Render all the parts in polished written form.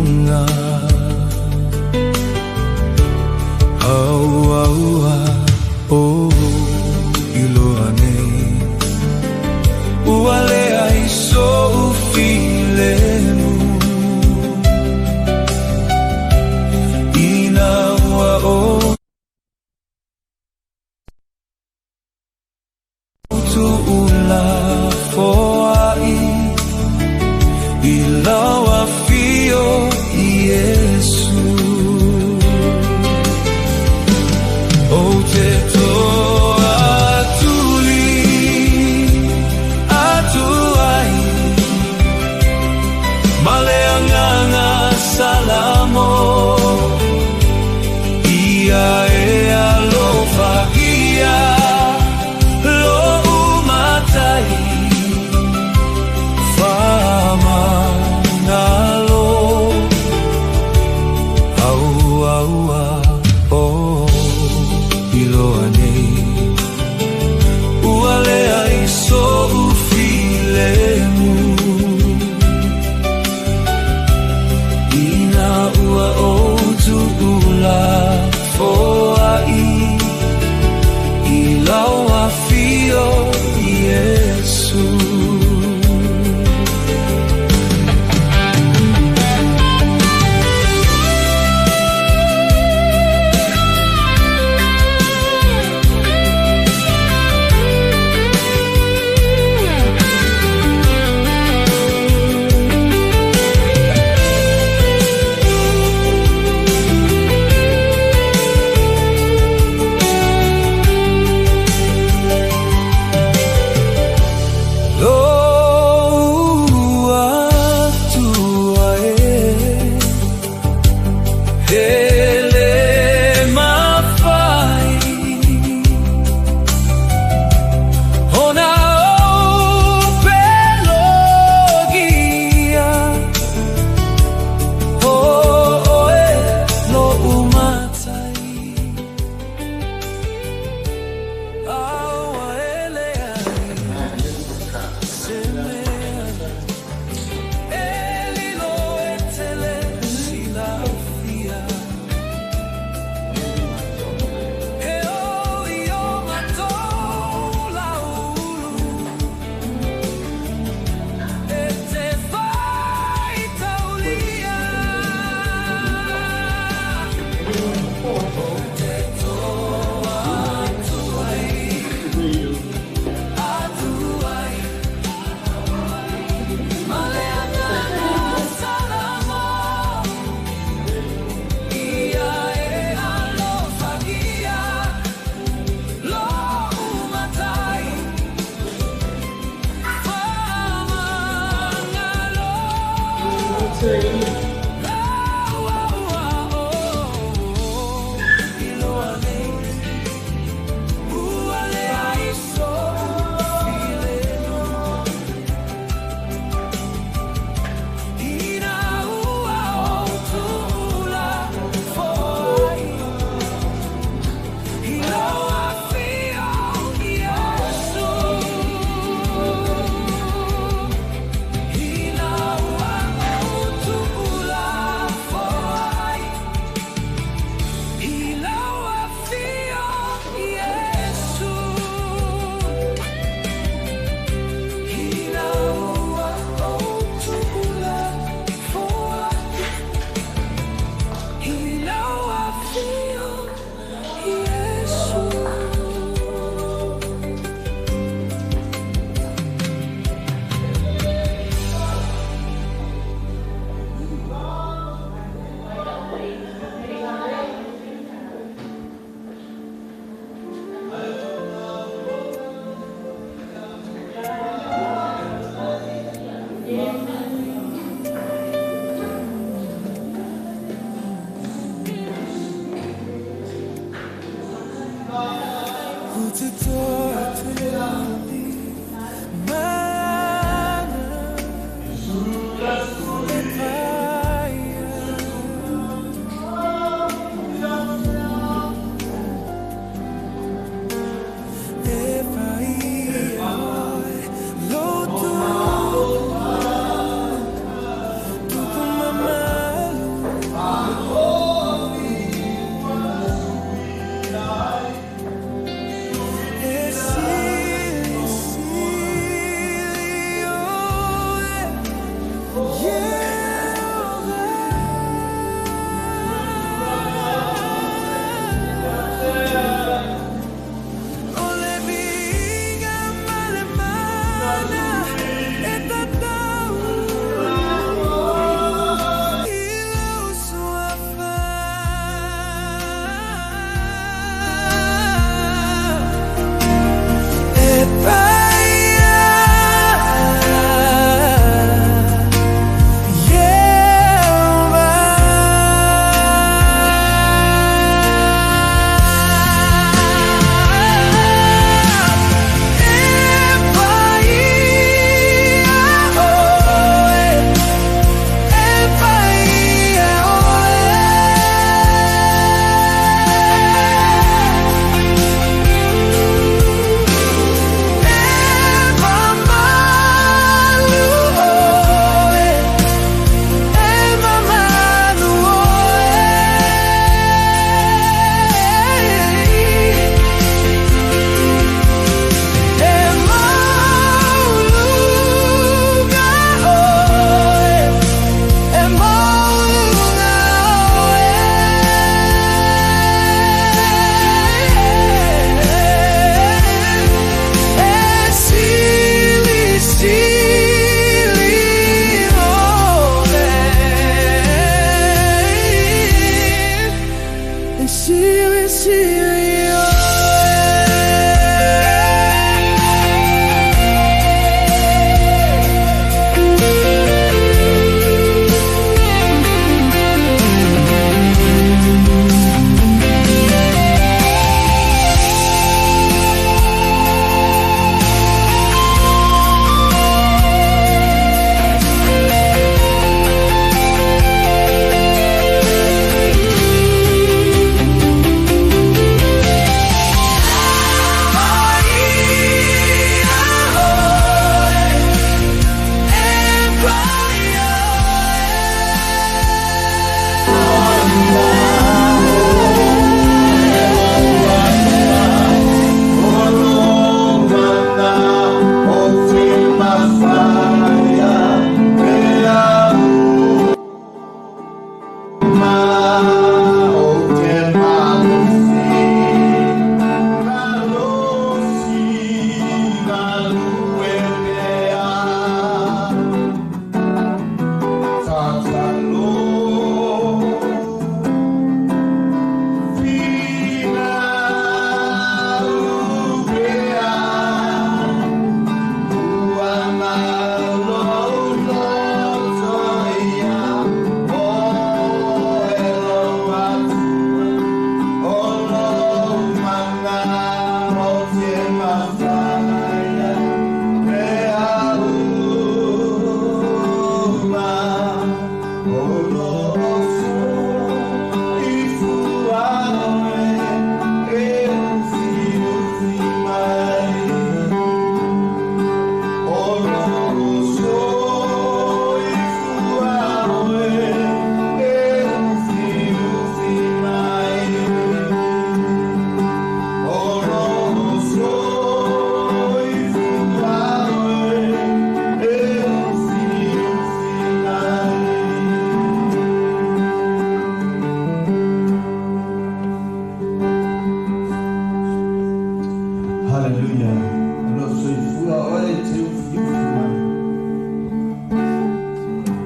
luga. Aua o iloa nei ua leai so'u filemu ina ua ou tuulafoai i lau Afio Iesu. Ou te toatuli atu ai ma le agaga salamo ia e alofagia lo'u Matai faamagalo. Aua o iloa nei ua leai so'u filemu ina ua ou tuulafoai i lau Afio Iesu. Lou Atua e, e le mafai ona ou pelogia o Oe lo'u Matai. Aua e leai se mea e lilo e te le silafia e oo i o matou lauulu e te faitaulia. Ou te toa atu ai atu ai ma le agaga salamo ia e alofagia lo'u Matai faamagalo. Aua o iloa nei ua leai so'u filemu ina ua ou tuulafoai i lau Afio Iesu. Ina ua ou tuulafoai i lau Afio Iesu. Ina ua ou tuulafoai i lau Afio Iesu. Ou te toatuli mana e paia e paia lotu tupu mamalu.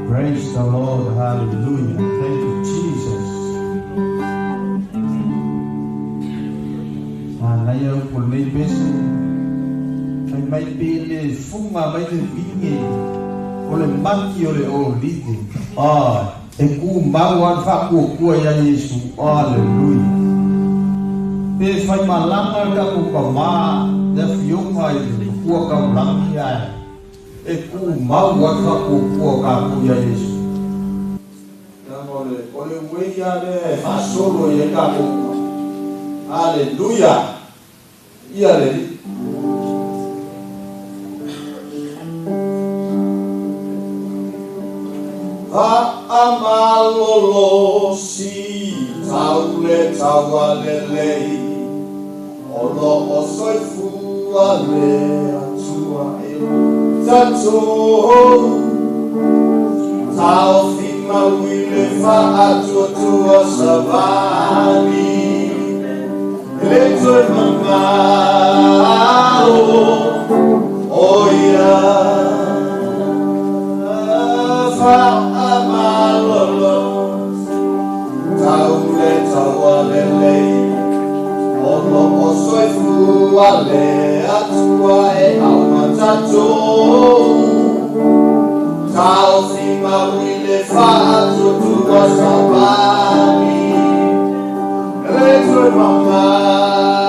Praise the Lord. Hallelujah. Thank you, Jesus. Anaia upu lenei pese fai mai pe le fuga mai le vige o le maki o le olive. E kumau a le faakuakua ia Iesu. Aleluia. Pe fai malaga le tatou pamā le afioga i le makua taulagi ae e kumau a le faakuakua o tatou ia Iesu. Leaga o le o le uei lava lea e faasolo i ai tatou uma. Aleluia! Ia le Alii. Faamalolo si tau le taua lelei, o lo o soifua le Atua e tatou. Taofi mau i le faatuatua savali, e le toe mamao o ia. Faamalolo tau le taua lelei, o lo o soifua le Atua e auma tatou. Taofi mau i le faatuatua savali, e le toe mamao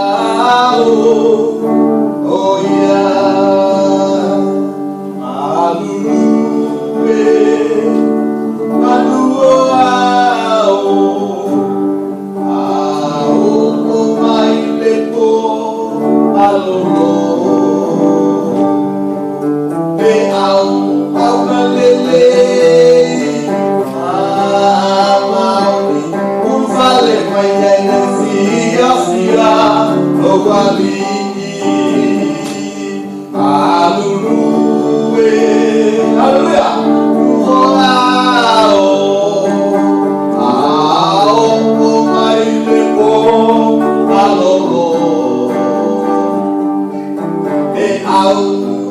o ia. Malulu e manu o ao, a oo mai le po malolo. Pe au auna lelei, faamaoni, ulufale mai ai le fiafia lou alii. Malulu e, haleluia, o ao, a oo mai le po malolo. E au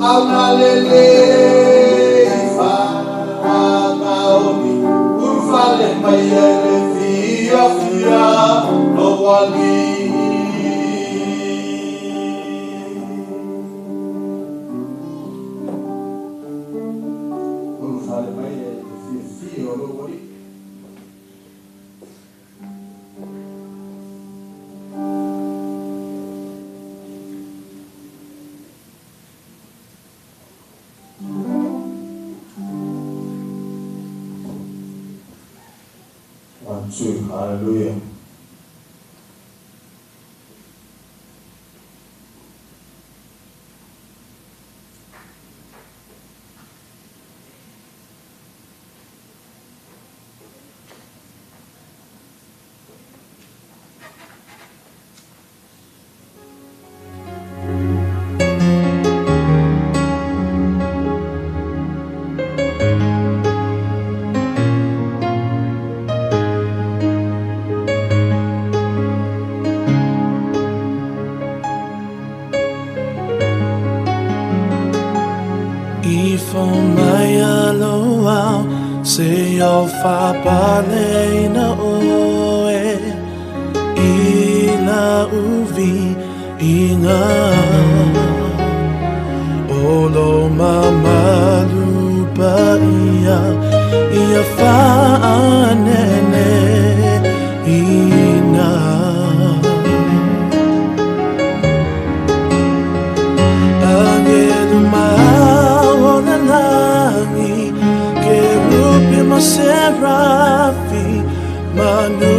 auna lelei, faamaoni, ulufale mai ai le fiafia lou alii. Ulufale mai ai le fiafia o lou alii. One, two, hallelujah. Faapaleina oe i lauviiga o lo mamalu paia ia faaneneina. Agelu mau o le lagi, kerupi ma serafi, manu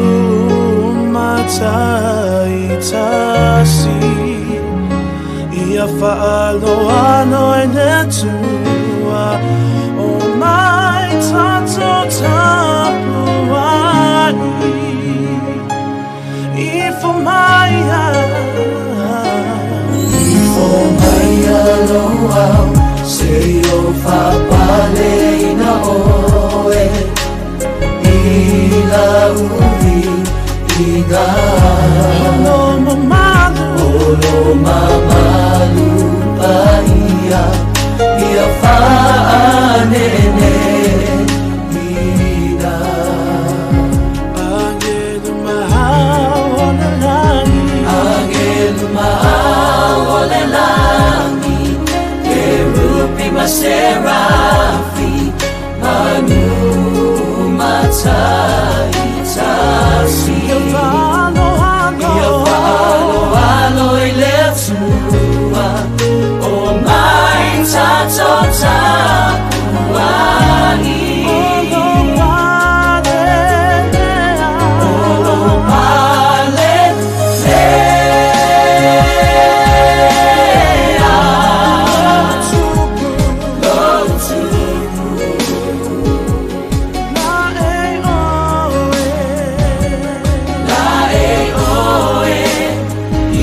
mataitasi. Ia faaloalo i le Atua, o mai tatou tapuai. Ifo mai Ifo mai lou ao, seia o faapaleina oe i lauviiga. O lo mamalu, O lo mamalu paia ia faaneneina. Agelu mahau o le lagi, Agelu maau o le lagi, kerupi ma serafi, manu mataitasi. Ia faaloalo, Ia faaloalo i le Atua, o mai tatou tapuai. O lo palelea, O lo palelea, Tupu, lou tupu, laei oe, laei oe i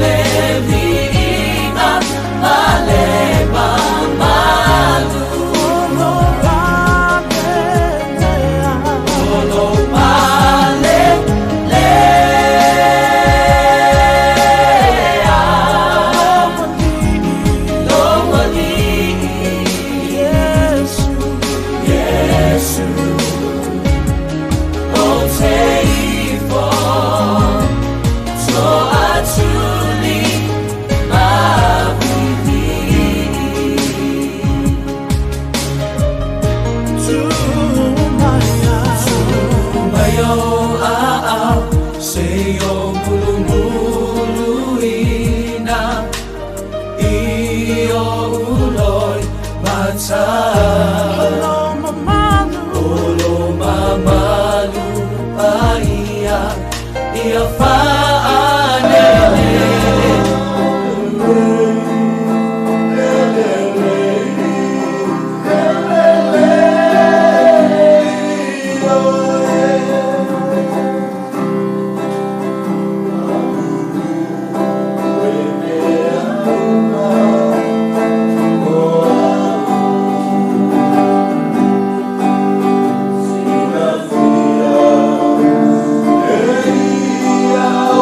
le viiga ma le mamalu. O lo palelea, O lo palelea, lou alii, Iesu, Iesu, o te ifo, toatuli mavilii. tu maia, Mai o aao, seia o mulumuluina, i o uloi mata. O lo mamalu, O lo mamalu paia ia faanene. Sina fia, e ia.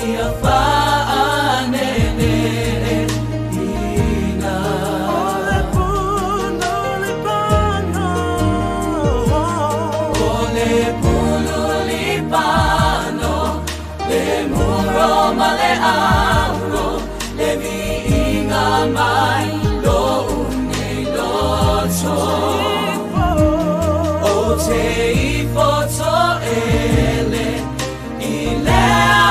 Ia whaanene ina. O le pulu lipano. O le pulu lipano, le muro ma le auro, le viiga mai lo unei loto. O te ifoto ele, i le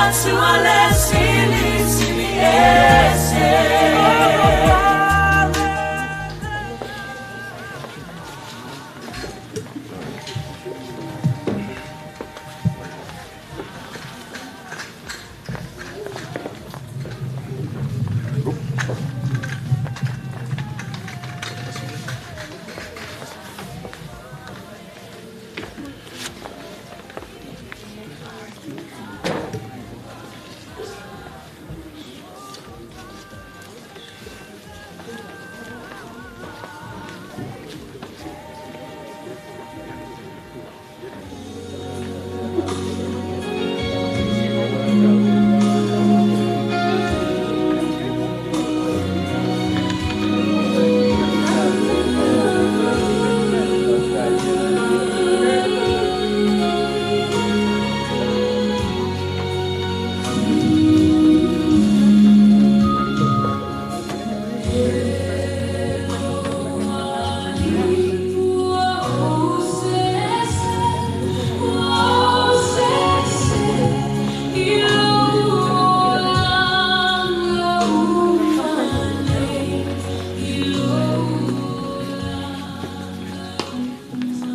atua le sili sili ese.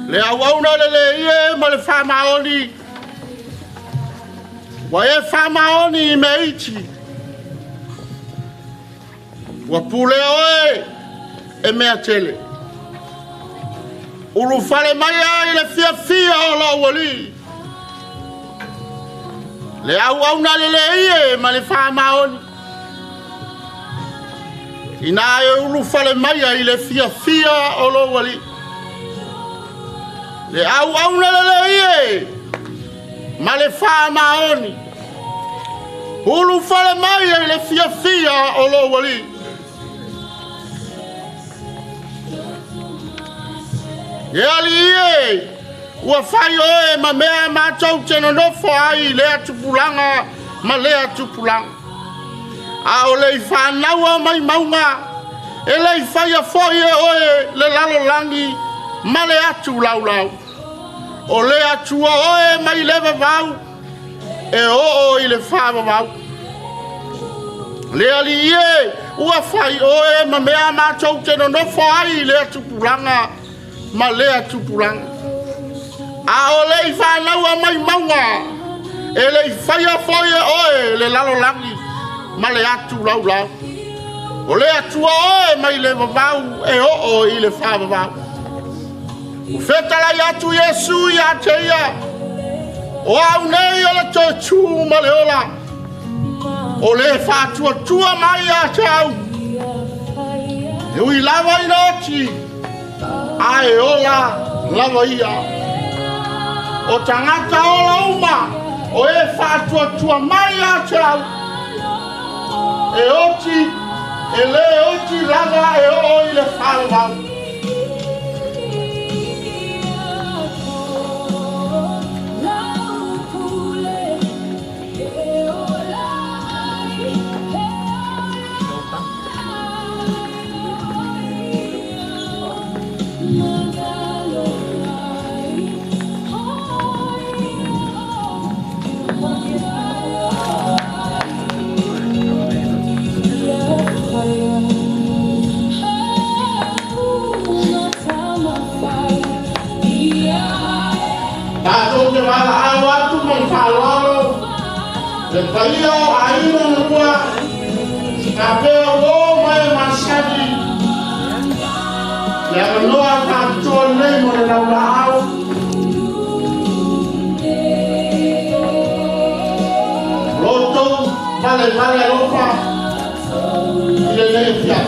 Le auauna le le ie ma le whamaoni. Wa e whamaoni i me iti. Ua pule oe e mea tele. Ulu fale mai ai le fia fia o lo wali. Le auauna le le ie ma le whamaoni. Ina e ulu fale mai ai le fia fia o lo wali. Le auauna le le ie ma le whamaoni. Ulu fale mai ai le fia fia o lo wali. E ali ie, ua whai oe ma mea mātou te nonofo ai lea tupulanga ma lea tupulanga. A o le i whānaua mai maunga, e le i whaia foi e oe le lalolangi ma le atu laulau. O le atua oe mai le vavau, e oo i le whaavavau. Le ali ie, ua whai oe ma mea mātou te nonofo ai lea tupulanga ma lea tupulanga. A o le i whānaua mai maunga, e le i whaia foi e oe le lalolangi ma le atu laulau. O le atua oe mai le vavau e oo i le whaavavau. U whetalai atu Iesu ia te ia, o au nei o le toe tū ma le ola. O le whaatuatua mai a te au. E ui lava ina oti, a e ola lava ia. O tangata ola uma, o e whaatuatua mai a te au. E oti, e le oti lava e o i le whalavau. Tātou te wala au atu mai whaloalo, le paia o aina lua, ka pea o mai masani, le avanoa whātua nei mo le laula au. Loto, vale vale alofa, i le nei fia.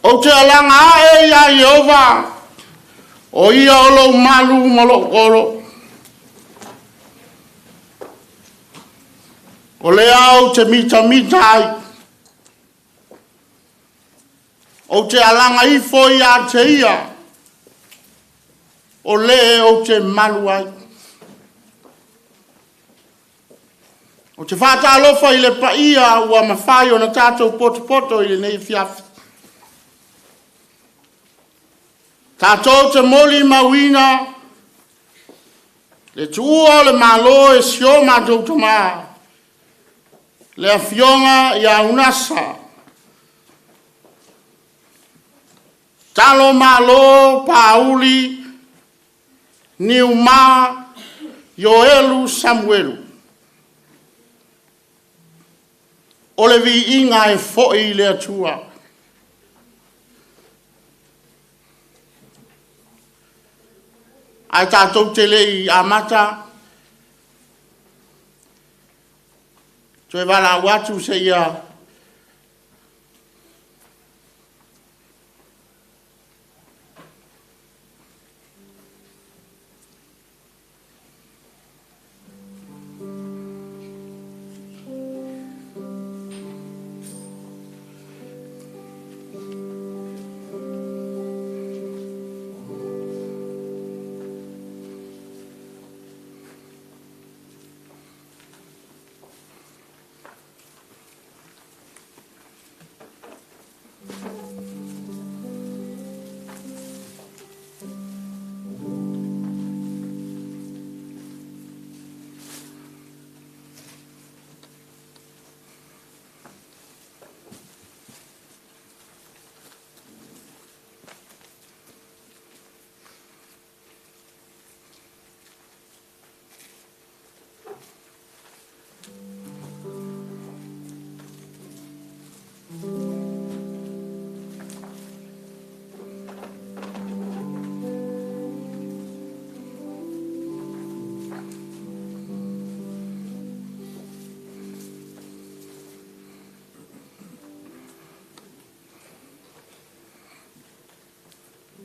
Ou te alaga ae ia Ieova, o ia o lou malu ma lou olo. O lea ou te mitamita ai, ou te alaga ifo ia te ia, o le ou te malu ai. Ou te faatalofa i le paia ua mafai ona tatou potopoto i lenei afiafi. Tatou te molimauina le tuua o le Malo e si o matou tama, le Afioga ia Unasa Talo Malo Paauli Niuma Ioelu Samuelu. O le viiga e foi i le Atua. Ae tatou te le i amata, toe valaau atu seia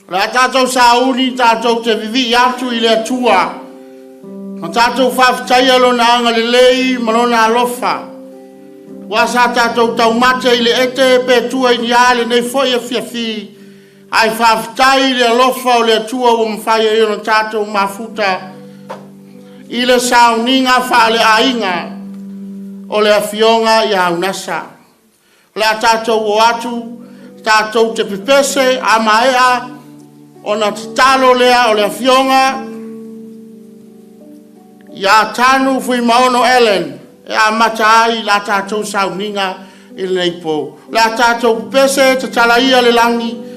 O le a tatou sauni tatou te vivii atu i le Atua, ma tatou faafetaia Lona agalelei ma Lona alofa. Ua sa tatou taumate i le ete pe tua i ni a lenei foi afiafi, ae faafetai i le alofa o le Atua ua mafai ai ona tatou mafuta i le sauniga faaleaiga o le Afioga ia Unasa. O le a tatou o atu, tatou te pepese a maea, ona tatalo lea o le Afioga ia Tanu Fuimaono Ellen e amata ai la tatou sauniga i lenei po. O le a tatou pepese, tatala ia le lagi.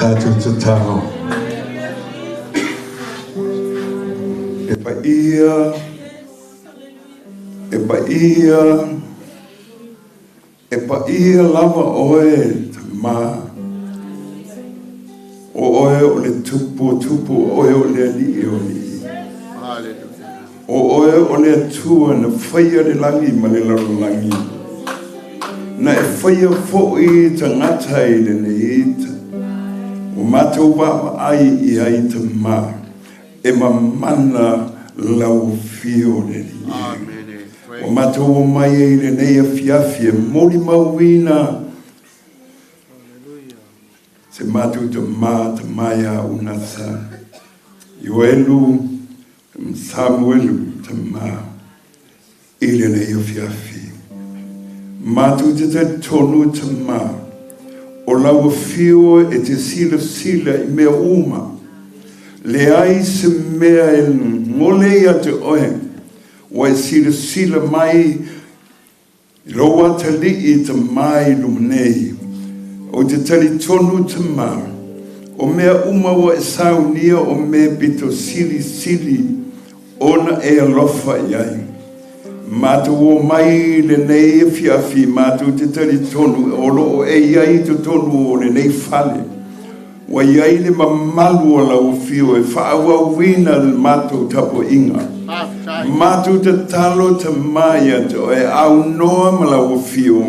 Tatou tatalo. E paia, e paia, e paia lava oe Tamā. O oe o le tupu o tupu, o oe o le alii o alii. O oe o le Atua na faia le lagi ma le lalolagi. Na e faia fo'i tagata i lenei ita. Ua matou vaavaai i ai Tamā, e mamana lau afio le Alii e. Ua matou omai ai i lenei afiafi e molimauina se matou tamā, tamā ia Unasa, Ioelu Samuelu tamā i lenei afiafi. Matou te talitonu tamā, o lau afio e te silasila i mea uma, leai se mea e gole ia te oe, ua e silasila mai i lou atalii tamā i luma nei. Ou te talitonu tamā, o mea uma ua e saunia o mea pito silisili ona e alofa i ai. Matou omai i lenei afiafi, matou te talitonu o loo e i ai i totonu o lenei fale. Ua i ai le mamalu o lau afio e faaauauina le matou tapuaiga. Matou tatalo tamā ia te oe aunoa ma lau afio,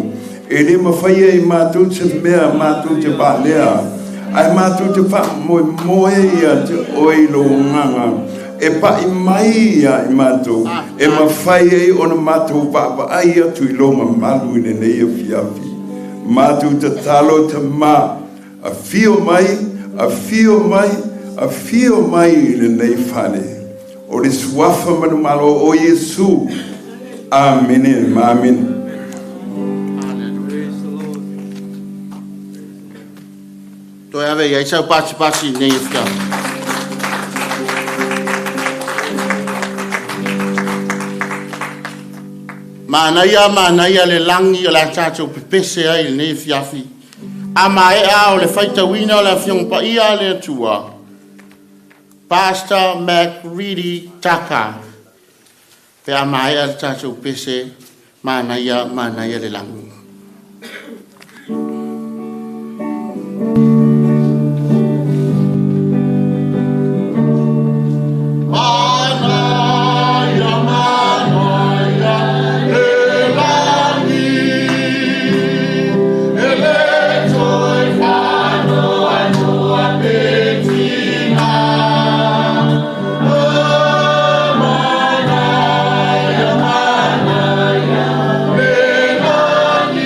e le mafaia e matou se mea matou te valea, ae matou te faamoemoe ia te oe i lou agaga e pai mai ia i matou, e mafai ai ona matou vaavaai atu i lou mamalu i lenei afiafi. Matou tatalo tamā, afio mai, afio mai, afio mai i lenei fale. O le suafa manumalo o Iesu. Amene ma amene. Toe ave i ai sau pasipasi i lenei afiafi. Manaia, manaia le lagi o le a tatou pepese ai i lenei afiafi. A maea o le faitauina o le Afioga Paia a le Atua, Pastor Mac Reedy Taka. Pe a maea le tatou pese, manaia, manaia le lagi. Manaia, manaia le lagi, e le toe faanoanoa pe tiga. Oh, manaia, manaia le lagi.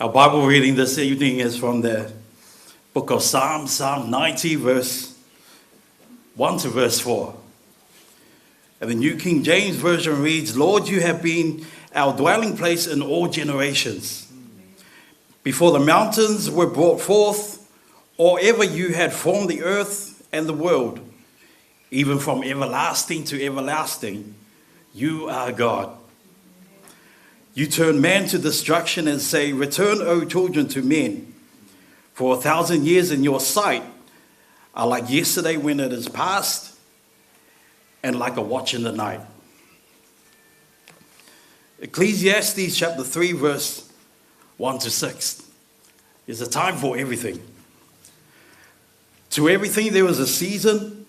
Our Bible reading this evening is from the book of Psalms, Psalm 90, verse 1 to verse 4. And the New King James Version reads, Lord, you have been our dwelling place in all generations. Before the mountains were brought forth, or ever you had formed the earth and the world, even from everlasting to everlasting, you are God. You turn man to destruction and say, Return, O children, to men. For 1,000 years in your sight are like yesterday when it is past, and like a watch in the night. Ecclesiastes chapter 3, verse 1 to 6. There's a time for everything. To everything there is a season,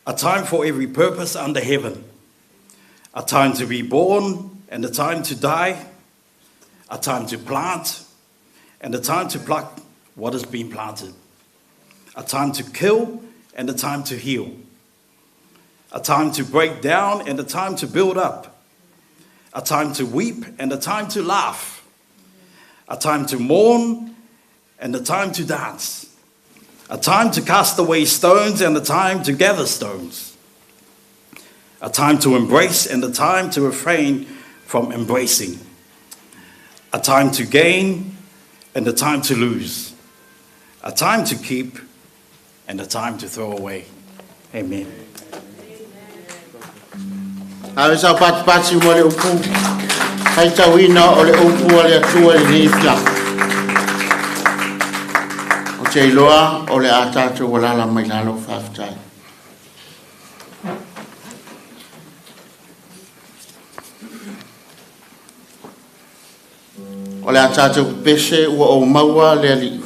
a time for every purpose under heaven, a time to be born and a time to die, a time to plant and a time to pluck what has been planted, a time to kill and a time to heal, a time to break down and a time to build up, a time to weep and a time to laugh, a time to mourn and a time to dance, a time to cast away stones and a time to gather stones, a time to embrace and a time to refrain from embracing, a time to gain and a time to lose, a time to keep and a time to throw away. Amen. Ave sau patipati mo le upu. Faitauina o le upu a le Atua i lenei afiafi. O te iloa o le a tatou alala mai lalo faafetai. O le a tatou pepese ua ou maua le Alii.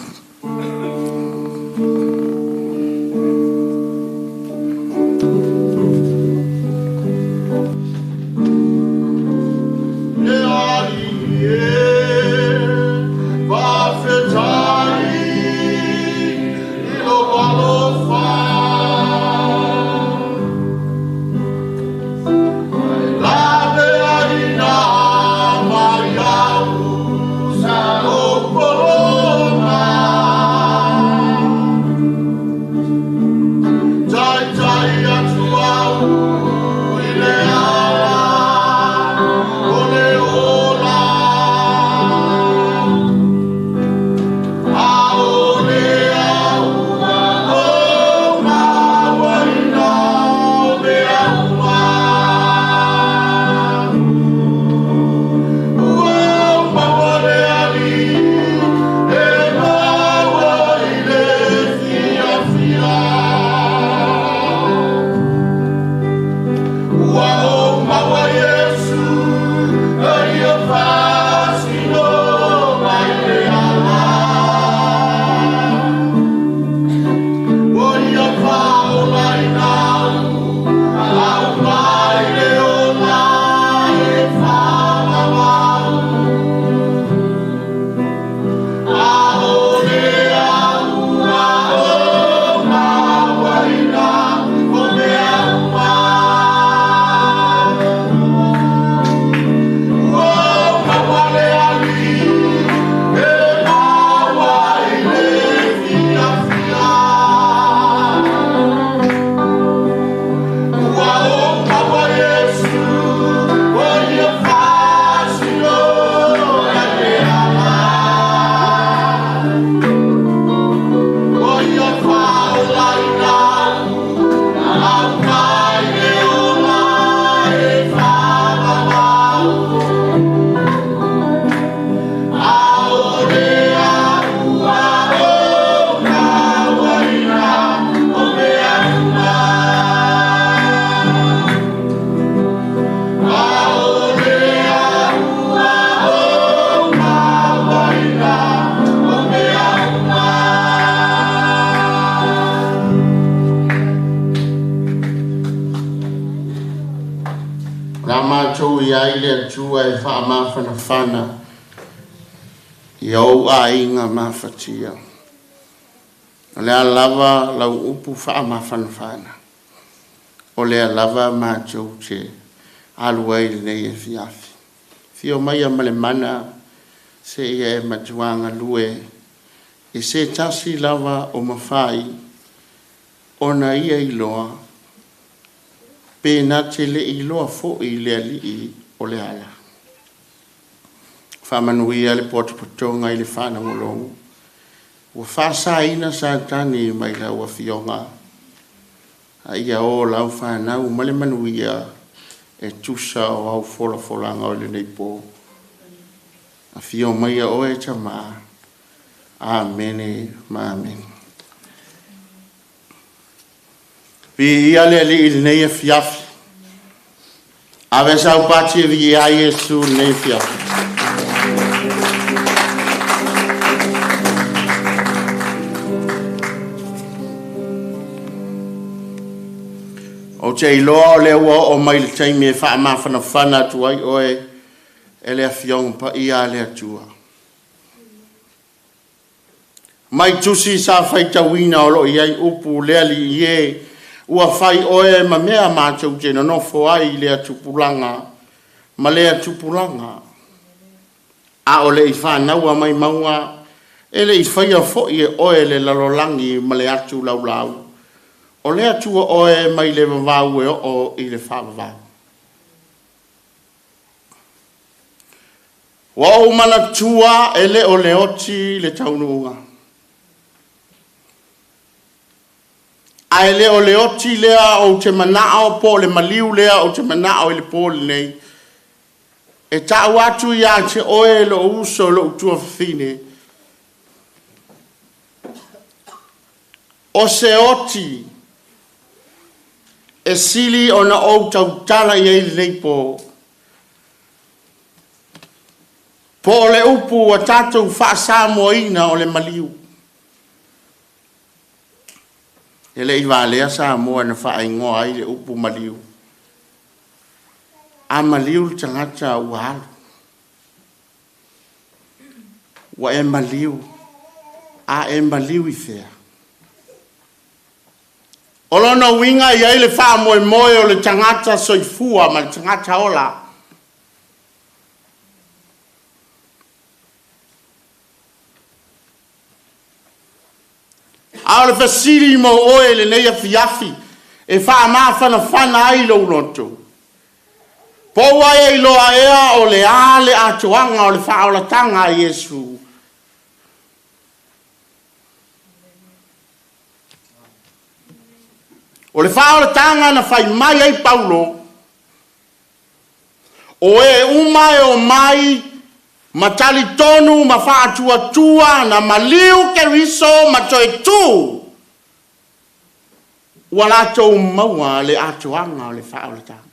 Le Alii e faafetai i lou alofa. Lave aina mai au sa lou polona. Taitai atu au i le ala o le ola. A o le au o mauaina o mea uma. Ua maua le Alii e maua i le fiafia. Ua ou maua Iesu e ia faasino mai le ala. Ua ia faolaina au, au mai le ola e faamamau. A o le au ua ou mauaina o mea uma. Ua maua le Alii e maua i le fiafia. Ua ou maua Iesu, ua ia faasino ai le ala. Ua ia faolaina au, au mai le ola e faamamau. A o le au ua ou mauaina o mea uma. A o le au ua ou mauaina o mea uma. O le a matou i ai le Atua e faamafanafana i ou aiga mafatia. O le a lava lau upu faamafanafana. O lea lava matou te alu ai lenei afiafi. Fio maia ma le mana Seia e matuā galue i se tasi lava o mafai ona ia iloa pe na te le'i iloa fo'i le Ali'i o le ala. Faamanuia le potopotoga i le faalogologo ua faasaina Satani mai lau Afioga, a ia o lau fanau ma le manuia e tusa o au folafolaga o lenei po. Afio maia oe Tamā. Amene ma amene. Viia le Alii i lenei afiafi. Ave sau pati e viia ai Iesu i lenei afiafi. Ou te iloa o lea ua oo mai le taimi e faamafanafana atu ai oe e le Afioga Paia a le Atua. Mai tusi sa faitauina o lo o i ai upu le Alii e, ua fai oe ma mea matou te nonofo ai i lea tupulaga ma lea tupulaga. A o le i fanaua mai mauga, e le i faia foi e oe le lalolagi ma le atu laulau. O le Atua oe mai le vavau e oo i le faavavau. Ua ou manatua e le o le oti le taunuuga. Ae le o le oti lea ou te manao po o le maliu lea ou te manao i le po lenei. E ta'u atu ia te oe lou uso lou tuafafine. O se oti e sili ona ou tautala i ai lenei po. Po o le upu ua tatou faasamoaina o le maliu. E le i valea Samoa na faaigoa ai le upu maliu. A maliu le tagata ua alu. Ua e maliu. A e maliu i fea? O lona uiga e i ai le faamoemoe o le tagata soifua ma le tagata ola. A o le fesili mo oe i lenei afiafi e faamafanafana ai lou loto. Po ua e iloa ea o le a le atoaga o le faaolataga a Iesu. O le faaolataga na fai mai ai Paulo, o e uma e omai ma talitonu ma faatuatua na maliu Keriso ma toe tu, ua latou maua le atoaga o le faaolataga.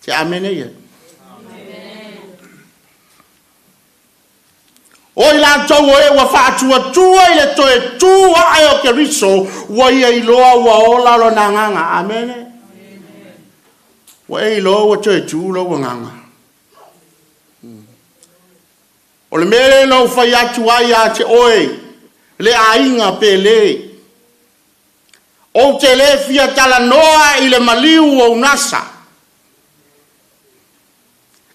Te amene ia. O i latou o e ua faatuatua i le toe tu ae o Keriso, ua ia iloa ua ola lona agaga. Amene. Ua e iloa ua toe tu lou agaga. O le mea lea na ou fai atu ai ia te oe, le aiga pele. Ou te le fia talanoa i le maliu o Unasa.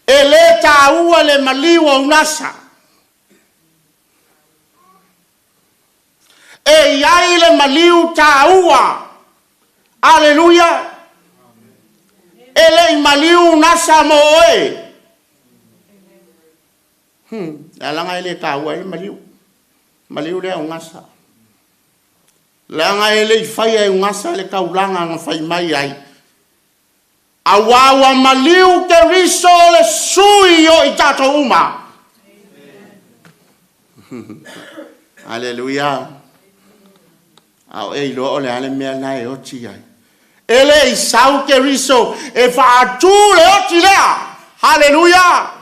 E le tāua le maliu o Unasa. E i ai le maliu tāua. Aleluia. E le i maliu Unasa mo oe. Leaga e le tāua ai le maliu. Maliu lea o Gasa. Leaga e le i faia e Gasa le taulaga na fai mai ai. Auā ua maliu Keriso le sui o i tatou uma. Aleluia. A o e iloa o le a le mea na e oti ai. E le i sau Keriso e faatū le oti lea. Haleluia.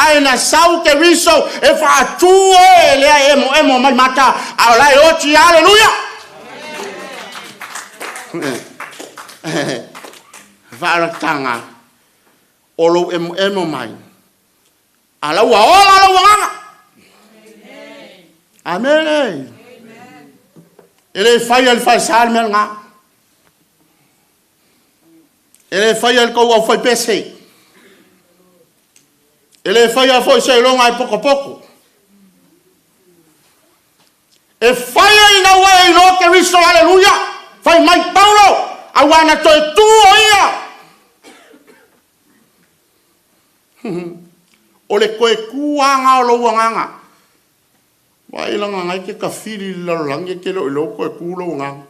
Ae na sau Keriso e faatū oe lea e emoemo mai mata a o la e oti. Haleluia. Faaolataga o lou emoemo mai. A la ua ola lou agaga. Amene. E le faia le falesa le mea lena. E le faia le tou au faipese. E le faia foi seiloga e potopoto. E faia ina ua e iloa Keriso, aleluia! Fai mai Paulo, auā na toe tu o ia. O le toe tu lava o lou agaga. Vaai laga na e te tafili i le lalolagi e te le o iloa ua toe tu lou agaga.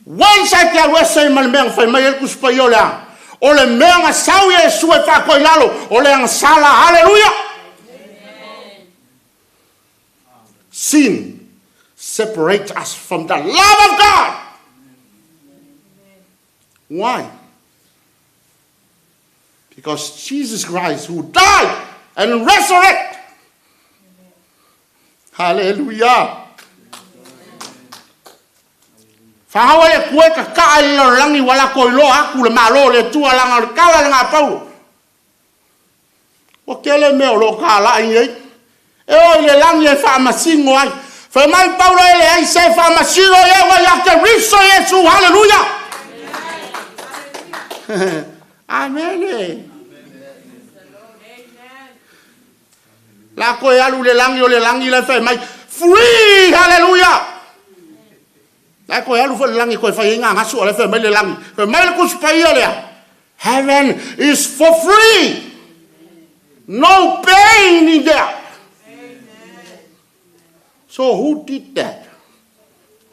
Once e te alu ese ai ma le mea na fai mai ai le Tusi Paia o le a? O le mea na sau Iesu e faatoai lalo, o le agasala. Aleluia! Sin separates us from the love of God. Why? Because Jesus Christ, who died and resurrected. Hallelujah. Fagaua le Atua e tataa i le lalolagi ua latou iloa atu le Malo o le Atua leaga o le tala lena a Paulo. Ua tele mea o lo o talai nei. E oo i le lagi e faamasino ai. Fai mai Paulo e leai se faamasino i au ia Keriso Iesu. Haleluia! Amene. La koe alu le lagi o le lagi la fai mai free. Haleluia! La koe alu foi le lagi koe fai ai ngā ngasu o le fai mai le lagi. Fai mai le Tusi Paia lea. Heaven is for free. No pain in there. So who did that?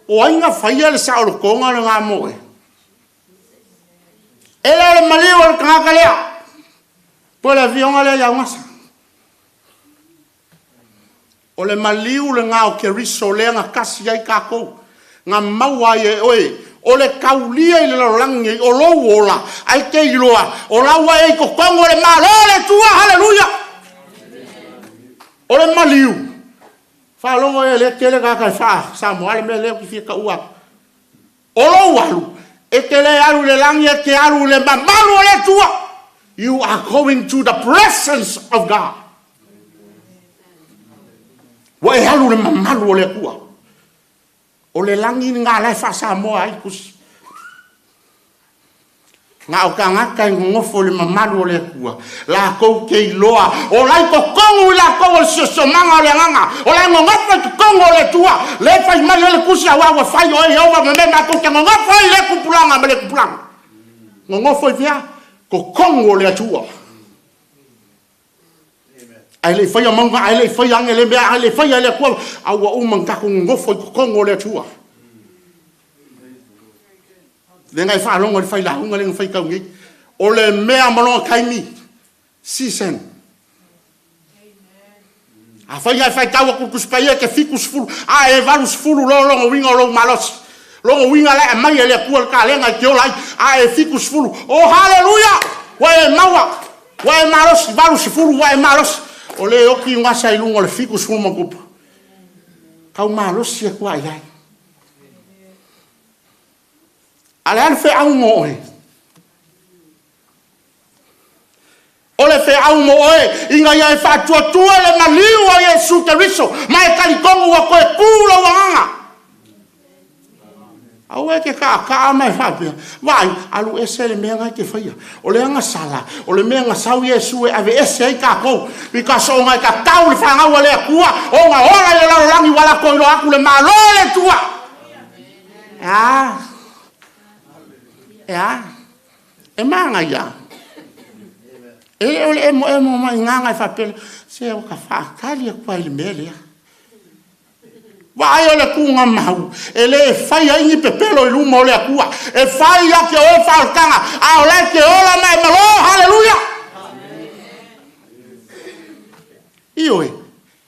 O ai na faia le saolotoga lena mo oe? E le o le maliu o le tagata lea, po o le afioga lea i Augasa. O le maliu lena o Keriso lea na tasi ai tatou, na maua ai e oe, o le taulia i le lalolagi nei, o lou ola, ae te iloa, o la ua e i totonu o le Malo o le Atua, haleluia! O le maliu, faalogo ea lea tele tagata e faa-Samoa le mea lea ou te fia taua atu. O lou alu, e te le alu i le lagi, e te alu i le mamalu o le Atua. You are going to the presence of God. Ua e alu i le mamalu o le Atua. O le lagi lena la e faa-Samoa ai tusi. Na o tagata e nonofo i le mamalu o le Atua, latou te iloa, o la i totonu i latou o le siosiomaga o le agaga, o la e nonofo i totonu o le Atua, lea e fai mai ai le tusi, aua ua fai oe Ieova ma mea matou te nonofo ai i lea tupulaga ma lea tupulaga. Nonofo i fea? Totonu o le Atua. Ae le i faia mauga, ae le i faia agele mea, ae le i faia e le Atua, a ua uma ona tatou nonofo i totonu o le Atua. Lea na e faalogo i le failauga lea na faitau nei. O le mea ma lona taimi, season. Afai na e faitau atu i le Tusi Paia e te 70, a e 80 loa lona uiga o lou malosi. Lona uiga la e aumai e le Atua le talega e te ola ai, a e 70, oh haleluia! Ua e maua, ua e malosi, 80 ua e malosi. O le oti gasa i luga o le 70 ma tupu. Tau malosi atu lava i ai. A o le a le feau mo oe? O le feau mo oe, ina ia e faatuatua le maliu o Iesu Keriso, ma e talitonu ua toe tu lou agaga. Aua e te kaakaa ma e faapea, Vaai, alu ese le mea na e te faia. O le agasala, o le mea na sau Iesu e aveese ai tatou, because ona e tatau le fanau a le Atua ona ola i le lalolagi ua latou iloa atu le Malo o le Atua. E a? E a? E manaia. E le o le emoemo mai gaga e faapea, se ua ka faatali atu ai i le mea lea. Vaai o le tuugamau, e le fai ai ni pepelo i luma o le Atua. E fai ia te oe faaolataga, a o la e te ola ma e malo. Haleluia! Ioe,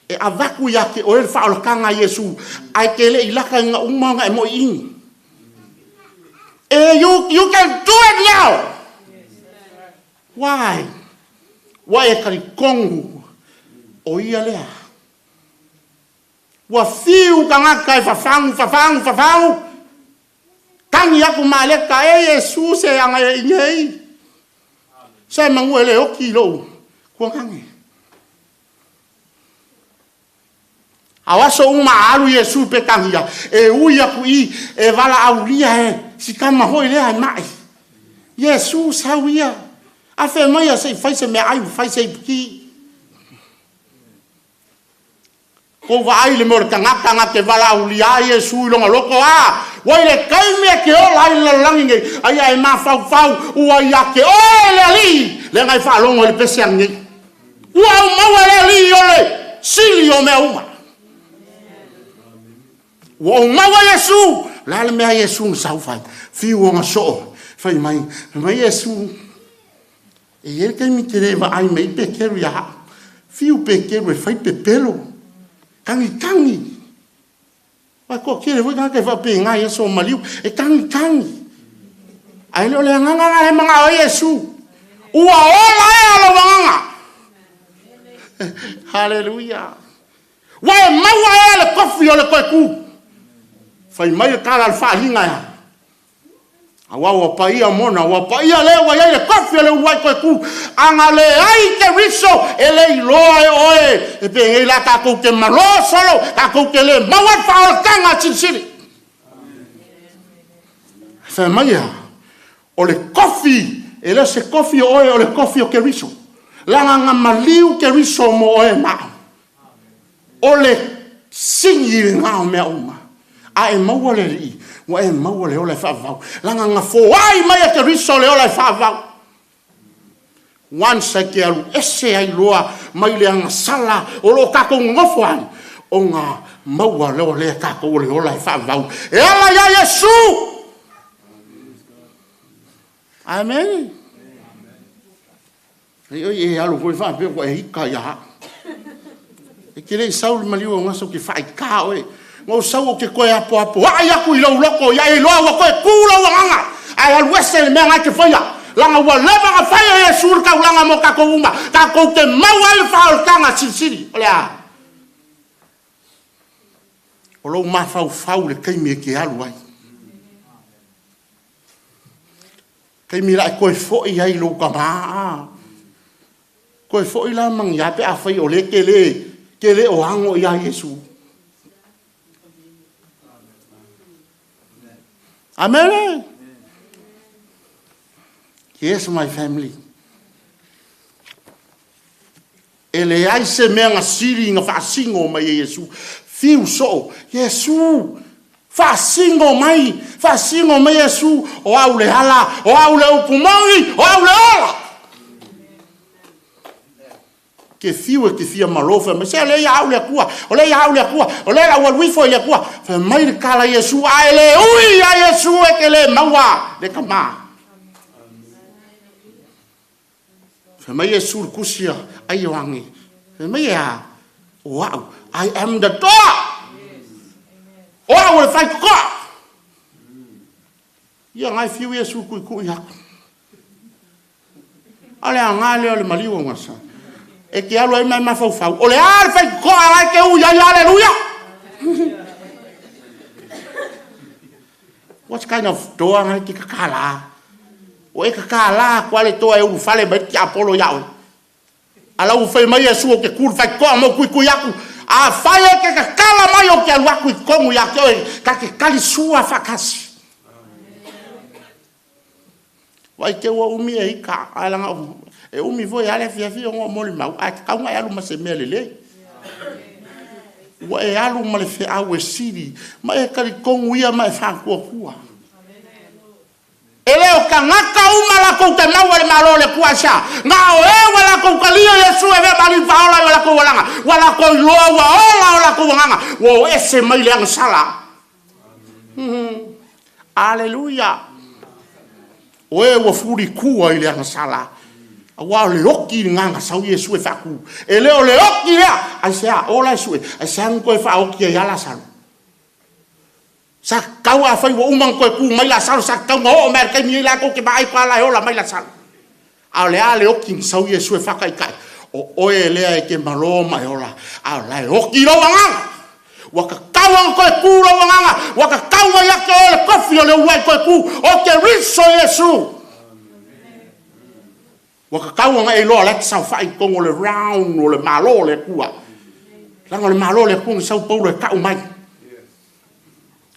e avatu ia te oe le faaolataga a Iesu, ae te le i lata ina uma ona e moiini. E, you can do it now! Why? Ua e talitonu o ia lea. Ua fiu tagata e fafagu, fafagu, fafagu. Tagi atu Maleta, e Iesu se aga e i nei. Se manu e le oti i lou kuagage. A o aso uma a alu Iesu i Petania, e ui aku i, e valaaulia e si tama foi lea e ma'i. Iesu sau ia, a fai mai ia se i fai se meaai, ua fai se ipuki. Kou vaai le mea o le tagata na te valaaulia ai Iesu i lona loto, a ua i le taimi e te ola ai le lalolagi nei, aia e mafaufau ua ia te oe le Alii, lea na e faalogo i le pese ananei. Ua ou maua le Alii o le sili o mea uma. Ua ou maua Iesu. O le a le mea a Iesu na sau fai? Fiu ona soo, fai mai, fai mai Iesu, e i ai le taimi e te le vaai mai ai Peteru ia au. Fiu Peteru e fai pepelo, tagitagi. Aua e toatele foi tagata e faapena i aso o maliu, e tagitagi. Ae le o le agaga lena e manao ai Iesu. Ua ola ea lou agaga. Haleluia. Ua e maua ea le tofi o le toe tu. Fai mai le tala a le faaaliga e a? Aua ua paia mona, ua paia le ua i ai le tofi o le uluai toe tu. A na leai Keriso, e le iloa e oe, e penei la tatou te malo solo, tatou te le maua le faaolataga silisili. Fai mai a, o le tofi, e le o se tofi o oe, o le tofi o Keriso. Leaga na maliu Keriso mo oe ma au. O le sini lena o mea uma. A e maua le Alii, ua e maua le ola e faavavau. Leaga na foai mai e Keriso le ola e faavavau. Once e te alu ese ai loa mai le agasala o lo o tatou nonofo ai, ona maua loa lea tatou o le ola e faavavau. E ala ia Iesu! Amene. Ai oi e alu foi faapea ua e ita ia au. E te le i sau le maliu o gasa ou te faaita oe. Na ou sau ou te toe apoapoai atu i lou loto ia e iloa ua toe tu lou agaga. Ae alu ese le mea na e te faia. Leaga ua leva ona fai e Iesu le taulaga mo tatou uma. Tatou te maua ai le faaolataga silisili. O le a? O lou mafaufau i le taimi e te alu ai. Taimi la e toe foi ai lou tama. Toe foi la magia pe afai o lea te le, te le o ano ia Iesu. Amen. Yes, my family. E leai se mea na sili na faasino mai e Iesu. Fiu soo, Iesu, faasino mai, faasino mai Iesu, o au le ala, o au le upu moni, o au le ola. Ke fiu e te fia malo, fai mai, se o lea ia au le Atua, o lea ia au le Atua, o lea la ua alu ifo i le Atua. Fai mai le tala Iesu, a e le ui ia Iesu e te le maua le tama. Fai mai Iesu i le tusi a Ioane, fai mai e a? O au, I am the door. O au o le faitotoa. Ia ngai fiu Iesu tuitui atu. A o le aoga lea o le maliu o gasa. E te alu ai ma e mafaufau. O le a le faitotoa la e te ui ai, aleluia! What kind of door ngai te kakala? O e kakala atu a le toa e ulufale mai le tiapolo ia oe. A la ua fai mai Iesu ou te ku i le faitotoa ma ou tuitui atu. Afai e te tatala mai ou te alu atu i totonu ia te oe, ta te tali sua faatasi. Vaai te ua umi e ika, ae laga e umi foi lava le afiafi ona o molimau, ae tatau ona e alu ma se mea lelei. Ua e alu ma le feau e sili, ma e talitonu ia ma e faatuatua. E le o tagata uma latou te maua i le Malo o le Atua, aisea? Na o e ua latou talia Iesu e avea ma Alii Faaola i o latou alaga, ua latou iloa ua ola o latou agaga, ua o ese mai le agasala. Aleluia! O e ua fulitua i le agasala, aua o le oti lena na sau Iesu e faatu. E le o le oti lea, aisea? O la e sue, aisea na toe faaoti ai lava Lasalo? Sa tatau afai ua uma ona toe tu mai Lasalo, sa tatau ona oo mai i le taimi nei latou te vaai pa la e ola mai Lasalo. A o le a le oti na sau Iesu e faataitai? O oe lea e te malo ma e ola, a o la e oti lou agaga. Ua tatau ona toe tu lou agaga, ua tatau mai ia te oe le tofi o le uluai toe tu, o Keriso Iesu. Ua tatau ona e iloa o la e te saofai i totonu o le round o le Malo o le Atua. Leaga o le Malo o le Atua na sau Paulo e tau mai.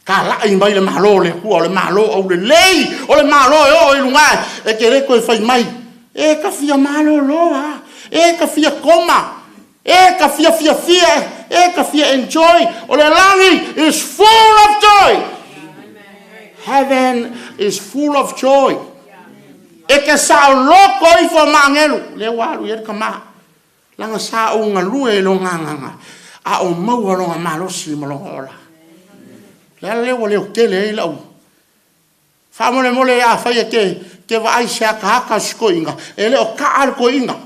Talai mai le Malo o le Atua, o le Malo aulelei, o le Malo e oo i luga e te le toe fai mai. E ta fia malolo a, e ta fia koma, e ta fia fiafia. E ka fia enjoy. O le lagi is full of joy. Heaven is full of joy. E ke sa o loko ifo maangelu. Le walu i ka ma. Langa sa o ngalue i lo nganganga. A o maua longa malosi ma longa ola. Le ala leo leo tele i lau. Wha mole a whaia te vaai se aka haka siko inga. E leo ka al ko inga.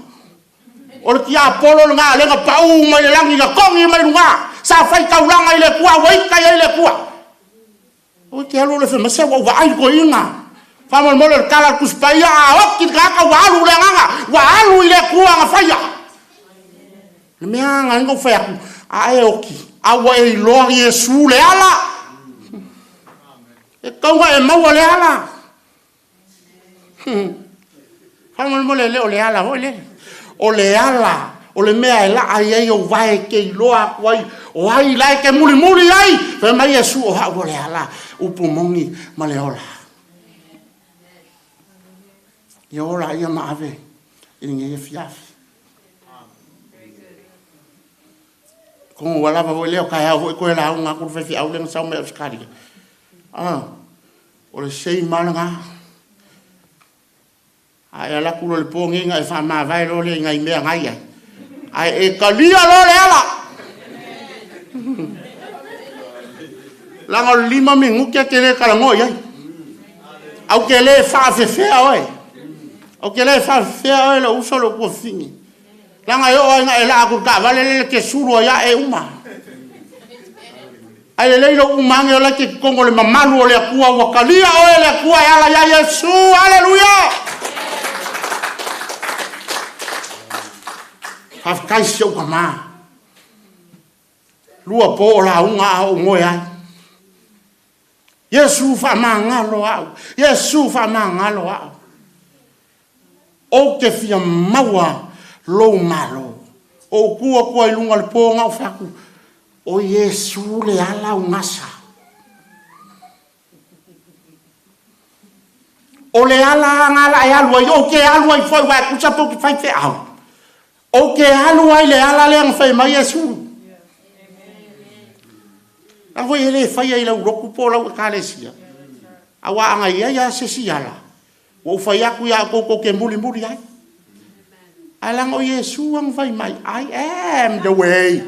O le kia polo le ngā lenga pau mai le langi nga kongi mai lunga. Sa whai kaulanga i le kua, waika i le kua. O te alu le whamase wa vaai ko inga. Wha mole le kala kuspaia a oki ka haka wa alu le nganga. Wa alu i le kua nga whaia. Le mea nga nga whai aku. A e oki. A wa e iloa Yesu le ala. E kaunga e maua le ala. Wha mole le o le ala hoi le. O le ala, o le mea e la ai ai o vae ke iloa aku ai, o ai lai ke muli muli ai, fe mai Yesu o hau o le ala, upu mongi ma le ola. Ia ola ia maave, i nge ia fiafi. Kongo walava voi leo, kai hau voi koe la au ngā kuru whai au lenga sau mea o skari. Ah, o le sei malanga. Ai ala kulo le pongi ngai fa ma vai lo le ngai mea ngai ai. Ai e kalia lo le ala. Langa lima minguke ke le kala ngoi ai. Au ke le fa fefea oi. Au ke le fa fefea oi lo uso lo ko fingi. Langa yo ai ngai la ku ka vale le ke sulu ya e uma. Ai le leilo umange o la ke kongo le mamalu o le akua wa kalia oi le akua e ala ya Yesu. Hallelujah. Whawhakai si au ka mā. Lua po o la unga a o ngoe ai. Yesu wha mā ngalo au. Yesu wha mā ngalo au. O te fia maua lou malo. O kua kua i lunga le pō ngau whaku. O Yesu le ala ungasa. O le ala ngala e alu ai. O ke alu ai foi wai kusa po ki whai te au. O ke alu ai le ala le ang whai mai Yesu. A voi ele whai ai lau roku po lau ekalesia. A wa anga ia ia se si ala. Wa uwhai aku ia koko ke muli muli ai. Ai langa o Yesu ang whai mai. I am the way.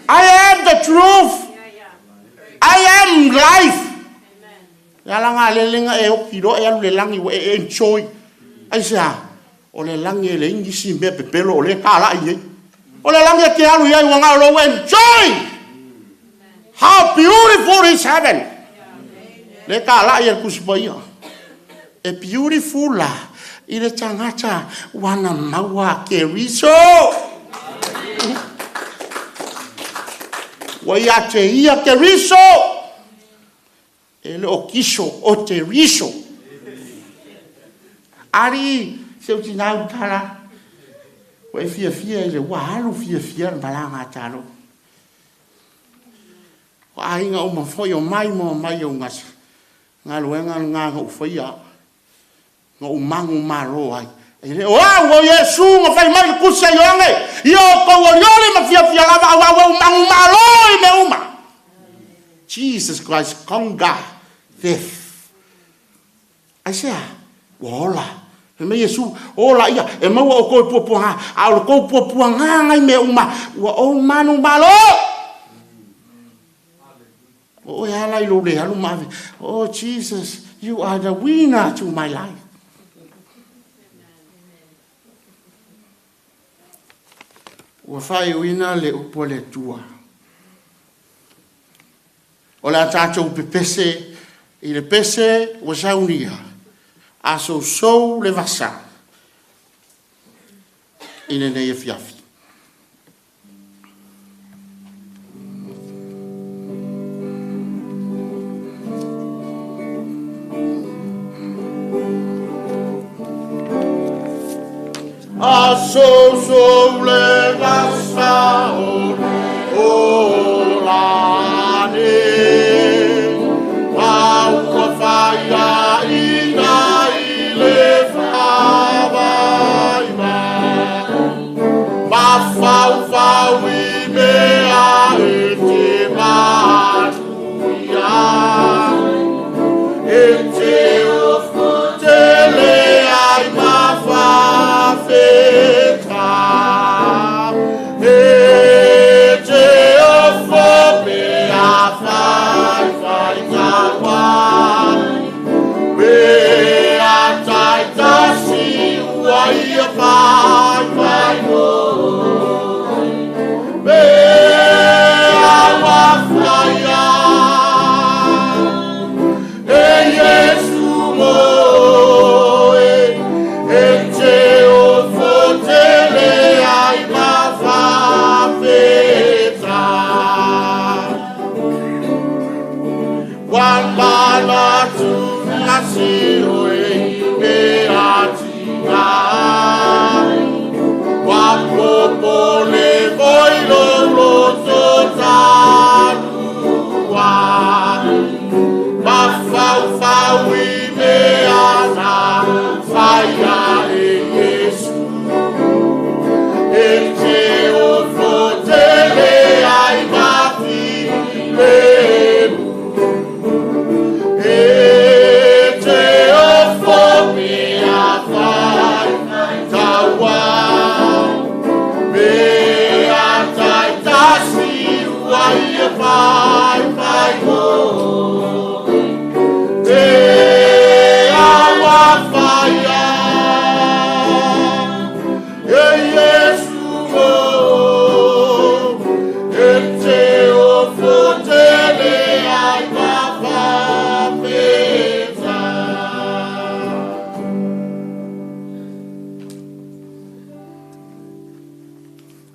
I am the truth. I am life. Ya langa le lenga e okiro e alu le langi wa e enjoy. Ai se a. O le langi e le ingisi mea pepelo o le ka lai ei. O le langi e ke alu iai wanga o lo enjoy. How beautiful is heaven. Le ka lai e kusipa ia. E beautiful la. I le tangata wana maua ke riso. Wa ia te ia ke riso. E le o kiso o te riso. Ari se uti nau tala. Wa e fia fia i le wa alu fia fia le malanga talo. Wa ainga o mafoi o mai mo mai o ngasa. Ngā luenga ngā ngā uwhaia. Ngā umangu maro ai. E le o au o Yesu ngā whai mai le kusa i oange. I o kau orioli ma fia fia lava au au au mangu maro i me uma. Jesus Christ conquer death. Ai sea, ua ola. E mai Yesu, ola ia, e maua o koe puapuanga. A o le kou puapuanga ngai me uma. Ua o manu malo. O e ala i lo le alu maave. Oh Jesus, you are the winner to my life. Ua whai uina le upo le tua. O le atatou pepese, i le pese ua saunia. A sousou le vasa. I le nei e fiafi. A sousou le vasa o lani. A ua whaia ina i le whawai ma. Ma whau whau i mea ua ia fai fai mo mea ua faia e Iesu moe e te ofo tele ai ma fafetai. Ua manatu nasi oe me atinga Ua popole foi lou loto talua Mafaufau i mea na faia e Iesu E te ofo tele ai ma filemu E te ofo mea fai taua Mea taitasi ua ia fai fai mo Mea ua faia e Iesu mo E te ofo tele ai ma fafetai.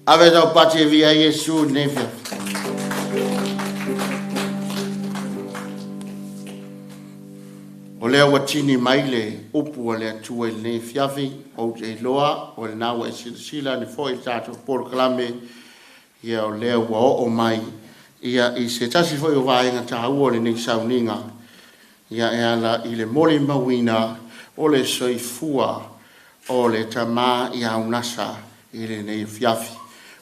Ave tau pati e via Iesu nei fia. O lea ua tini mai le upu a le Atua i lenei fiafi, ou te iloa o lena ua e silasila ane foi i le tatou polokalame, ia o lea ua oo mai ia i se tasi foi o vaega taua o lenei sauniga, ia e ala i le molimauina o le soifua o le tama ia Unasa i lenei fiafi.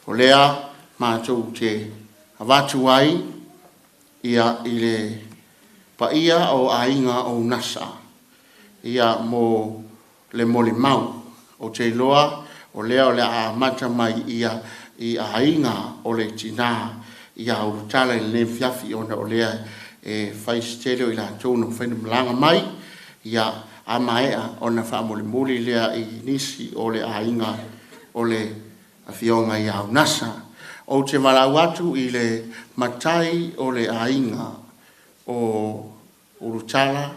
O lea matou te avatu ai ia i le paia o aiga o Unasa ia mo le molimau. Ou te iloa o lea o le a amata mai ia i aiga o le tina ia Ulutala i lenei fiafi, ona o lea e fai se tele o i latou na mafai ona malaga mai ia a maea ona faamulimuli lea i nisi o le aiga o le afioga ia Unasa. Ou te valaau atu i le matai o le aiga o Ulutala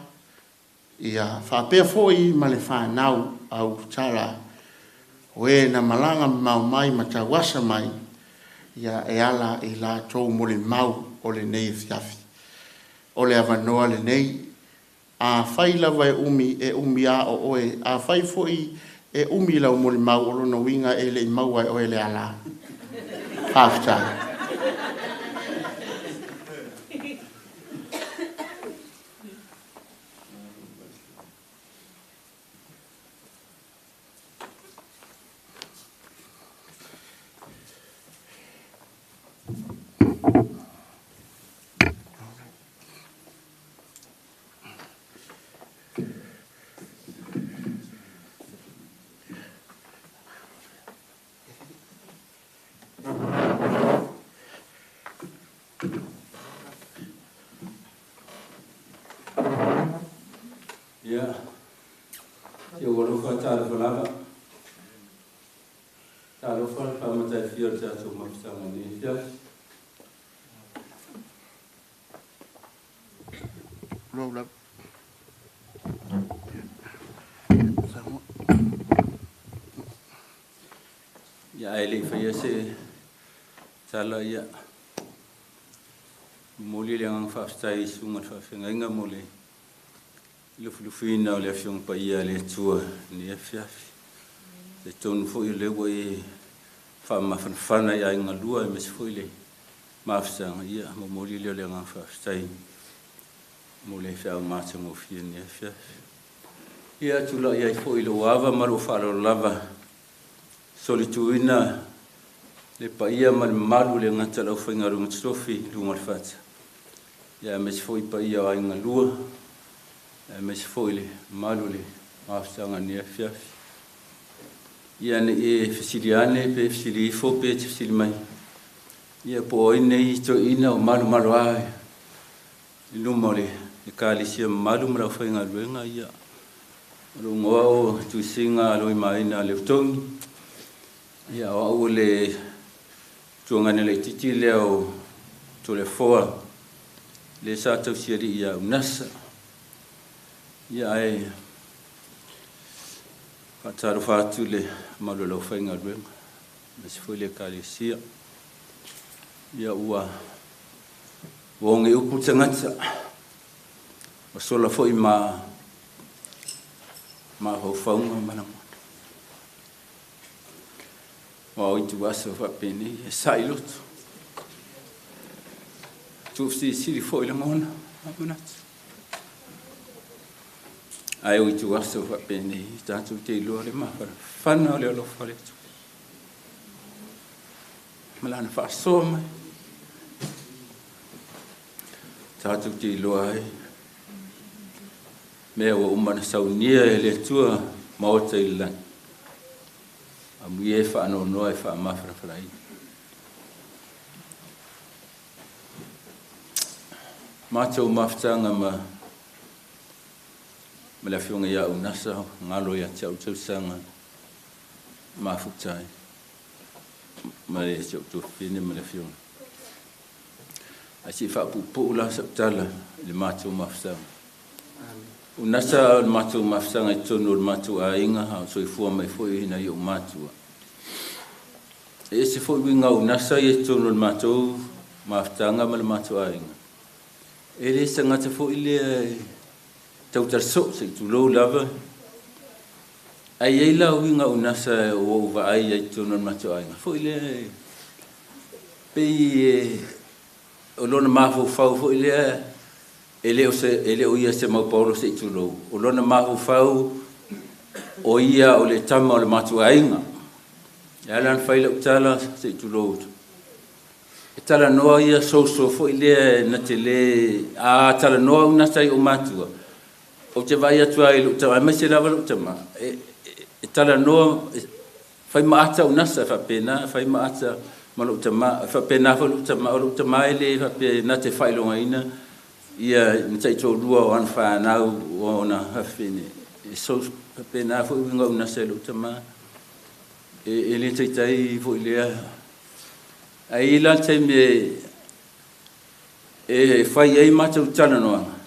ia faapea foi ma le fanau a Ulutala o e na malaga mamao mai ma tauasa mai ia e ala i latou molimau o lenei fiafi. O le avanoa lenei, a fai lava e umi a o oe, a fai foi e umi lau molimau o lona uiga e le i maua e oe le ala. Faafetai. Ia, te ua talofa lava. Talofa le faamatai fia o le tatou mafutaga i lenei afiafi. Roll up. Ia ae le i faia se tala ia momoli le agaga faafetai i susuga i le faafeagaiga mo le lufilufiina o le afioga paia a le Atua i lenei afiafi. Te tonu foi o lea ua e faamafanafana i aiga lua aemaise foi le mafutaga, ia momoli lea o le agaga faafetai mo le feau matagofie i lenei afiafi. Ia tulai ai foi lou ava ma lou faaaloalo lava solituina le paia ma le mamalu le gata o le aufaigaluega totofi i luga o le fata. Ia aemaise foi paia o aiga lua, aemaise foi le mamalu o le mafutaga i lenei afiafi. Ia ne i e fesili ane pe fesili ifo pe te fesili mai. Ia po o ai nei toeaina o malomalo a i luma o le ekalesia mamalu ma le aufaigaluega, ia O lou igoa o Tuisiga Loimaina Leutogi. Ia, o au o le tuagane laitiiti lea o Toleafoa, lea sa tausialii ia Unasa. Ia, ae faatalofa atu i le mamalu o le aufaigaluega, aemaise foi le Ekalesia. Ia, ua oge upu le tagata, ua sola foi ma mafaufauga ma lagona. Aua o ituaso faapenei e sa'i loto, tuufesilisili foi lagona ma manatu. Ae o ituaso faapenei tatou te iloa le mafanafana o le alofa o le Atua ma Lana faasoa mai. Tatou te iloa ai mea ua uma ona saunia e le Atua maota i le lagi. Amuia e faanoanoa e faamafanafanaina. Matou mafutaga ma ma le afioga ia Unasa galo ia te au tausaga mafuta ai ma le si ou tuafafine ma le afioga. Ae se i faapuupuu la sau tala i le matou mafutaga. Unasa o le matou mafutaga i totonu o le matou aiga, a o soifua mai foi nai ou matua. E ese foi uiga o Unasa ia i totonu o le matou mafutaga ma le matou aiga. E le se tagata foi lea e tautala soo, se i tulou lava. Ae i ai la uiga o Unasa ua ou vaai ai i totonu o le matou aiga foi lea e pei e o lona mafaufau foi lea e le o se e le o ia se maupaolo se i tulou. O lona mafaufau o ia o le tama o le matou aiga. E ala ona fai lau tala se i tulou. E talanoa ia soso foi lea na te le a talanoa Unasa i ou matua. Ou te vaai atu ai i lou tama, aemaise lava lou tama, e talanoa, fai ma ata Unasa, faapena, fai ma ata ma lou tama, faapena foi lou tama, o lou tama e le faapea na te faailogaina ia na taitoalua o ana fanau o ona afafine. E so, faapena foi uiga o Unasa i lou tama, e le taitai foi lea. Ae i ai la le taimi e fai ai matou talanoaga,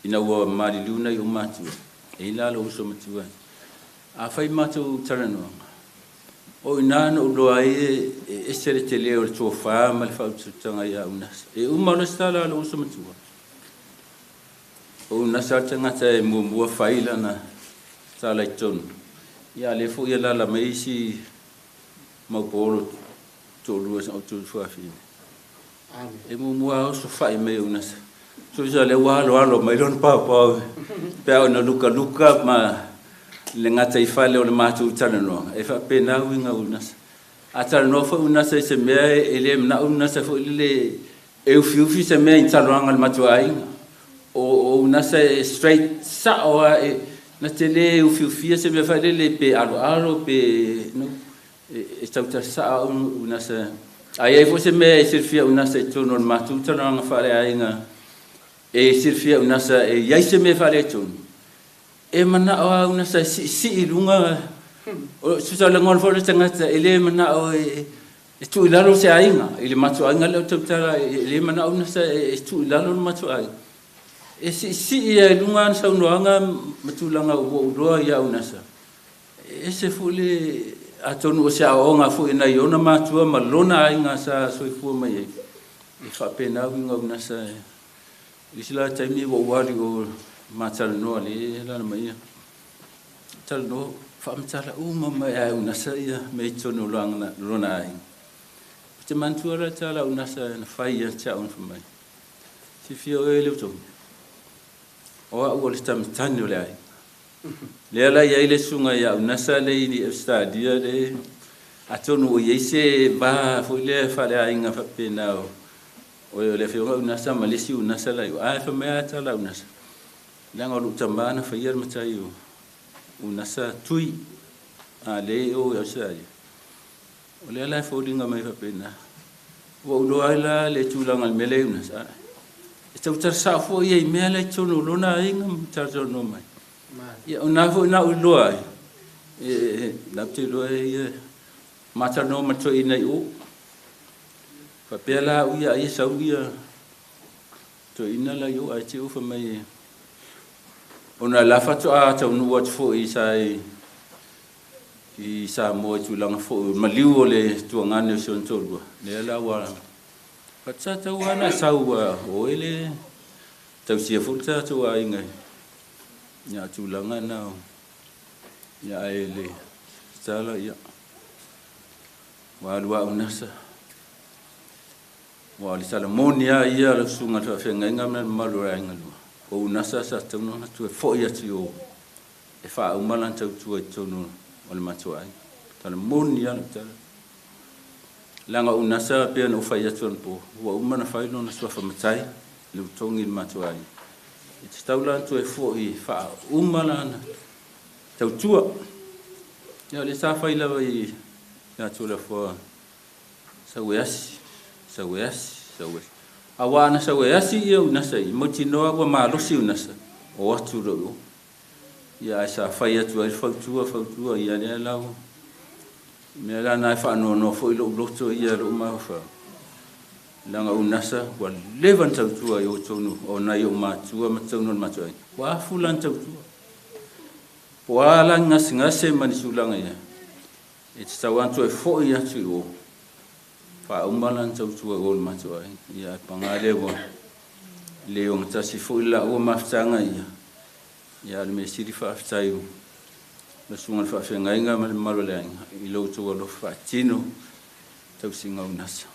ina ua maliliu nai ou matua, e i ai la lou uso matua, a fai matou talanoaga, o i ina na ou iloa ai e ese le tele o le tofa ma le faautautaga ia Unasa. E uma o le isi tala a lou uso matua, o Unasa le tagata e muamua fai lana tala i totonu. Ia a o lea foi e alaala mai isi mau paolo toalua sa outou tuafafine. E muamua lava osofai mai Unasa. Tusa lea ua aloalo mai lona paopao pe a ona lukaluka ma le gataifale o le matou talanoaga, e faapena uiga o Unasa. A talanoa foi Unasa i se mea e le manao Unasa foi lele e ufiufi se mea i talanoaga a le matou aiga. O Unasa e straight sao lava, e na te le ufiufia se mea foi lele pe aloalo pe no. E tautala sao Unasa. A i ai foi se mea e silafia Unasa i totonu o le matou talanoaga faaleaiga, e silafia Unasa e i ai se mea faaletonu, e manao lava Unasa e siisii i luga. Tusa o le lagona foi o le tagata, e le manao e tuu i lalo se aiga, i le matou aiga lea o tautala, e le manao Unasa e tuu i lalo le matou aiga. E siisii lava i luga ana saunoaga ma tulaga ua ou iloa ia Unasa. E ese foi le atonu o se aoaoga foi nai ona matua ma lona aiga sa soifua mai ai. E faapena uiga o Unasa. I isi la taimi ua ou alu o matalanoa le alaala mai ia. Talanoa faamatala uma mai a Unasa ia mea i totonu o lona aiga. Ou te manatua la tala Unasa na fai ia te au na fai mai. Silafia oe Leutogi, o au o le tamatane o le aiga. Lea la i ai le susuga ia Unasa lea i Ausetalia le atonu o i ai se va foi lea faaleaiga faapena o le afioga Unasa ma le isi Unasa la i o. Ae fai mai lava tala Unasa, leaga o lou tama na faia le matai o Unasa Tui a lea i o i Ausetalia. O lea la e foliga mai faapena. Ua ou iloa ai la le tulaga i le mea lea i Unasa. E tautala sao foi ia i mea la i totonu o lona aiga ma talatalanoa mai. Ia o na fo'i na ou iloa ai, e latou te iloa ai ia matalanoa ma toeaiina i o. Faapea la au ia ai e sau ia toeaiina la i o ae te i ua fai mai ona la faatoa taunuu atu fo'i sa i Samoa i tulaga fo'i maliu o le tuagane o si ona toalua lea la ua fatatau lava na sau o le tausia foi le tatou aiga ia tulaga na ia ae le tala ia ua alu au nasa ua le salamoni a ia le susuga le faafeagaiga ma le mamalu o le aiga lua o unasa sa tauno na toe fo'i atu i o e faauma lana tautua i totonu o le matou aiga salamoni a le tala leaga unasa pei ona ou fai atu anapo ua uma ona fai lona suafa matai le utogi i le matou aiga e tatau la ona toe fo'i faauma lana tautua ia o le sa fai lava i ia Toleafoa sau e asi sau e asi sau e auā ana sau e asi ia unasa i mautinoa ua malosi unasa o atu lo'o ia ae sa fai atu ai le fautua fautua ia lea lau mea la na e faanoanoa fo'i lo'u loto ia lo'u mafaufau leaga unasa ua leva ona tautua i o tonu o nai ou matua ma totonu o le matou aiga ua afu lana tautua po o a la gasegase ma ni tulaga ia e tatau lava ona toe fo'i atu i o faauma lana tautua i o le matou aiga ia ae paga lea ua le ogatasi fo'i laua mafutaga ia ia a o le mea sili faafetai le susuga i le faafeagaiga ma le mamalu o le aiga i lo outou alofa faatino tausiga o unasa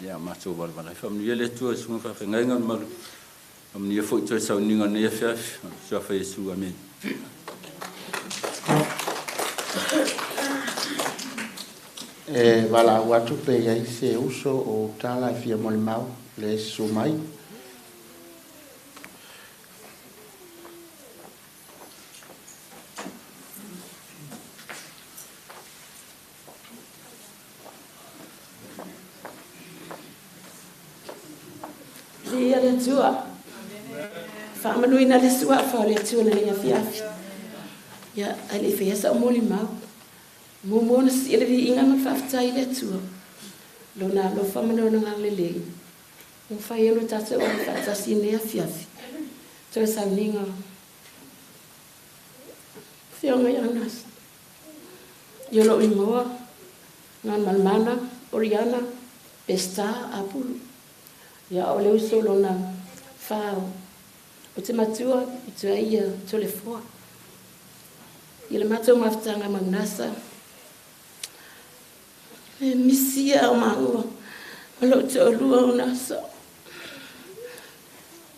ia matou valavala ai faamanuia le Atua i susuga faafeagaiga ma le mamalu faamanuia foi toe sauniga o lenei afiafi suafa Iesu amene. E valaau atu pe i ai se uso o tala e fia molimau le susu mai. Ia le Atua. Faamanuina le suafa o le Atua lenei afiafi. Ia, ae le i faia sa'u molimau. Muamua ona si'i le viiga ma le faafetai i le Atua. Lona alofa ma lona agalelei. Ua mafai ona tatou ai faatasi i lenei afiafi. Toe sauniga. Afioga ia Nasa. Ia lou igoa, Galumalemana, Oriana, Peseta, Apulu. Ia o le uso lona fao. O te matua i tua ia Toleafoa. I le matou mafutaga ma Unasa. E misia o maua ma lou toalua o Unasa.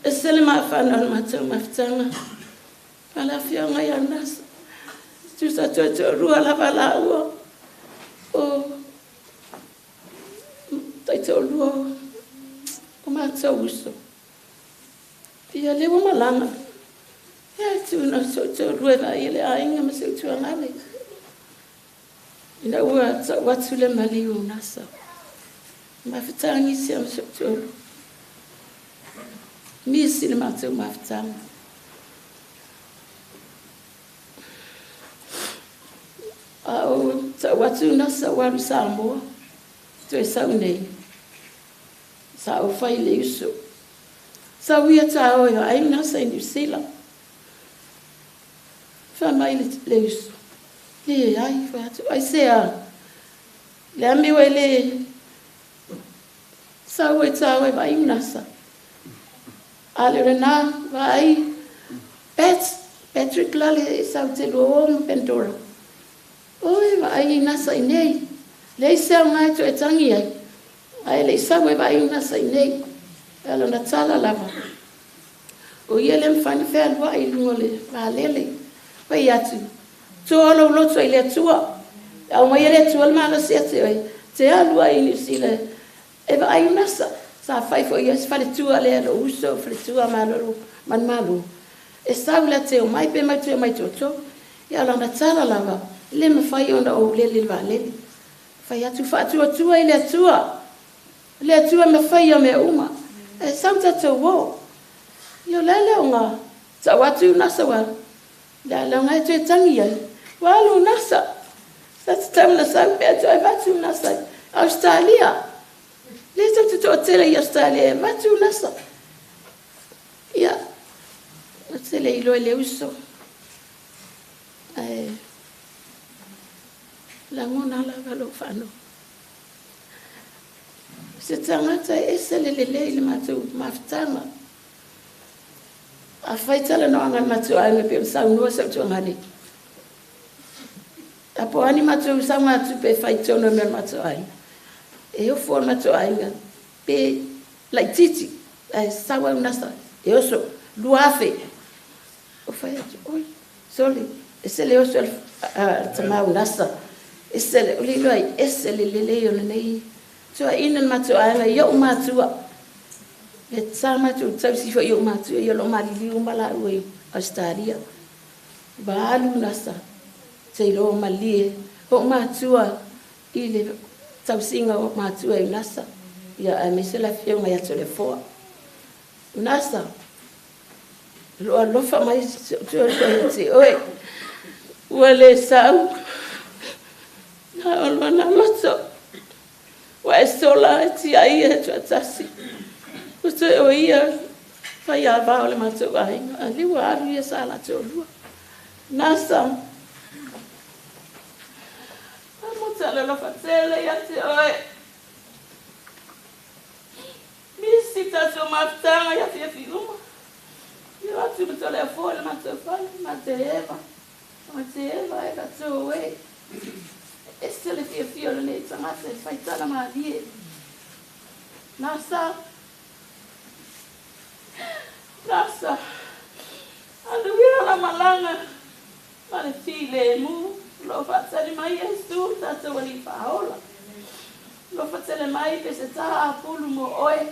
E se le mafana o le matou mafutaga. Ma le afioga ia Unasa. Tusa toe toalua lava laua. O taitoalua o matou uso. Ia le ua malaga. Ia tuna so toalua e vaai le aiga ma se utuagale. Ina ua ta'u atu le maliu o Nasa. Mafutagi si ama so toalua. Misi le matou mafutaga. A o ta'u atu Nasa ua alu Samoa. Toe sau nei. Sa ou fai le uso. Sa uia tā oe o ai Nasa i New Zealand. Fa mai le uso. Le ai, fai atu. Ai se a. Le ami ua le sau e tā oe vai Nasa. A le rena vai Patrick Lale e sau te lua o ma Pandora. Oi vai i Nasa i nei. Le se au ngai to e tangi ai. Ai le sau e vai Nasa i nei. E lona tala lava. O ia le mfani fea lua i lunga le vaalele. Pai atu. Toa lou loto i le Atua. Au mai le Atua le malosi ate oe. Te alua i New Zealand. E vaai Nasa. Sa fai foi ia se faletua lea lo uso, faletua malolo, manumalo. E sau le te o mai pe mai te mai toto. Ia lona tala lava. Le mafai ona ou lele le vaalele. Fai atu faatuatua i le Atua. Le Atua mafai o mea uma. E sau tatou o. Ia o le lea o ngā. Tau atu Nasa wa. Le a le aoga e toe tagi ai, ua alu NASA. Sa tatau ona sau pe a toe avatu NASA i Ausetalia. Lea tatou te toatele i Ausetalia e avatu NASA. Ia, ou te le iloa i le uso, ae lagona lava lou faanoanoa. Se tagata e ese le lelei i le matou mafutaga. Afai talanoaga a le matou aiga pei ona saunoa si ou tuagalii. A po o a ni matou saugatupe e fai i totonu o mea o le matou aiga, e ofo le matou aiga pe laitiiti ae sau au nasa e oso 2,000. Ou fai atu, oi, sole, ese le oso a le tama o nasa. Ese le, o le iloa ai, ese le lelei o lenei tuuaiina le matou aiga i ou matua. Le sa matou tausi foi i ou matua ia o lo o maliliu uma laua i Ausetalia. Ua alu nasa, te iloa ua malie ou matua i le tausiga o matua i nasa. Ia aemaise le afioga ia Toleafoa. Nasa, o lo o alofa mai si ou tuatua ia te oe. Ua le sau na o lona loto. Ua e sola e tiai ia tuatasi. Ua toe o ia faiava o le matou aiga. A lea ua alu ia sa la toalua. Nasa, amuta le alofa tele ia te oe. Misi tatou mafutaga i afiafi uma. Ia o atu ma Toleafoa i le matou fale, ma te eva, ma te eva e tatou e. E ese le fiafia o lenei tagata e fai tala malie. Nasa, Nasa, alu ia la malaga ma le filemu, o lo o faatali mai Iesu, tatou Alii Faaola. Alofa tele mai pe se taha apulu mo oe,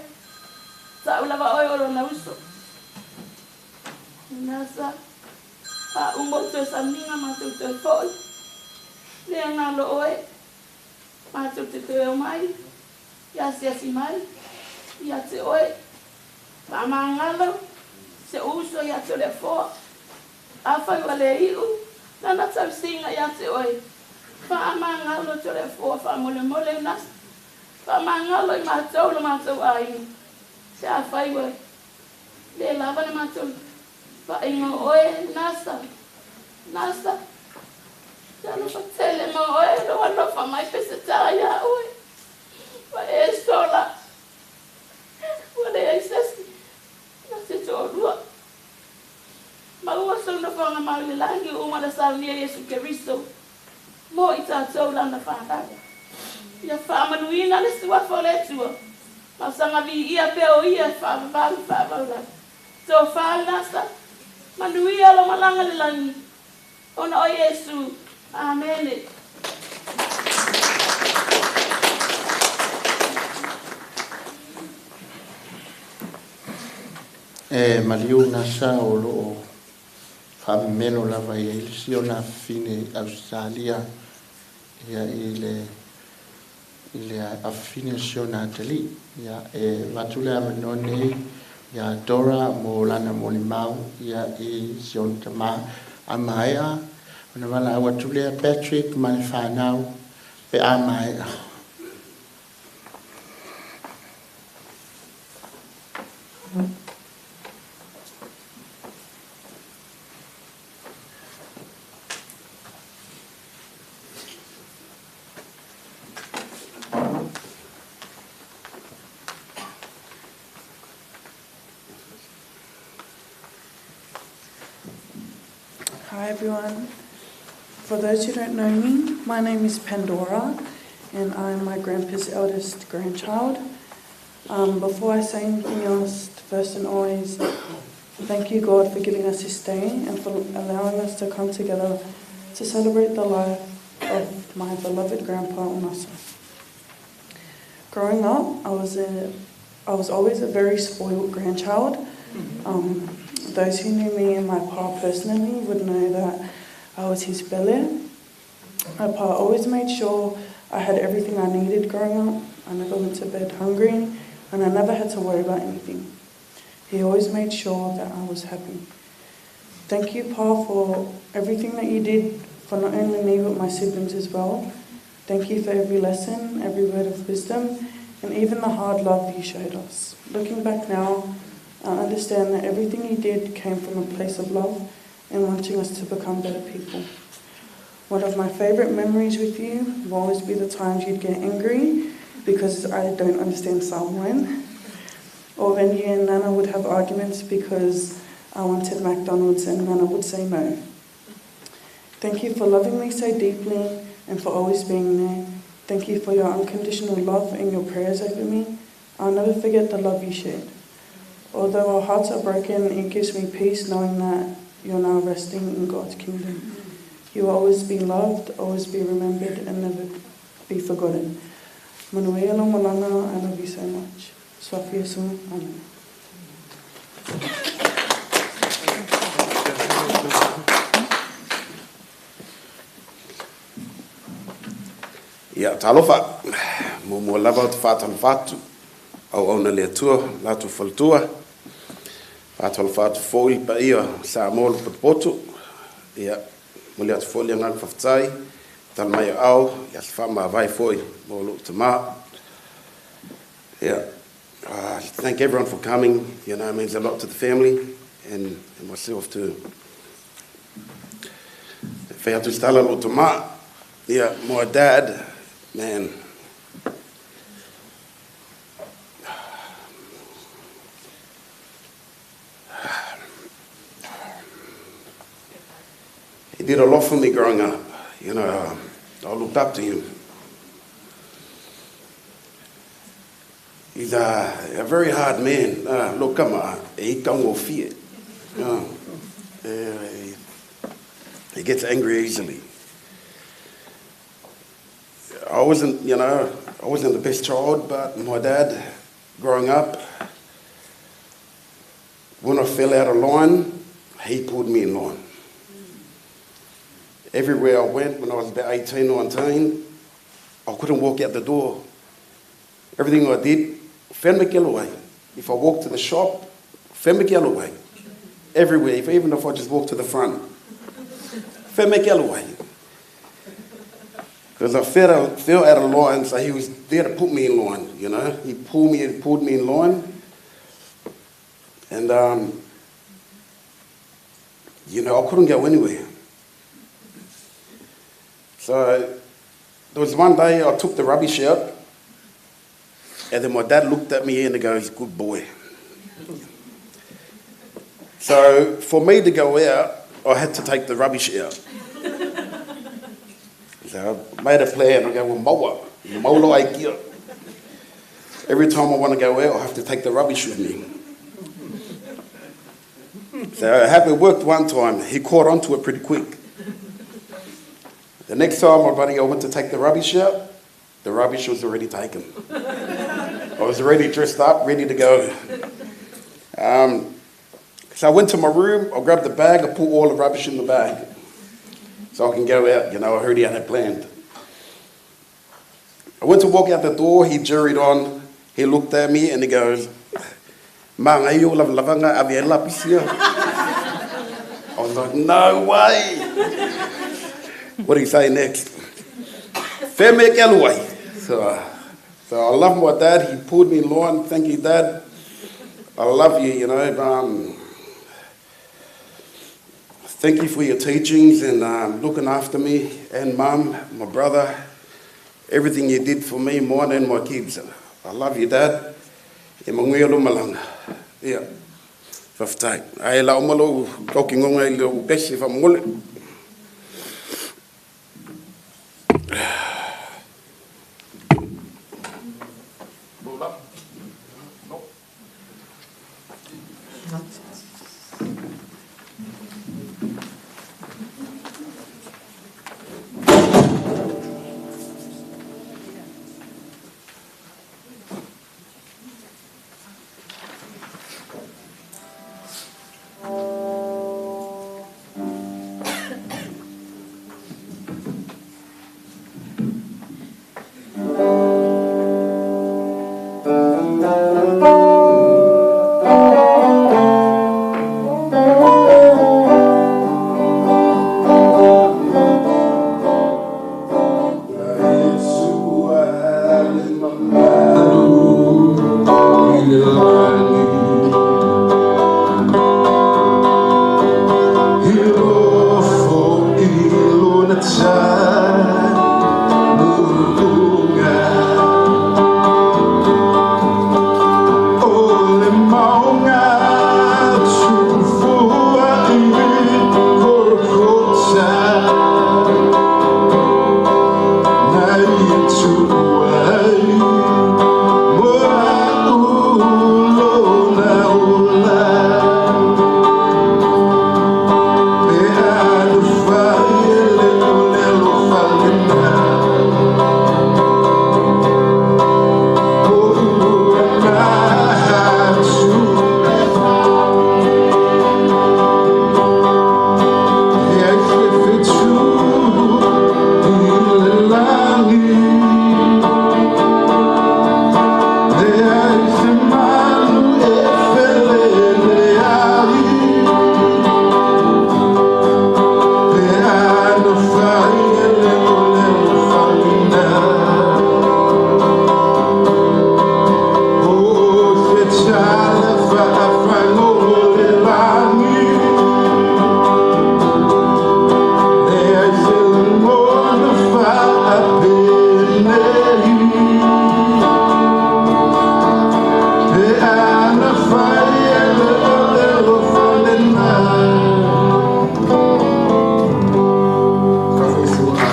tau lava oe o lona uso. Nasa, faauma o toe sauniga matou toe foi, le galo oe, matou te toe omai, ia asiasi mai, ia te oe, faamagalo se uso ia Toleafoa. Afai ua le iu lana tausiga ia te oe, faamagalo Toleafoa, faamolemole Nasa, faamagalo i matou lo matou aiga, se afai ua le lava le matou vaaiga o oe, Nasa, Nasa, te alofa tele mo oe, lou alofa mai pe se ta ia oe, ua e sola, ua leai se isi na te toalua. Maua sou nofoaga mau i le lagi ua uma ona saunia Iesu Keriso mo i tatou lana fanau. Ia faamanuina le Suafa o le Atua ma o saga viia pea o Ia e faavavau faavau lava. Tofa Nasa, manuia lou malaga i le lagi ona o Iesu. Amene. E maliu Nasa o lo o faamemelo lava i ai le si ona afafine i Ausetalia, ia i le i le afafine o si ona atalii. Ia e avatu le avanoa nei ia Dora mo lana molimau ia i si ona tama. A maea ona valaau atu lea Patrick ma le fanau pe a maea. Hi everyone. For those who don't know me, my name is Pandora and I'm my grandpa's eldest grandchild. Before I say anything else, first and always, thank you God for giving us this day and for allowing us to come together to celebrate the life of my beloved grandpa Unasa. Growing up, I was a I was always a very spoiled grandchild. Those who knew me and my pa personally would know that I was his pele. My pa always made sure I had everything I needed growing up. I never went to bed hungry, and I never had to worry about anything. He always made sure that I was happy. Thank you, Pa, for everything that you did for not only me but my siblings as well. Thank you for every lesson, every word of wisdom, and even the hard love you showed us. Looking back now, I understand that everything you did came from a place of love and wanting us to become better people. One of my favourite memories with you will always be the times you'd get angry because I don't understand Samoan, or when you and Nana would have arguments because I wanted McDonald's and Nana would say no. Thank you for loving me so deeply and for always being there. Thank you for your unconditional love and your prayers over me. I'll never forget the love you shared. Although our hearts are broken, it gives me peace knowing that you're now resting in God's kingdom. You will always be loved, always be remembered, and never be forgotten. Manuela Malanga, I love you so much. Sophia Amen. Ia, talofa, muamua lava ou te faatalofa atu, auauna le Atua, latou faletua, faatalofa atu foi i le paia o Samoa le potopoto, ia, momoli atu foi le agaga faafetai, tala mai o ao, i aso faamavae foi mo lou tama. Ia, thank everyone for coming, you know, it means a lot to the family and, and myself too. Fai atu se tala lou tama, ia, my dad, man, he did a lot for me growing up. You know, I looked up to him. He's a, a very hard man. Look, kama, e ika fie. He, he gets angry easily. I wasn't, you know, I wasn't the best child, but my dad, growing up, when I fell out of line, he pulled me in line. Everywhere I went when I was about 18, 19, I couldn't walk out the door. Everything I did, away. If I walked to the shop, away. Everywhere, if, even if I just walked to the front, away. Because I fell, fell out of line, so he was there to put me in line, you know. He pulled me and pulled me in line. And, you know, I couldn't go anywhere. So there was one day I took the rubbish out, and then my dad looked at me and he goes, good boy. So for me to go out, I had to take the rubbish out. So I made a plan. I go, well, maua. Maula ai kia. Every time I want to go out, I have to take the rubbish with me. So it worked one time. He caught onto it pretty quick. The next time my buddy, I went to take the rubbish out, the rubbish was already taken. I was already dressed up, ready to go. So I went to my room, I grabbed the bag, I put all the rubbish in the bag so I can go out. You know, I already had it planned. I went to walk out the door, he juried on, he looked at me and he goes, I was like, no way. What do you say next? So, so I love my dad. He pulled me in line. Thank you, Dad. I love you, you know. Thank you for your teachings and looking after me and Mum, my brother, everything you did for me, mine and my kids. I love you, Dad. E manguia lo malanga. Ia. Whawhitai. Ai la omalo koki ngonga i lo pesi whamole.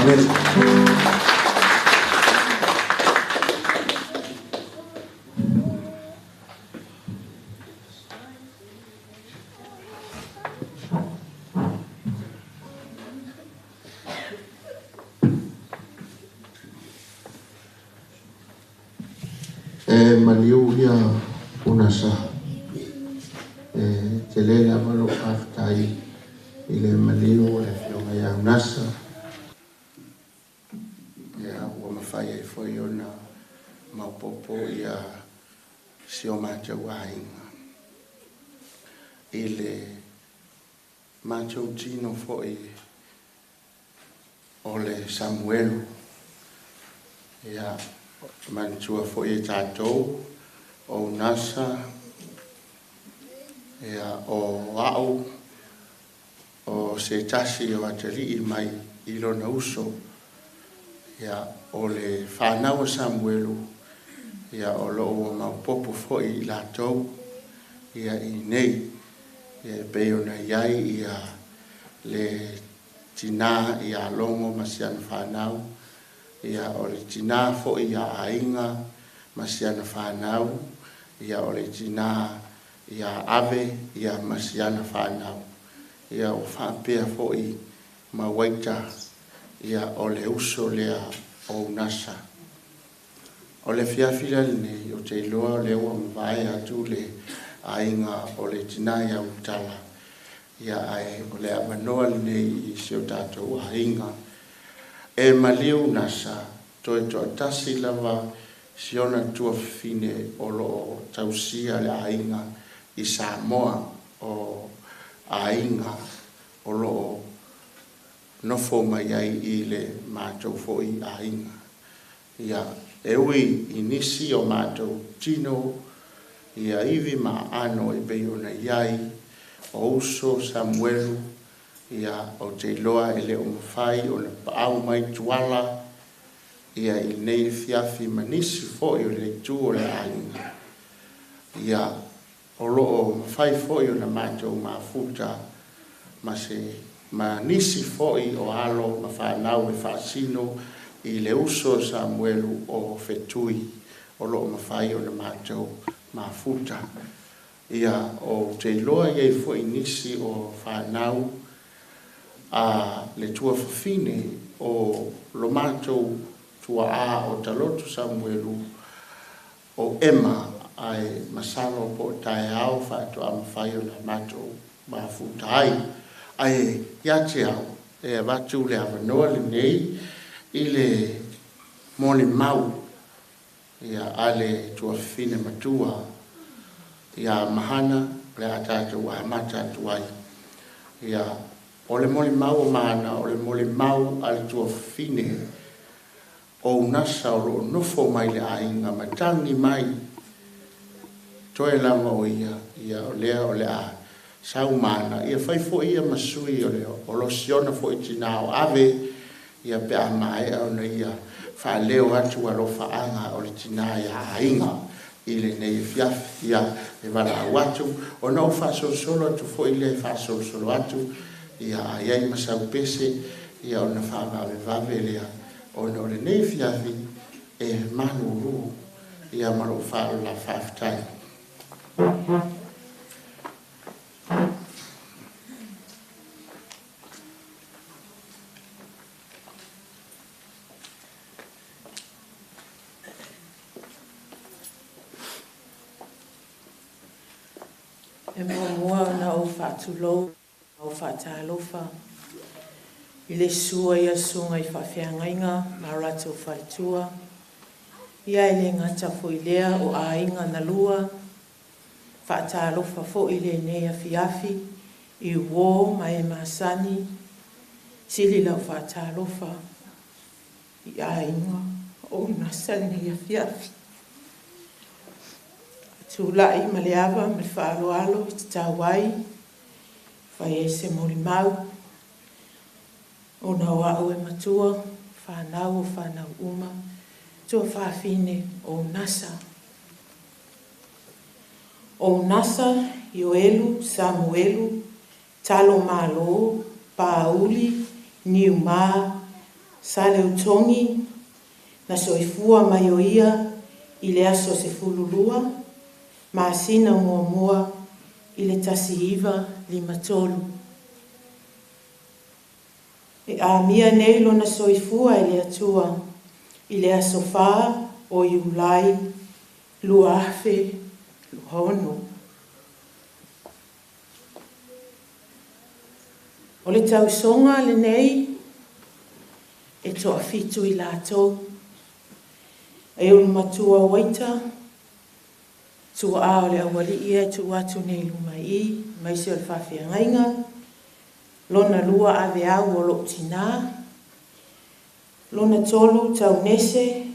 Samuelu. E maliu ia Unasa, e tele lava lou faafetai i le maliu o le Afioga ia Unasa, ia ua mafai ai foi ona maopoopo ia si o matou aiga i le matou tino foi o le Samuelu. Ia manatua foi e tatou o Unasa, ia o a'u o se tasi o atalii mai i lona uso, ia o le fanau o Samuelu, ia o loo ua maopoopo foi i latou ia i nei, ia e pei ona i ai ia le tinā ia Logo ma si ana fanau, ia o le tinā foi ia Aiga ma si ana fanau, ia o le tinā ia Ave ia ma si ana fanau, ia ua faapea foi ma Uaita, ia o le uso lea o Unasa. O le afiafi la lenei, ou te iloa o lea ua mavae atu le aiga o le tinā ia Ulutala, ia ae o le avanoa lenei i si o tatou aiga. E maliu Unasa, toe toatasi lava si ona tuafafine o loo tausia le aiga i Samoa, o aiga o loo nofo mai ai i le matou foi aiga. Ia e ui i nisi o matou tino ia ivi ma aano e pei ona i ai o uso Samuelu, ia ou te iloa e le o mafai ona paau mai Tuala ia i lenei afiafi ma nisi foi o le itu o le aiga. Ia o loo mafai foi ona matou mafuta ma se ma nisi foi o alo ma fanau e faasino i le uso o Samuelu o Fetui, o loo mafai ona matou mafuta. Ia ou te iloa i ai foi nisi o fanau a le tuafafine o lo matou tuaa o Taloto Samuelu o Ema, ae masalo po o taeao faatoa mafai ona matou mafuta ai. Ae ia te au e avatu le avanoa lenei i le molimau ia a le tuafafine matua ia Mahana, o le a tatou amata atu ai. Ia o le molimau o Mahana o le molimau a le tuafafine o Unasa o loo nofo mai le aiga ma tagi mai toe lava o ia, ia o lea o le a sau Mahana ia fai foi ia ma sui o le o losiona foi tinā o Ave, ia pe a maea ona ia faaleo atu alofaaga o le tinā ia Aiga i lenei afiafi. Ia e valaau atu ona ou faasolosolo atu foi lea e faasolosolo atu, ia a i ai ma sau pese ia ona faavavevave lea, ona o lenei afiafi e malulu. Ia ma lou faaaloalo lava, faafetai. E muamua ona ou faatulou ma ou faatalofa i le susu ai o susuga i faafeagaiga ma o latou faletua, ia e le gata foi lea o aiga na lua. Faatalofa foi i lenei afiafi i uō ma e masani, sili lau faatalofa i aiga o Unasa lenei afiafi. Tulai ma le ava ma le faaaloalo i tatau ai, fai ai se molimau, ona o au e matua, fanau o fanau uma, tuafafine o Unasa. O Unasa, Ioelu, Samuelu, Talo Malo, Pauli, Niumā, Saleutogi na soifua mai o ia i le aso 12 masina muamua i le 1953. E amia nei lona soifua e le Atua i le aso 4 o Iulai 2026. O le tausoga lenei e toafitu i latou. E ulumatua waita, tuaa o le aualii e tuu atu nei luma i, maise o le faafeagaiga, lona lua ave au o loo tinā, lona tolu taunese,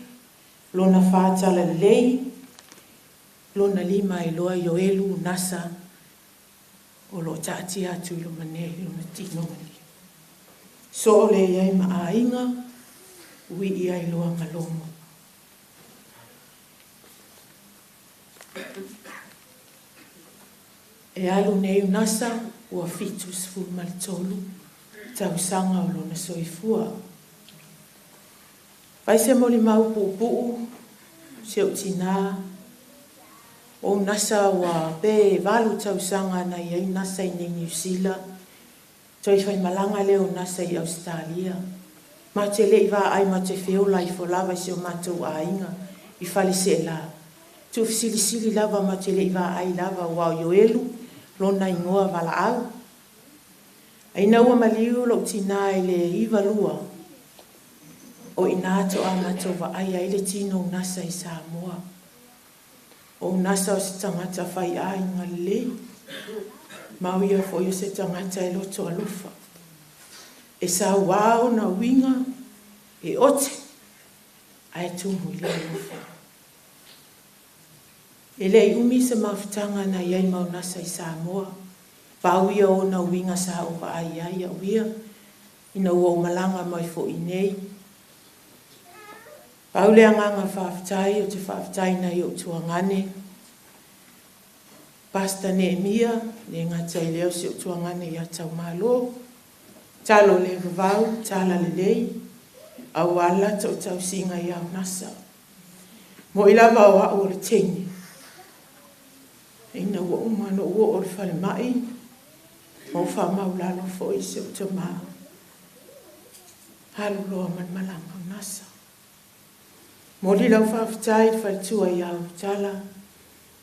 lona whā talalelei, lona lima iloa Ioelu Nasa o loo taatia atu i luma nei, lona tino mani. So o le iai ma aiga, ui ia iloa malomo. E alu nei unasa ua 73 tausaga o lona soifua. Fai se molimau puupuu si ou tinā o unasa ua pe 8 tausaga na iai nasa i nei Niu Sila. Toi fai malaga lea o nasa i Australia. Ma te lei vaai ma te feola ifo lava i si o matou aiga i Faleseela. Tuufesilisili lava ma te lei vaai lava ua o Ioelu lona igoa valaau. Aina ua maliu lou tinā i le 92 o ina to'a matou vaai ai le tino o nasa i Samoa. O nasa o se tagata fai aiga lelei. Ma o ia foi o se tagata e loto alofa. E sauā ona uiga e ote ae tumu i le alofa. E lei umi se mafutaga na iai ma o nasa i Samoa. Pau ia ona uiga sa ou vaai ai au ia ina ua ou malaga mai foi nei. Pau le agaga faafetai o te faafetai nai ou tuagane. Pastor Neemia, le gata i lea o si ou tuagane ia Taumalo. Talo le vavau, tala lelei, auā le latou tausiga ia Unasa. Mo'i lava o au o le teine. Ina ua uma ona ou oo i le falemai, ma ou faamaulalo foi i si ou tamā. Alu loa ma le malaga o Nasa. Momoli lau faafetai i le faletua ia Ulutala,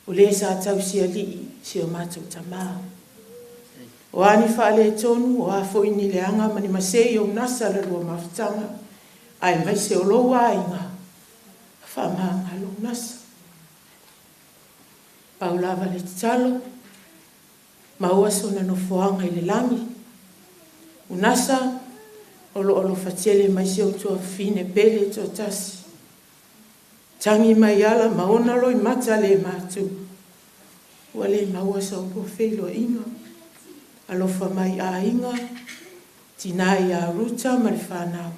o le sa tausialii si o matou tamā. O a ni faaletonu, o a foi ni leaga ma ni masei o Unasa la lua mafutaga, aemaise o lou aiga, faamagalo Unasa. Pau lava le tatalo, maua sona nofoaga i le lagi. Unasa, o loo alofa tele mai si ou tuafafine pele toatasi. Tagi mai ala ma ona loimata le matu. Ua le maua sa ulua feiloaiga. Alofa mai aiga, tinā ia Ruta ma le whanau.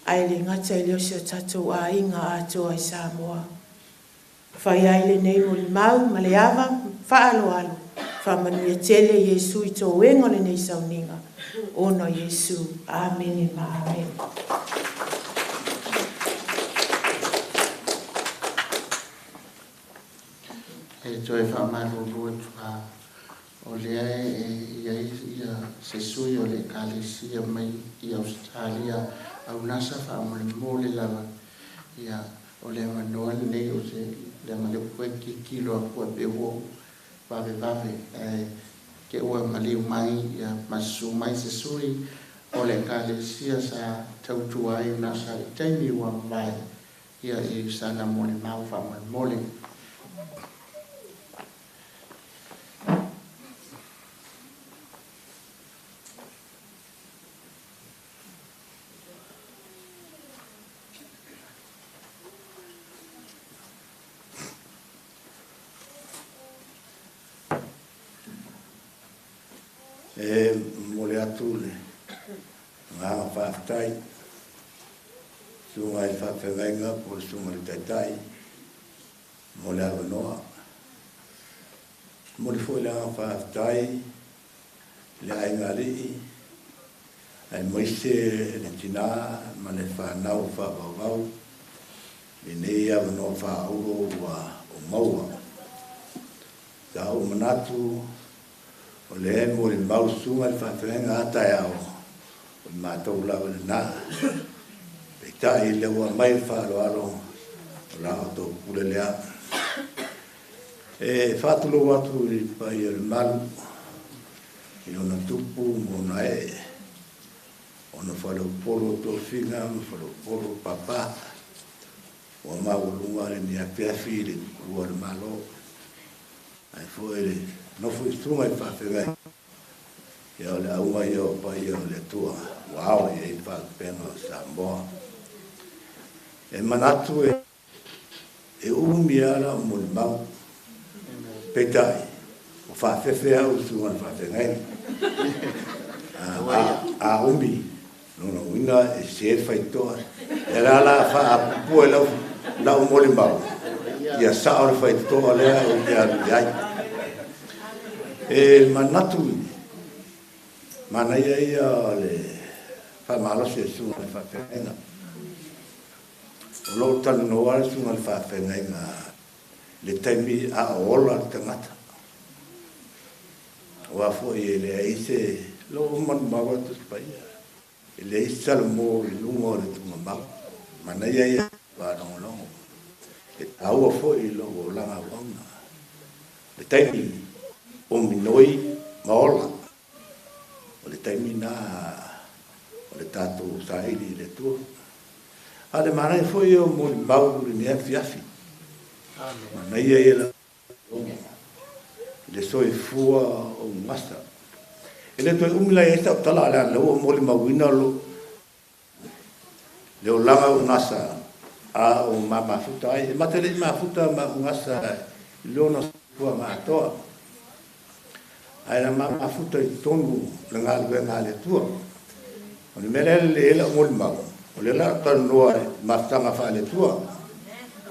Ae le gata i lea o si o tatou aiga atoa i Samoa. Fai ai lenei molimau ma le ava faaaloalo. Faamanuia tele Iesu i tōega o lenei sauniga. Ona o Iesu. Amene ma amene. E toe faamalulu atu a o lea e iai ia se sui o le Ekalesia mai i Australia au nasa faamolemole lava ia o le avanoa lenei o se leaga lea ua toe tilotilo atu ai pe ua ou vavevave ae te ua maliu mai ia ma susu mai se sui o le Ekalesia sa tautua ai nasa i taimi ua mavae ia i sana molimau faamolemole. E momoli atu le agaga faafetai susuga i le faafeagaiga po o le susuga i le Taitai mo le avanoa. Momoli foi le agaga faafetai i le aiga alii Aemaise le tinā ma le fanau faavauvau lenei avanoa faaauuro ua ou maua. Sa ou manatu o lea e molimau susuga i le faafeagaiga a taeao o le matou lava lena. Peitai lea ua aumai le faaaloalo o la outou pule lea. E faatulou atu i le paia o le malu i lona tupu ma ona ee, ona faleupolu o tofiga ma faleupolu o papa, ua maualuga lenei afiafi i le tukulua o le Malo, ae foi le nofo i susuga i faafeagaiga, ia o le auga ia o paia o le Atua ua ao i ai le faalupega o Samoa. E manatu e umi lava lau molimau, peitai ua faafefe au i susuga i le faafeagaiga. A umi, lona uiga e sese le faitotoa. Ia la la faapuupuu ai lau molimau, ia sao le faitotoa lea ou te alu i ai. E manatu manaia ia o le faamalosi e susuga i le faafeagaiga. O lo o talanoa le susuga i le faafeagaiga i le taimi a o ola le tagata. Aua foi e leai se lou manumau a le Tusi Paia, e leai se salamo i luga o le tugamau. Manaia ia faalogologo. E taua foi i lou olaga auauna le taimi o minoi ma ola. O le taimi lena o le tatou saili i le Atua. A o le manaia foi o molimau i lenei afiafi. Manaia ia la le soifua o gasa. E le toe umi la i ai sau tala, a le a ua molimauina lo le olaga o gasa a o mamafuta ai. E mate le i mafuta ma gasa i lona soifuaga atoa. Ae na mamafuta i totonu le galuega a le Atua. O le mea lea e lelei ai lau molimau, o lea la talanoa i mafutaga faale-Atua.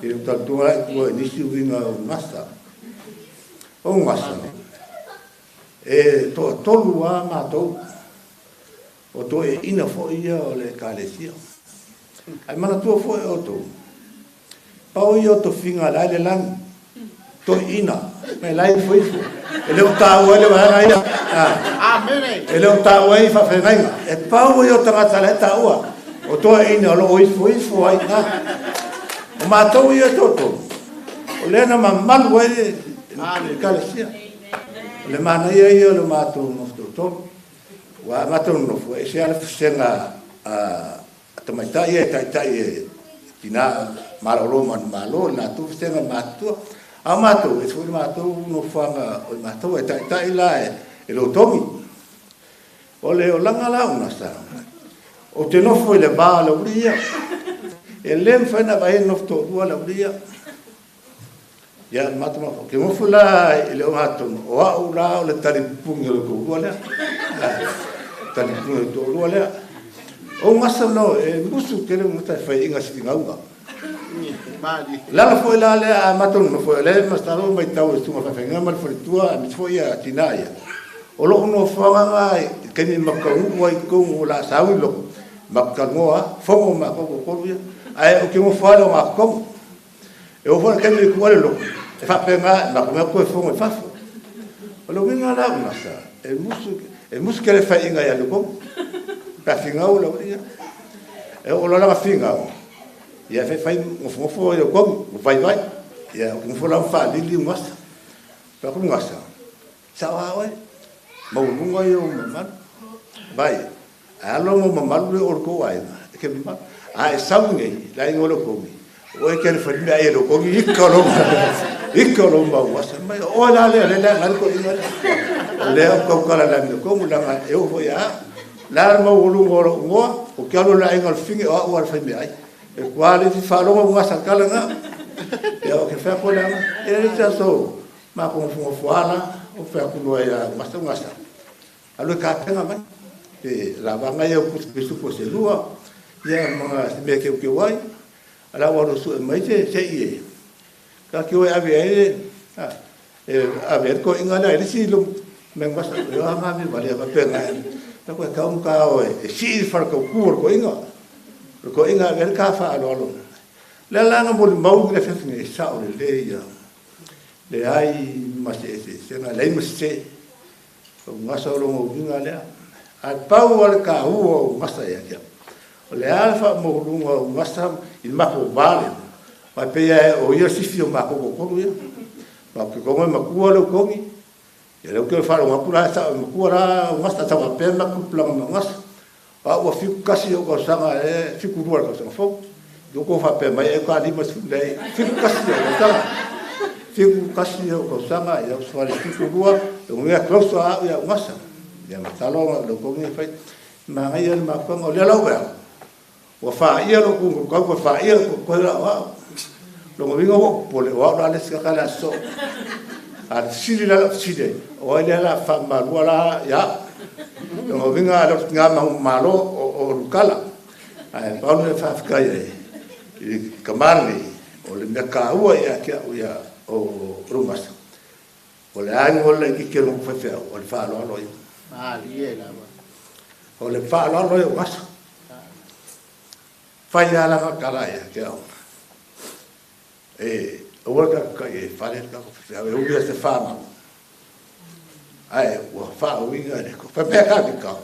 I le talanoa ai tua i nisi uiga o gasa. O gasa, e toatolu lava matou, o toeaiina foi ia o le Ekalesia. Ae manatua foi outou, pau ia o tofiga la e i le lagi, toeaiina, mai la e ifo ifo. E le o taua ai le vaega ia. E le o taua ai faafeagaiga. E pau ia o tagata la e taua. O toeaiina o lo o ifo ifo ai na. O matou ia toatolu, o lea na mamalu ai le Ekalesia. O le manaia ia o le matou nofo toatolu. Ua matou nonofo, e ese lava le vasega a tamaitai ia e taitai e tina malolo manumalo, le latou vasega matutua. A o matou, e ese foi le matou nofoaga o i matou e taitai la e lotogi. O le olaga la o gasa, ou te nofo i le va o le aualii ia. E le mafai ona vaai e nofo toalua le aualii ia. Ia, matou mafua. Ke nofo la i le ogatotonu, o au la o le talipupuni o le toalua lea. Talipupuni o le toalua lea. O gasa no, e musu tele o gata e fai inga sitigauga. Lala foi la lea a matou nonofo, o lea masalo mai tau e susuga faafeagaiga ma le faletua, aemaise foi ia tina ia. O lou nofoaga i taimi makauu ai totonu o la sauni loko, maku talanoa, fono matou toatolu ia. Ae ou te nofo lava i le ogatotonu. E oo foi i le taimi e tuu ai le lotu, e faapena, matou omai atu toe fono i fafo. O le uiga la o gasa, e musu tele faiga ia le tonu. Pe a finau le aualii ia. E oo loa la finau, ia fai fai gofogofo i le tonu, vaivai. Ia nofo la faalili gasa. Pe aku gasa, sao a oe, maualuga ia o mamalu. Vai, ae alo mo mamalu le o le tou aiga, e ke mamalu. A e sau nei, la ingo le kogi. O e ke le whai mea e le kogi, ika lo mau wasa mai. O la le le le ngal ko inga le. O le o kau kala la me kongu langa e o foi a. La maualuga o lou igoa, o ke alo le aiga o le fige o au a le faimea ai. E kua le fi faalogo gasa kala nga. Ia o ke whea ko le anga. E le te aso, ma ko ngofo ala, o whea kunoa ia gasa gasa. Alo e kapenga mai. Pe lavanga ia o pusu po se lua, ia mga se mea keu keu ai. Ala ua alo su e mai se se i e. Ka ki oe ave ai, e ave ai ko inga lea, e lisi lo me gasa, e oa ngā me wale, ka pe ngā. Ta koe kau ka o e sii le falakaukū o le toeaina. O le toeaina e avea le ta faaaloalo. Le ala na molimau i le afiafi nei, e sao lelei ia. Leai ma se eseesega, leai ma sesē. O gasa o lona uiga lea. Ae pau lava le taua o gasa ia te au, o le a le faamaualuga o gasa i le matou va lea, aua e pei lava o ia le sifi o matou toatolu ia. Matou te iloa e matua le Utogi, ia lea ou te faalogo atu la e sao e matua la Gasa, tau faapea le matou tupulaga ma Gasa. O au ua 71 ou tausaga e 72 i le tausaga fou. Ia outou faapea mai ai ua 50, leai, 71 ou tausaga. 71 ou tausaga, ia ou sefale 72, lona uiga e closer au ia Gasa. Ia masalo o le outou nei fai. Manaia le mafuaaga, o lea la ua ua faia lou tugutau, ua faia lou totoe la o au. Lona uiga ua ou popole, o au la le isi tagata o le a sosoo. A o le fesili la o lau fesili ai, o ai lea o le a faamalua la ia au? Lona uiga a le o le tina manumalo o Lukala. Ae pau le mea e faafetai ai i le tama lenei, o le mea taua ia te au ia o Lugasa, o le a igoa laitiiti o lona faifeau, o le faaaloalo ia. Malie lava. O le faaaloalo ia o Gasa. Fai lava lana tala ia te au. E aua le tatou tai e fale le tatou faifeau, e ui lava i se famau, ae ua faauiga e le Atua. Faapea Tavita,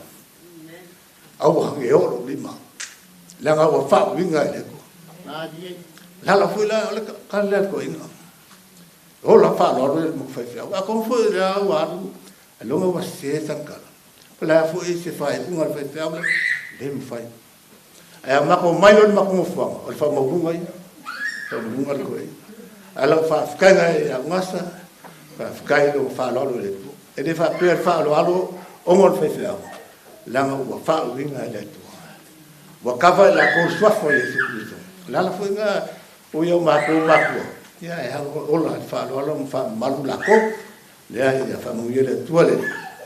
aua ne i oo lou lima, leaga ua faauiga e le Atua. Le ala foi la, o le tala lea a le toeaina. Ola faaaloalo ia le matou faifeau. Atonu foi o lea ua alu, ailoga ua sese sana tala. Po o le a foi se faaiuga a le faifeau lea, e le mafai. Ae a matou omai loa i le matou nofoaga, o le faamaualuga ia. Faamaualuga le toeaina. Ae o lau faafetaiga ia Gasa, faafetai i lou faaaloalo i le Atua. E le faapea le faaaloalo ona o le faifeau, leaga ua faauiga e le Atua. Ua kava e latou le suafa o Iesu Keriso. O le ala foi lena o ia o matou matua, ia e ola i le faaaloalo ma faamamalu latou. Lea ia faamanuia le Atua le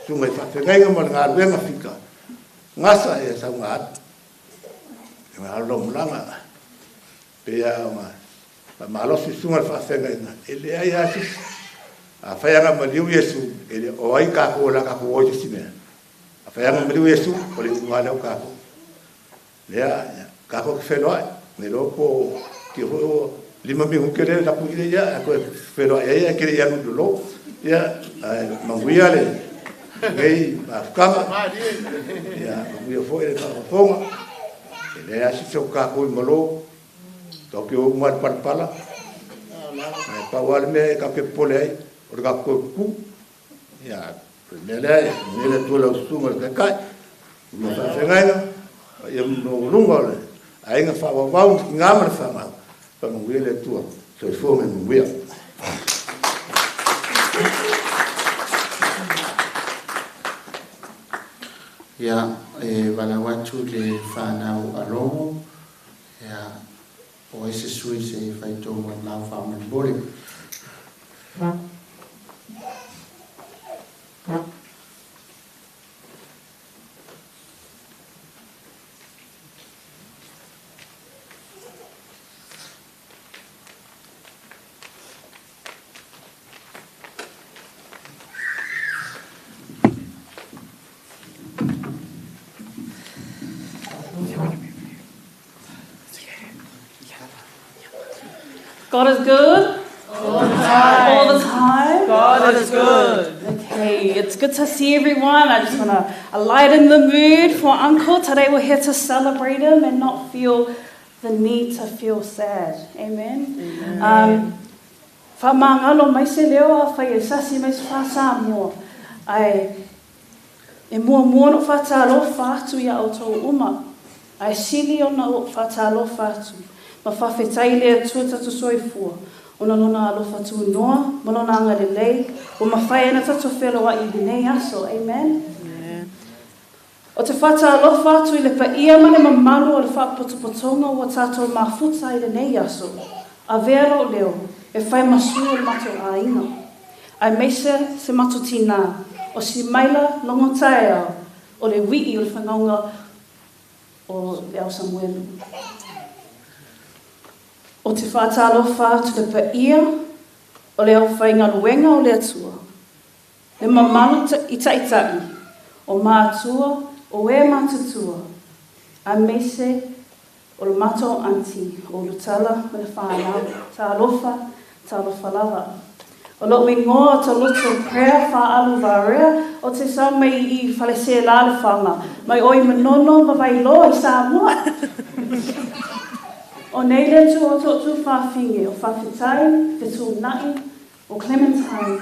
susuga i faafeagaiga ma le galuega fika Gasa ia sauga atu. Ia alu lau malaga pei lava ona faamalosi le susuga i le faafeagaiga, e leai lava se isi. Afai a na maliu Iesu, e le o ai tatou o le a tatou o ai i se isi mea. Afai a na maliu Iesu, o le iuga lava lea o tatou. Lea, tatou te feiloai, ne iloa po o tia foi ua 5 minute lea lapu i ia, ae toe feiloai ai ae te le i alu i lalo. Ia, ae manuia lenei mafutaga. Ia, manuia foi le faafofoga. E leai lava se isi o tatou i malo, tatou te o uma lava i le palapala. Ae pau lava le mea e tatou te popole ai, o le tatou toe tutu. Ia, o le mea lea, ia manuia le Atua i lau susuga i le Taitai, ma faafeagaiga, ia maualuga o le aiga faavauvau ma tina ma le fanau, faamanuia le Atua. Soifua ma ia manuia. Ia, e valaau atu i le fanau a Logo, ia, po o ai se sui se i fai tou molimau faamolemole. God is good. All the time. All the time. God is good. Okay, it's good to see everyone. I just want to lighten the mood for Uncle. Today we're here to celebrate him and not feel the need to feel sad. Amen. Amen. Whamangalo mai se leo a whai e sasi mai se whāsāmoa. Ai, e muamua ona ou faatalofa atu iā outou uma, ae sili ona ou faatalofa atu ma faafetai i le Atua tatou soifua, ona Lona alofa tunoa ma Lona agalelei ua mafai ai ona tatou feloai i lenei aso. Amen. Ou te faatalofa atu i le paia ma le mamalu o le faapotopotoga ua tatou mafuta i lenei aso. Avea lou leo e fai ma sui o le matou aiga, aemaise se matou tinā, o Simaila Logotaeao, o le uii o le fanauga o Le Ao Samuelu. Ou te faatalofa atu i le paia o le aufaigaluega o le Atua, Le mamalu i taitai o matua o e matutua, aemaise o le matou aunty o Lutala ma le fanau. Talofa, talofa lava. O lou igoa o Taloto Prayer Faaalu Varea, ou te sau mai i Faleselā Lefaga, mai o i Manono ma Vailoa i Samoa. O nei le atu o Tootoo Fafine, o Fafetai, Fetuunai, o Clementine,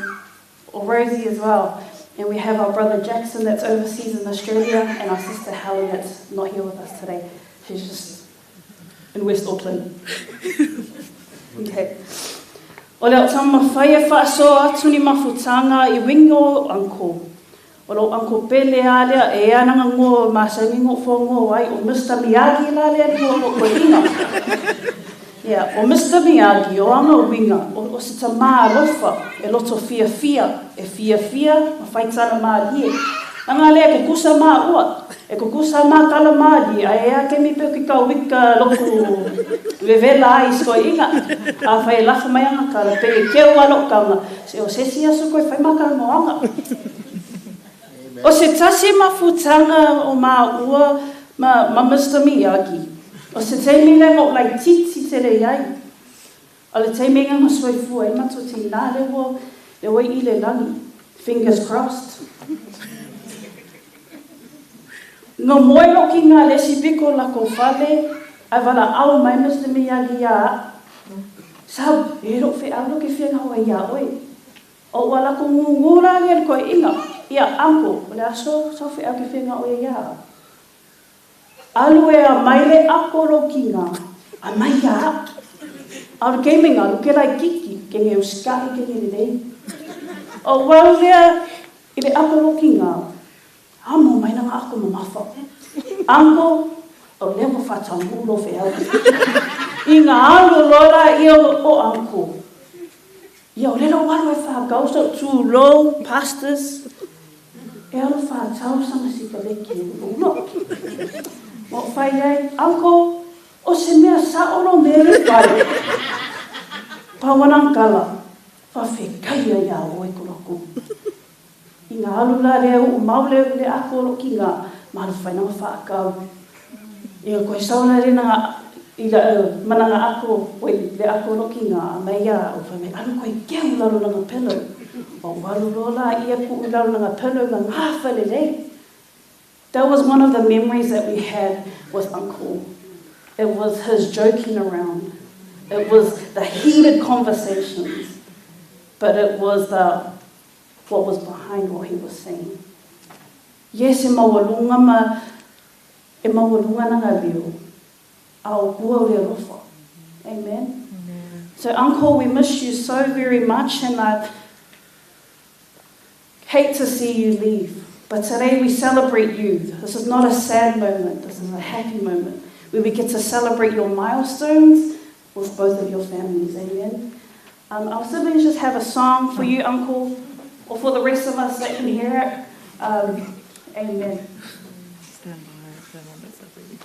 o Rosie as well. And we have our brother Jackson that's overseas in Australia, and our sister Helen that's not here with us today. She's just in West Auckland. Okay. O le taumafai e faasoa atu ni mafutaga i uiga o uncle. O lou uncle pele a lea e ana ngo masani ngo fo ai o Mr. Miyagi la lea ni ngo ko inga. Ia, o Mr. Miyagi o anga uiga o se tamā alofa e loto fiafia, e fiafia ma faitala malie. Anga lea e kukusa maua, e kukusa ma kala malie, ai ea kemi pe ki kau wika loku vevela ai sko inga. A fai lafa mai anga kala pe e keu alo kanga. Se o se si aso koe fai makala mo anga. O se tasi mafutaga o maua ma Mr. Miyagi. O se taimi le ngo lai titi te le iai. O le taimi nga soifua e mato te nā le ua le ua i le langi. Fingers crossed. Ngo moe lo ki ngā lesi piko la ko fale, ai wala au mai Mr. Miyagi ia. Sau, e ro whe au lo ke whia ngā ia oe. O ua la ko ngungura le koe inga. Ia, uncle, o le aso, sau whe au ke whia ngā oe ia. Alu e a mai le ako lo ki ngā. A mai ia. Au le keime ngā, lo ke lai kiki, ke ngeu skai ke ngei lei. O wau lea, i le ako lo ki ngā. A mo mai nanga ako mamafa. Uncle, o lea mo whatangu lo whe au. I ngā alu lola ia o uncle. Ia o lelo walu e whakau, so too low, pastors. E alu whātau sanga si ka leki o ulo. Mo whai ai, uncle, o se mea sa olo mere whai. Pawanang kala, whawhekaia ia o e kuraku. I ngā alu la lea u maule le ako lo ki ngā malu whai nanga whaakau. I ngā koe sauna le nanga i la mananga ako oi le ako lo ki ngā mai ia o whai mai alu koe keu lalo nanga pelo. O walu lola ia ku lalo nanga pelo ngā ngā whale lei. That was one of the memories that we had with Uncle. It was his joking around. It was the heated conversations. But it was the what was behind what he was saying. Yes, e maualunga ma, e maualunga nanga leo. A o kua o le alofa. Amen. Amen. So Uncle, we miss you so very much, and I hate to see you leave. But today we celebrate you. This is not a sad moment. This is a happy moment where we get to celebrate your milestones with both of your families. Amen. Our siblings just have a song for you, Uncle, or for the rest of us that can hear it. Amen. Stand by, stand on, that's everything.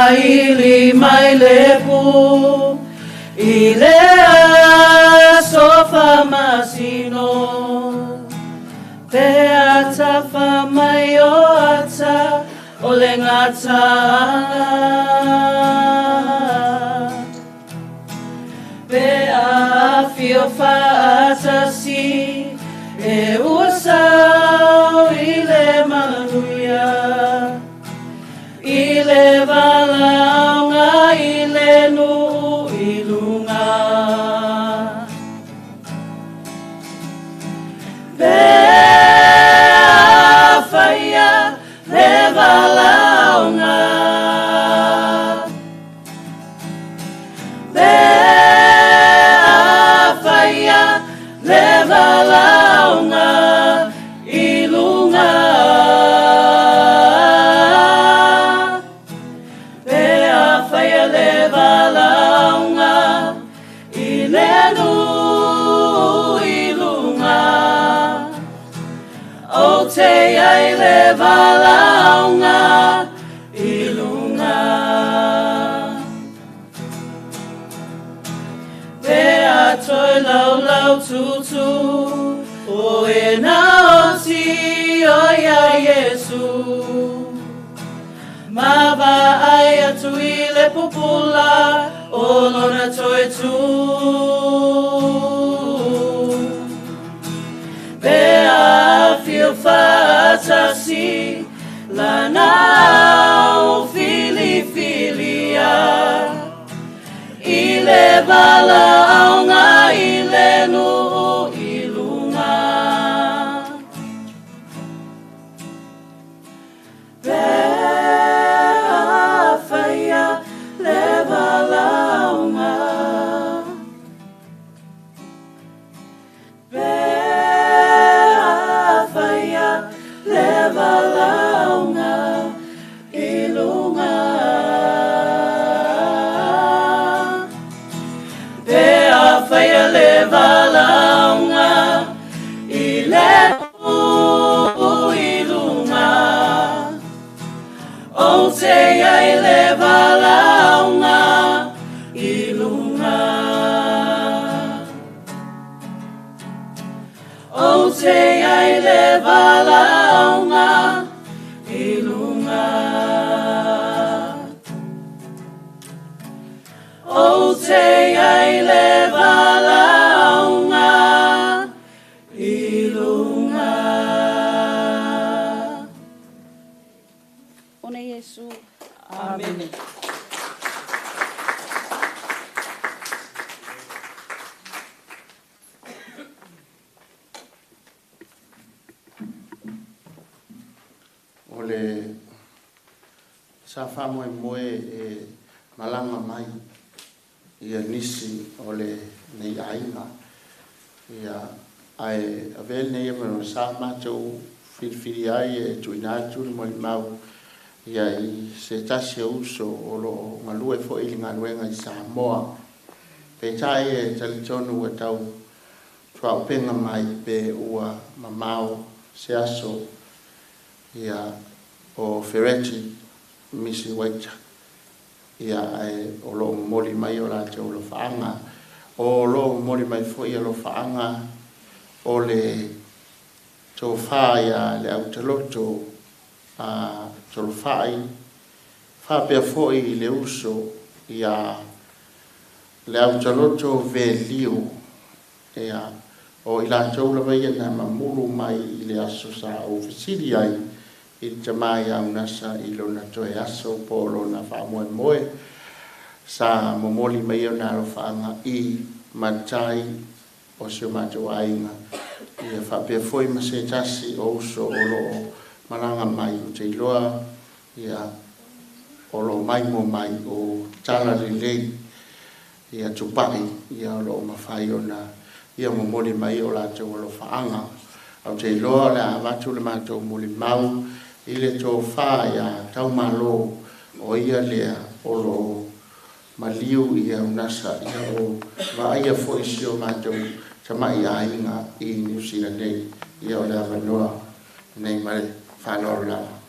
Ili mai lepu i le aso masino pe ata fa mai o ata o le ngata pe a fio fa ata si e usau i le manuia i le valaunga i le nuu i lunga. O te ai le valaauga i luga. Pe a toi lau lau tutu, o e na oti o ia Iesu. Ma va ai atu i le pupula o lona toi tu. Pe a fio whaatasi, la nau filifilia. I le valaauga i le nuu i luga. Pe a whaia le valaauga. Pe a whaia le valaauga i luga. Pe a whaia le valaauga i le nuu i luga. O te ai le valaauga i luga. O te ai le valaauga i luga. O te ai le valaauga i luga. One Iesu. Amen. O le sa faamoemoe e malaga mai ia nisi o le nei aiga. Ia ae avea lenei avanoa sa matou filifili ai e tuuina atu le molimau ia i se tasi o uso o loo galue foi i le galuega i Samoa. Peitai e talitonu ua tau tuaupega mai pe ua mamao se aso ia o Fereti Misi Waita ia ae o loo momoli mai o latou alofaaga. O loo momoli mai foi alofaaga o le tofa ia le autaloto a Tolofai faapea foi i le uso ia le autaloto Velio ia o i latou lava ia na mamulu mai i le aso sa ou fesili ai i le tamā ia Unasa i lona toe aso po o lona faamoemoe sa momoli mai ona alofaaga i matai o si o matou aiga ia faapea foi ma se tasi o uso o loo malaga mai ou te iloa ia o loo maimoa mai o tala lelei ia tupai ia o loo mafai ona ia momoli mai o latou alofaaga. Ou te iloa o le a avatu le matou molimau i le tofa ia Taumalo o ia lea o loo maliu ia Unasa ia o vaaia foi si o matou tama'i aiga i Niu Sila nei. Ia o le avanoa nei ma le faaaloalo lava.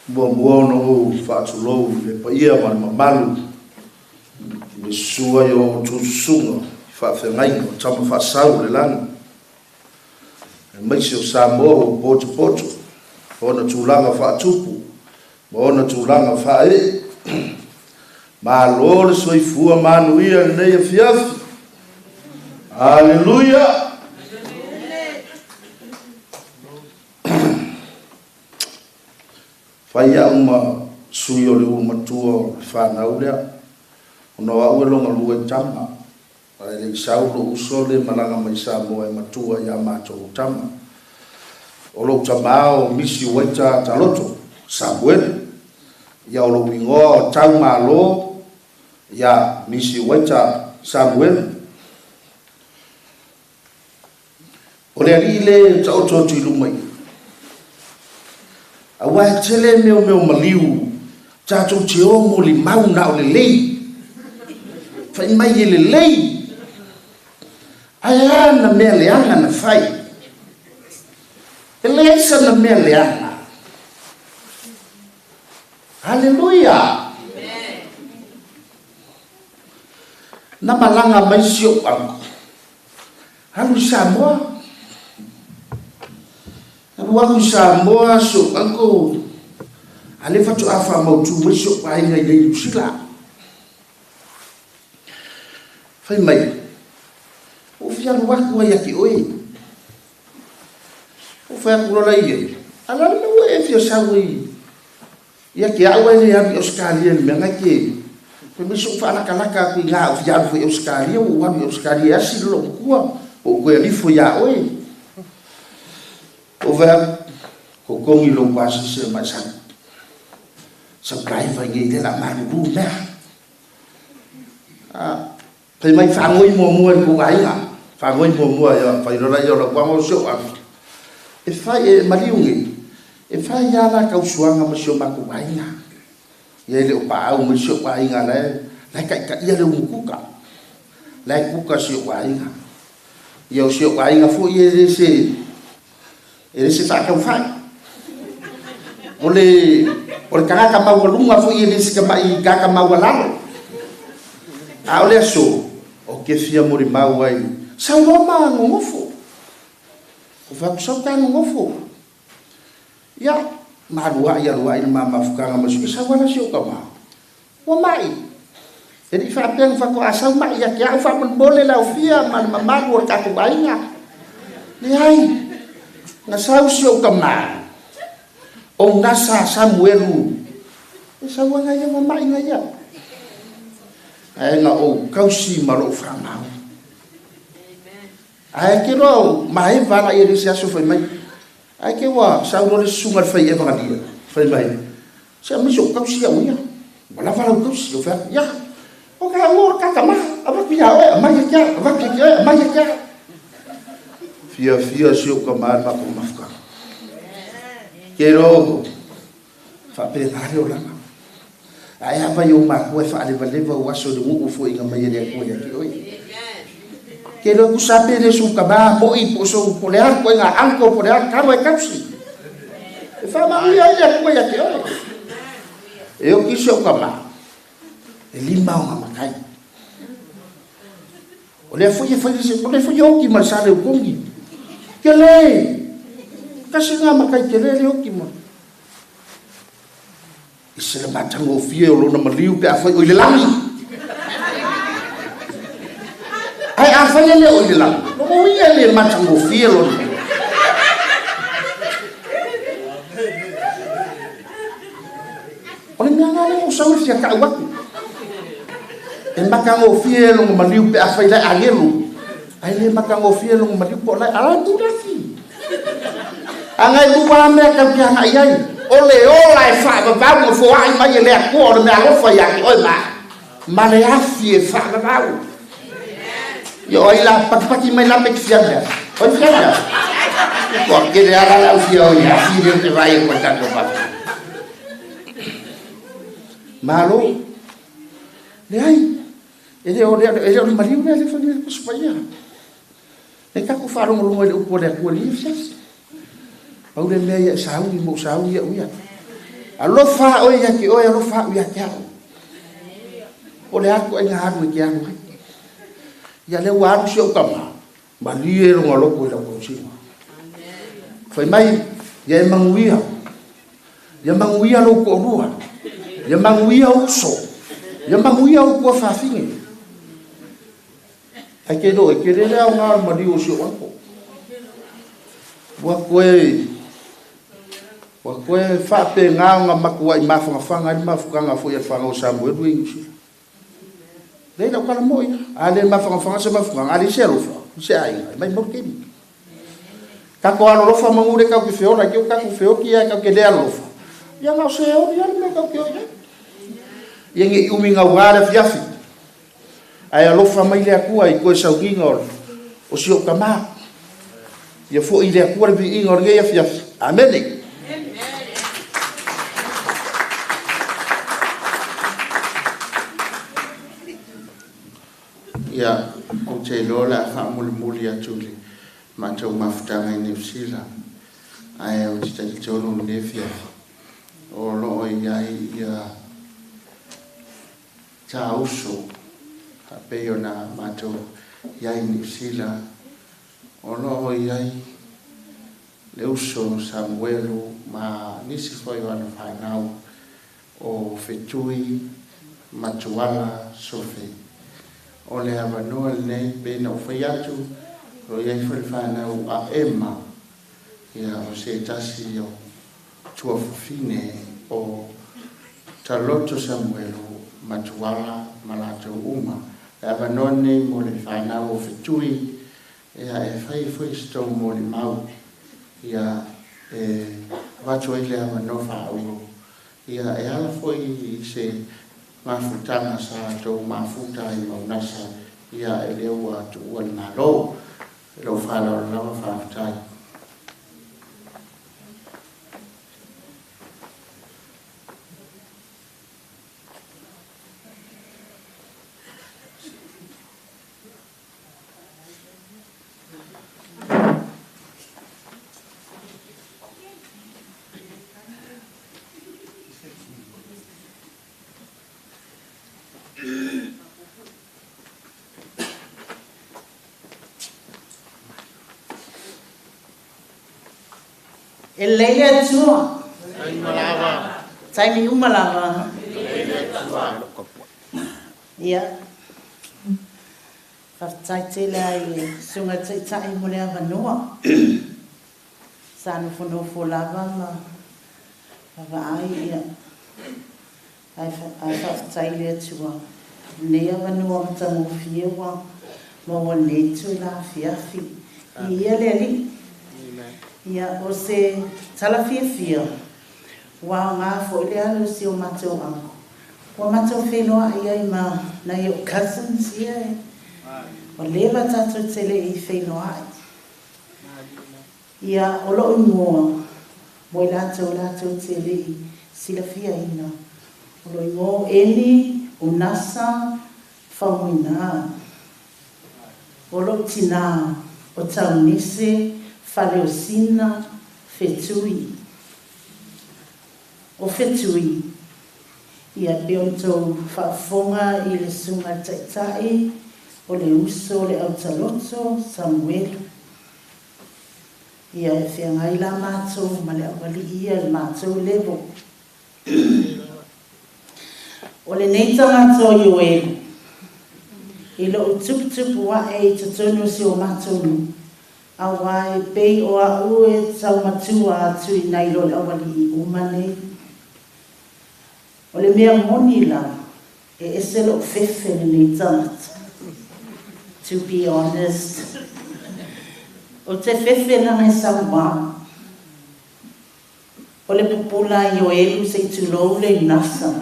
Muamua ona ou faatulou i le paia ma le mamalu i le susu ai o outou susuga i faafeagaiga o tama faasau o le lagi, aemaise o Samoa ua potopoto ona tulaga faatupu ma ona tulaga faaee. Malo le soifua manuia i lenei afiafi. Aleluia! Fai au ma sui o le ulu matua o le fanau lea, ona o au e logalua i tama, ae le i sau lou uso le malaga mai Samoa e matua ia matou tama. O lou tamā o Misi Waita Taloto, Samuele, ia o lou igoa o Taumalo ia Misi Waita Samuele. O le alii le taoto atu i luma i. Auā e tele mea o mea o maliu tatou te o molimau na o lelei. Fai mai e lelei. Ae a na mea leaga na fai? E leai sana mea leaga. Haleluia! Na malaga mai si ou uncle, alu i Samoa. Alu aku i Samoa si ou uncle, a lea faatoa faamautu mai si ou aiga i inei i Niu Sila. Fai mai, Ua ou fia alu aku ai ia te oe. Ou fai atu loa la i ai, A o le a le mea ua e fia sau ai ia te au ae le alu i Ausetalia i le mea na e te Fai mai, Se i ou faalatalata atu i ina ou fia alu foi i Ausetalia, ua ou alu i Ausetalia e asi le loomatua, ua ou toe alifo iā oe. Ou fai atu, Totogi lou pasese ma e sau. Sau driver i nei lea o le a malulu mea. Fai mai faagoi muamua i le tou aiga. Faagoi muamua ia fai loa laia o lau uaga o si ou afi. E fai e maliu nei, e fai lava la tausuaga ma si o matou aiga. Ia e le o paau mai si ou aiga la e la e taitaia le umukuka. La e kuka si ou aiga. Ia o si ou aiga foi e le se e le se faataufai. O le o le tagata maualuga foi e le se tamai tagata maualalo. A o le aso, ou te fia molimau ai, sau loa ma nonofo. Ou fai atu, sau ta nonofo. Ia, ma aluai aluai le ma mafutaga ma si, sau ala si ou tama. Ua mai. E le i faapea na faatoa sau mai ia te au faamolemole le aofia ma le mamalu o le tatou aiga. Leai. Na sau si ou tama, o Gasa Samuelu, e sau ana ia ua mai na ia. Ae na ou tausi ma lou faamau. Ae ke loa o maeva ala ia le isi aso fai mai. Ae ke ua sau loa le susuga i le fai evagalia, fai mai, Se aumai se ou tausi au ia. Ua lava lau tausi. Ou fai atu, Ia, o ka ua o ka tama, avatu ia oe, aumai ia te au, avatu ia te oe, aumai ia te au. Fiafia si ou tama i le matou mafutaga. Ke loa faapena le olaga. Ae a fai ou matua e faalevaleva ou aso i le nuu foiga mai e le Atua ia te oe. Ke loa tusa pe le sou tama mo'i po o sou po o le a le ituaiga uncle po o le a, talu e tausi. E faamanuia ai le Atua ia te oe. E oti si ou tama, e lima ona matai. O lea foi e fai le o lea foi e oti ma le sa leutogi. Tele! Tasi lena matai tele le oti ma. I se le matagofie o lona maliu pe afai o i le lagi. Ae afai e le o i le lagi, lona uiga e le matagofie lona maliu. O le mea lena lea ua ou sau e fia tau atu. E matagofie lona maliu pe afai la e agelu. Ae le matagofie lona maliu po o la e ala e pulaki. Ana e lua lava mea tau te agai ai, o le ola e faavavau ma foai mai e le Atua o le mea alofa ia te oe ma, ma le afi e faavavau. Ia o ai la, patipati mai la me te fia mea. O ai fia mea? Kua kele ala le au fia o i afi leo te vai e koe tatou mafuta. Malo. Leai, e le o le maliu lea le fai le Tusi Paia. E tatou faalogologo ai i le upu a le Atua i lenei afiafi. Pau le mea ia e sauni ma ou sauni au ia. Alofa oe ia te oe, alofa au ia te au. Po o le a le ituaiga alu e te alu ai. Ia lea ua alu si ou tama, malie lona loto i lau tausiga. Fai mai, ia e manuia. Ia manuia lou toalua. Ia manuia uso. Ia manuia ou tuafafine. Ae ke loa, e tele le aoga o le maliu o si ou uncle. Ua toe, ua toe faapena ona matuai mafanafana ai le mafutaga foi a le fanau a Samuelu ia i Niu Sila. Leai lau tala moi lava. A le mafanafana se mafutaga, a leai se alofa i se aiga, e maimau le taimi. Tatou alolofa manu le tatou te feola, i te i ua tatou feoti ae tatou te le alolofa, ia na o se oli lava le mea tatou te o i ai. Ia ne i umi gauā le afiafi. Ae alofa mai le Atua i toe sauniga o si ou tama. Ia foi i le Atua le viiga o lenei afiafi. Amene. Ia, ou te iloa o le a faamulimuli atu i le matou mafutaga i Niu Sila, ae ou te talitonu i lenei afiafi o lo o i ai ia ta uso faapei ona matou i ai i Niu Sila, o lo o i ai le uso Samuelu ma nisi foi o ana fanau o Fetui ma Tuala Sofe. O le avanoa lenei pei ona ou fai atu, o lo o i ai foi le fanau a Ema, ia o se tasi o tuafafine o Taloto Samuelu ma Tuala ma latou uma. Le avanoa lenei mo le fanau o Fetui, ia e fai foi se tou molimau, ia e avatu ai le avanoa faaauau, ia e ala foi i se mafutaga sa tou mafuta ai ma Unasa, ia e lea ua tuua le Malo. I lou faaaloalo lava, faafetai. E lelei le Atua. Taimi uma lava. Ia. Faafetai tele lava i le Susuga i le Taitai mo le avanoa. Sa nofonofo lava ma vaavaai, ia, ae faafetai i le Atua i lenei avanoa matagofie ua maua nei itula afiafi. Viia le Alii. Ia, o se tala fiafia, ua aoga foi le alu o si o matou uncle. Ua matou feiloai ai ma nai ou cousins ia e ua leva tatou te le i feiloai. Ia, o lou igoa, mo i latou latou te le i silafiaina, o lou igoa o Eli Unasa Faumuina. O lou tinā o Taunese Faleosina Fetui. O Fetui, ia pei ona tou faafofoga i le Susuga i le Taitai, o le uso o le autaloto Samuelu. Ia e feagai la matou ma le aualii ia i le matou level. O lenei tagata o Ioelu, i lou tuputupu ae i totonu o si o matou nuu, auā e pei o a'u e taumatua atu i nai lo le aualii uma nei. O le mea moni lava, e ese lou fefe lenei tagata. To be honest. Ou te fefe leaga e sauā. O le pupula a Ioelu se i tulou le Unasa.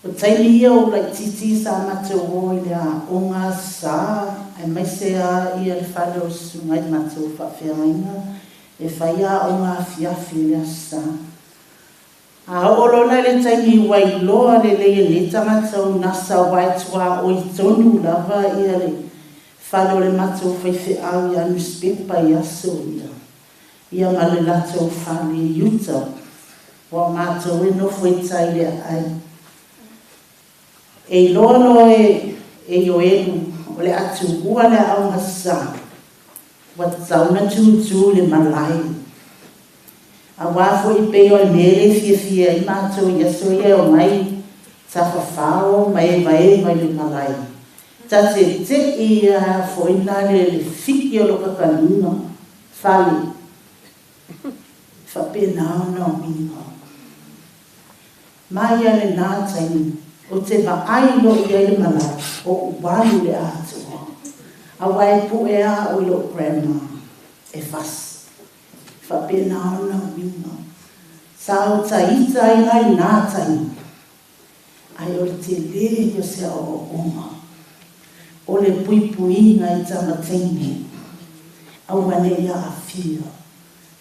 O taimi ia o laitiiti sa matou o i le aoga sa aemaise a ia le fale o susuga i matou faafeagaiga e fai aoga afiafi i le aso Sa. A oo loa la i le taimi ua iloa lelei e nei tagata o Unasa aua e tuaoi tonu lava ia le fale o le matou faifeau ia nusipepa i aso ia. Ia ma le latou fale i uta, ua matou e nofo i tai i le aai. E iloa loa e Ioelu o le a tuua le aoga sa, ua tatau ona tutu i le malae. Aua foi pei o le mea lea e fiafia ai matou i aso ia e omai tafafao ma evaeva i le malae. Ta te tei a foi la le fiki o lou kakaliga fale. Faapena ona uiga mai a lena taimi, ou te vaai loa i ai le malae, o ou alu le atoa. Aua e pue a au i lou grandma e fasi. Faapena ona uiga. Sa ou taita ai la i na taimi. Ae o le tele ia o se aoaoga, o le puipuiga i tama teine, aua ne i aafia.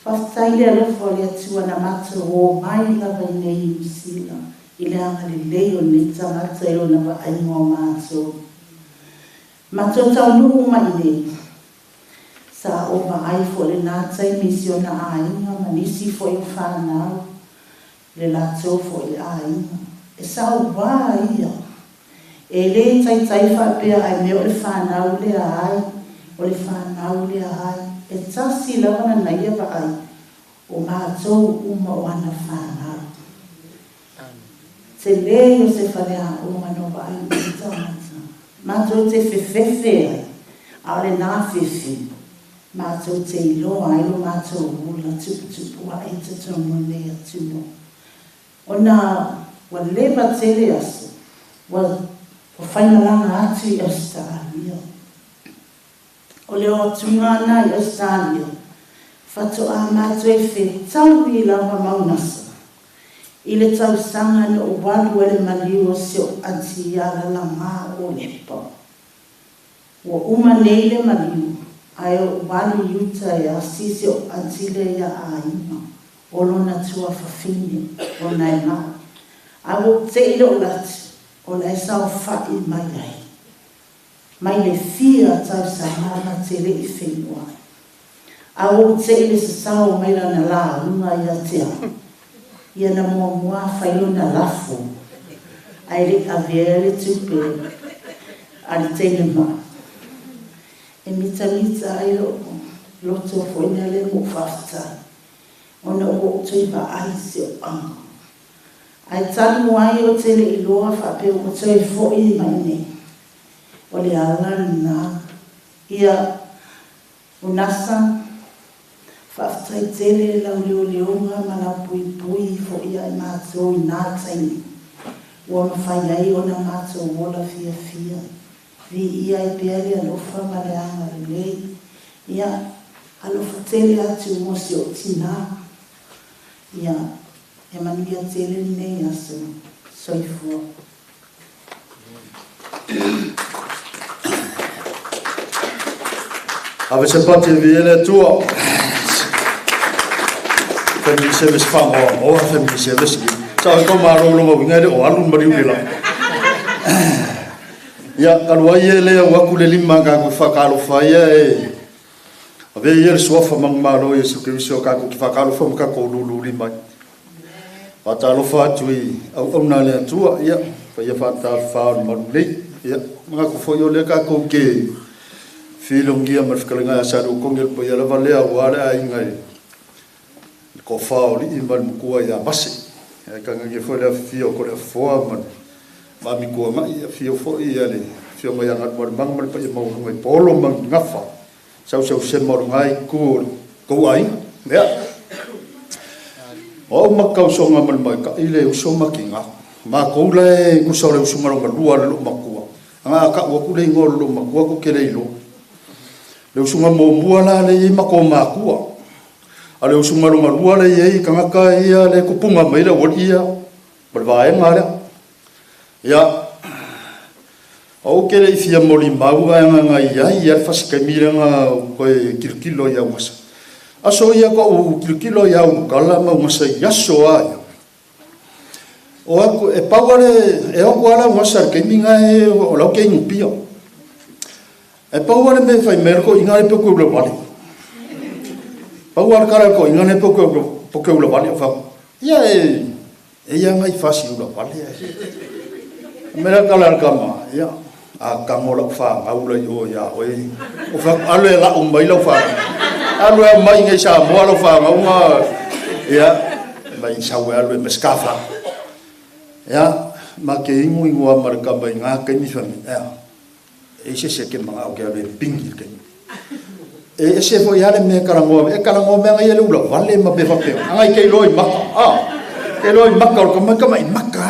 Faafetai i le alofa o le Atua na matou o mai lava i nei i Niu Sila i le agalelei o lenei tagata i lona vaaiga o matou. Matou taunuu mai iinei, sa ou vaai foi i lenā taimi i si ona aiga ma nisi foi o fanau i le latou foi aiga. E sauā ia, e lē taitai faapea ae mea o le fanau lea ai, o le fanau lea ai. E tasi lava lana ia vaai, o matou uma o ana fanau. Telē o se faleaoga na vaai i lenei tagata. Matou te fefefe ai, a o lenā fefe, matou te iloa ai lo matou ola tuputupu aʻe i totonu o lenei atunuu. Ona ua leva tele aso ua faimalaga atu i Ausetalia. O le o atuga ana i Ausetalia, faatoa matou e fetaui lava ma Unasa i le tausaga na ou alu ai le maliu o si o'u anti ia Lalagā o Lepa. Ua uma nei le maliu, ae ou alu i uta e asi si o'u anti lea ia aiga o lona tuafafine ona e ma'i. A ua ou te'i le ou latu, o la e saofa'i mai ai. Mai le fia tausaga ma te le'i feiloai. A ua ou te'i le sasao mai lana lauga ia te au, ia na muamua fai lona lafo, ae le'i avea le tupe a le teine ma'i. E mitamita ai lo'u loto foi lea lea ma ou faafetai, ona ua ou toe vaai i si o'u uncle. Ae talu ai ou te le'i iloa faapea ua toe fo'i mai nei. O le ala lenā. Ia, Unasa, faafetai tele lau leoleoga ma lau puipui fo'i ia i matou i nā taimi ua mafai ai ona matou ola fiafia. Viia ai pea le alofa ma le agalelei. Ia, alofa tele atu mo si o'u tinā. Ia, e manuia tele lenei aso. Soifua. Ave se pati e viia le Atua. Family service whangoa family service ni. Sa ko maro lo winga le o alu mari ule la. Ia kalu ai e le au aku le lima ka ku whakalofa ia e ave ia le suafa mangumalo ia su Keriso ka ku ki whakalofa ma ka ko lulu li mai. Whakalofa atu i au au nā le Atua ia pa ia whakalofa o le maru lei. Ia mga ku fo i o le ka kou ke filongia ma le whakalenga a sa lu kongi le pa ia lava lea ua le a inga i le kofa o li ma le mukua ia mase. E ka ngangi fo le fio ko le foa ma le mami kua mai ia fio fo ia le fio mai anga ma le manga ma le pa ia maulunga i polo ma ngafa. Sau sau se ma ngai ku kou ai. Ia. O makau songa ma le mai ka ile uso makinga. Ma kou le ku sa le uso ma lua le lo makua. Anga ka ua ku le ngol lo makua ku ke le ilo. Le usunga mo mua la le i mako makua. A le usunga lo malua le i kangaka ia le kupunga mai le wali ia. Ma le vaenga lea. Ia. O ke le fia moli mau a nga nga ia ia le fasika mira nga koe kilokilo ia ungasa. Aso ia ko u kilokilo ia unukala ma ungasa ia so a ia. O aku e pau ale e oku ala ungasa le keimi nga e o lau ke ingupia. E pau ale me whai mea ko inga le poke ula wale. Pau ale kara ko inga le poke ula wale o whau. Ia e ia ngai fasi ula wale. Mera kala le kama, ia. A kango lau wha ngau la i o ia oe. O wha alu e lau mai lau wha. Alu e mai ngai sa moa lau wha ngau ngā. Ia, mai sau e alu e meskafa. Ia, ma ke ingu ingu a mara kama i ngā kaimi whami. Ia, e se se ke mga au ke alu e pingi le kaimi. E se fo i hale mea karangoa. E karangoa mea ngai ele ula wale ma me whapeo. Angai kei loi maka. Ah, kei loi maka o kama kama i maka.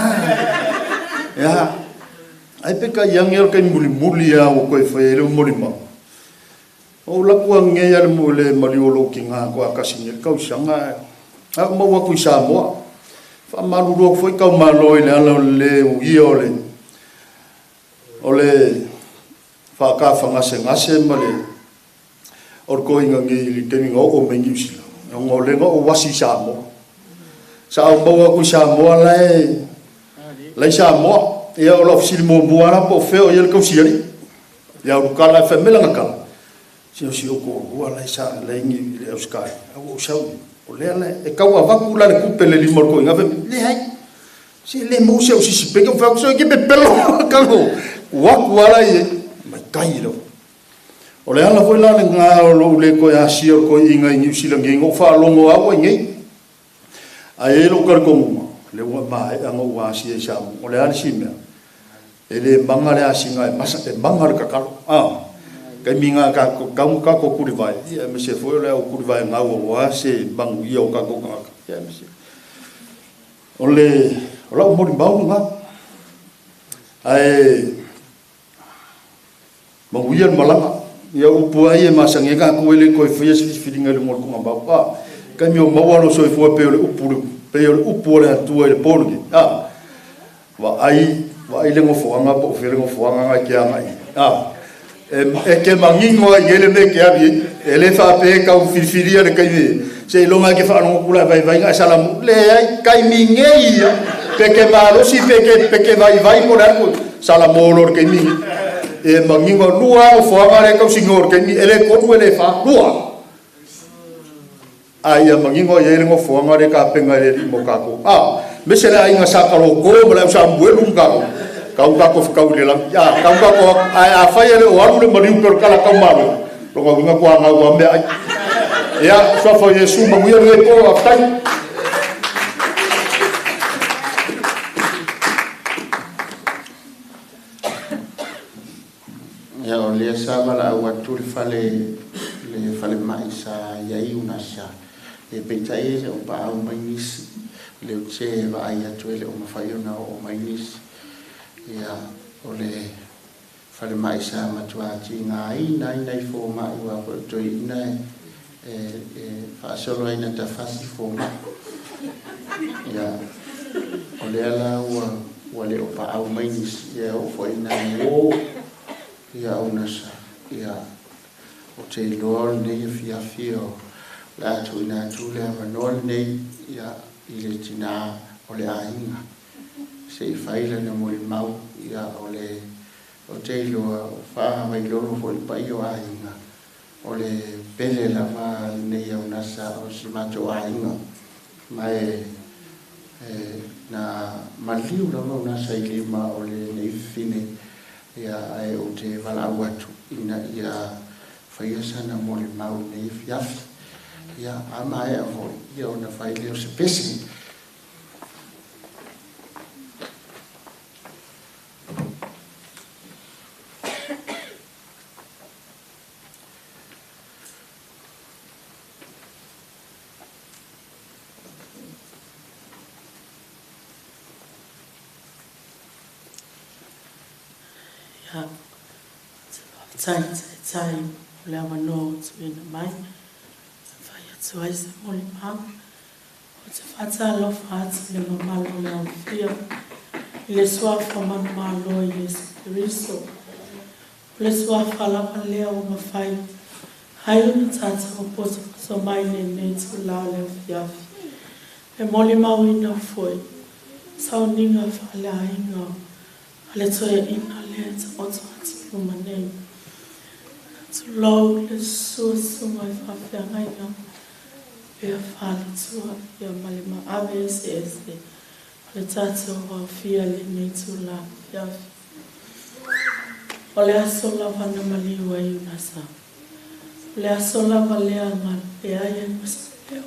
Ia, ai peka i ange o kai muli muli a o koe whai ele moli mau. O laku ange ia le mo le mali o lo ki ngā koa kasi nge kau sanga. A mau aku i Samoa. Wha malu rua foi kau malo i le ala o le o ia o le o le whaka whangase ngase ma le o le koinga nge i le keminga o o me New Zealand. O ngō lenga o wasi Samoa. Sa au mau aku i Samoa lai Samoa. Ia o lau fisili mua mua la po feo ia le kausiali. Ia ulukala e faimai lana tala, se o si ou toalua la e sa lelei i le Ausetalia, ae ua ou sau i o lea la e tau avatu la le tupe i le lima o le toeaina. Fai mai, leai, se le maua se au sisi peke. Ou fai atu, se e te pepelo kalo atu lava la i ai matai lava. O le ala foi la lena o lou le toe asia o le toeaina i Niu Sila nei, na ou faalogo lava ua i inei. Ae i ai lou talitonuga, lea ua maea ona ou asia i Samoa. O le a le isi mea? E le maga le asiga e masa, e maga le tatalo. A, taimi na tatou tatau ona tatou tulivae, ia aemaise foi o le au tulivae gau aua se manuia o tatou tagata. Ia aemaise. O le o lau molimau lena. Ae manuia le malaga. Ia upu lava ia e masani ai tatou e le toe faia se filifiliga i luga o le tuugamau. A, taimi o maua lou soifua pei o le upu, pei o le upu a le Atua i le po lenei. A, vaai, vaai le nofoaga po o fea le nofoaga na e te agai i ai. A, e te manino ai i ai le mea e te alu i ai. E le faapea e tau filifilia le taimi seiloga e te faalogo atu la e vaivai na e salamu. Leai, taimi nei ia, pe te malosi pe te, pe te vaivai po o le a le salamo loa i le taimi nei. E manino, lua lava nofoaga lea e tausigoa i le taimi, e le tolu e le fa, lua. A ia manino i ai le nofoaga lea e tapena e le Alii mo tatou. A, aemaise le aiga sa Kaloko ma le au Samuelu ma tatou, tau tatou fetau i le lagi. A, tau tatou atu, ae afai e le o alu le maliu pei o le tala tau malo, lona uiga ua gau lava meaai. Ia, suafa o Iesu, manuia lenei po, faafetai. Ia, o lea sa valaau atu le fale le falemai sa i ai UNASA, ia peitai e le o paau mai nisi. O lea ou te vaai atu e le o mafai ona oo mai nisi. Ia, o le falemai sa matua tigaina ai nai fomai, aua foi o toeaiina e e faasolo ai na tafasi fomai. Ia, o lea la ua ua le o paau mai nisi, ia e oo foi ina uo ia UNASA. Ia, ou te iloa o lenei afiafi o le a tuuina atu le avanoa lenei ia i le tinā o le aiga se i fai lana molimau. Ia, o le ou te iloa o faavailolo foi i le paia o aiga, o le pele lava lenei aunasa o si matou aiga, ma e na maliu lava aunasa i lima o lenei fafine. Ia, ae ou te valaau atu ina ia faia sana molimau i lenei afiafi. Ia, a maea foi, ia ona fai lea o se pese. Ia, faafetai taitai mo le avanoa ua tuuina mai e fai atu ai se molimau. Ou te faatalofa atu i le mamalu o le aofia i le Suafa manumalo o Iesu Keriso. O le Suafa lava lea ua mafai ai ona tatou potopoto mai i lenei itula o le afiafi e molimauina foi sauniga faaleaiga a le toeaina lea e taoto atu i luma nei. Tulou le susu o susuga i faafeagaiga pea faaletua ia ma le maave eseese o le tatou aofia i lenei itula afiafi. O le aso lava na maliu ai Unasa. O le aso lava lea na leai ai ma se leo.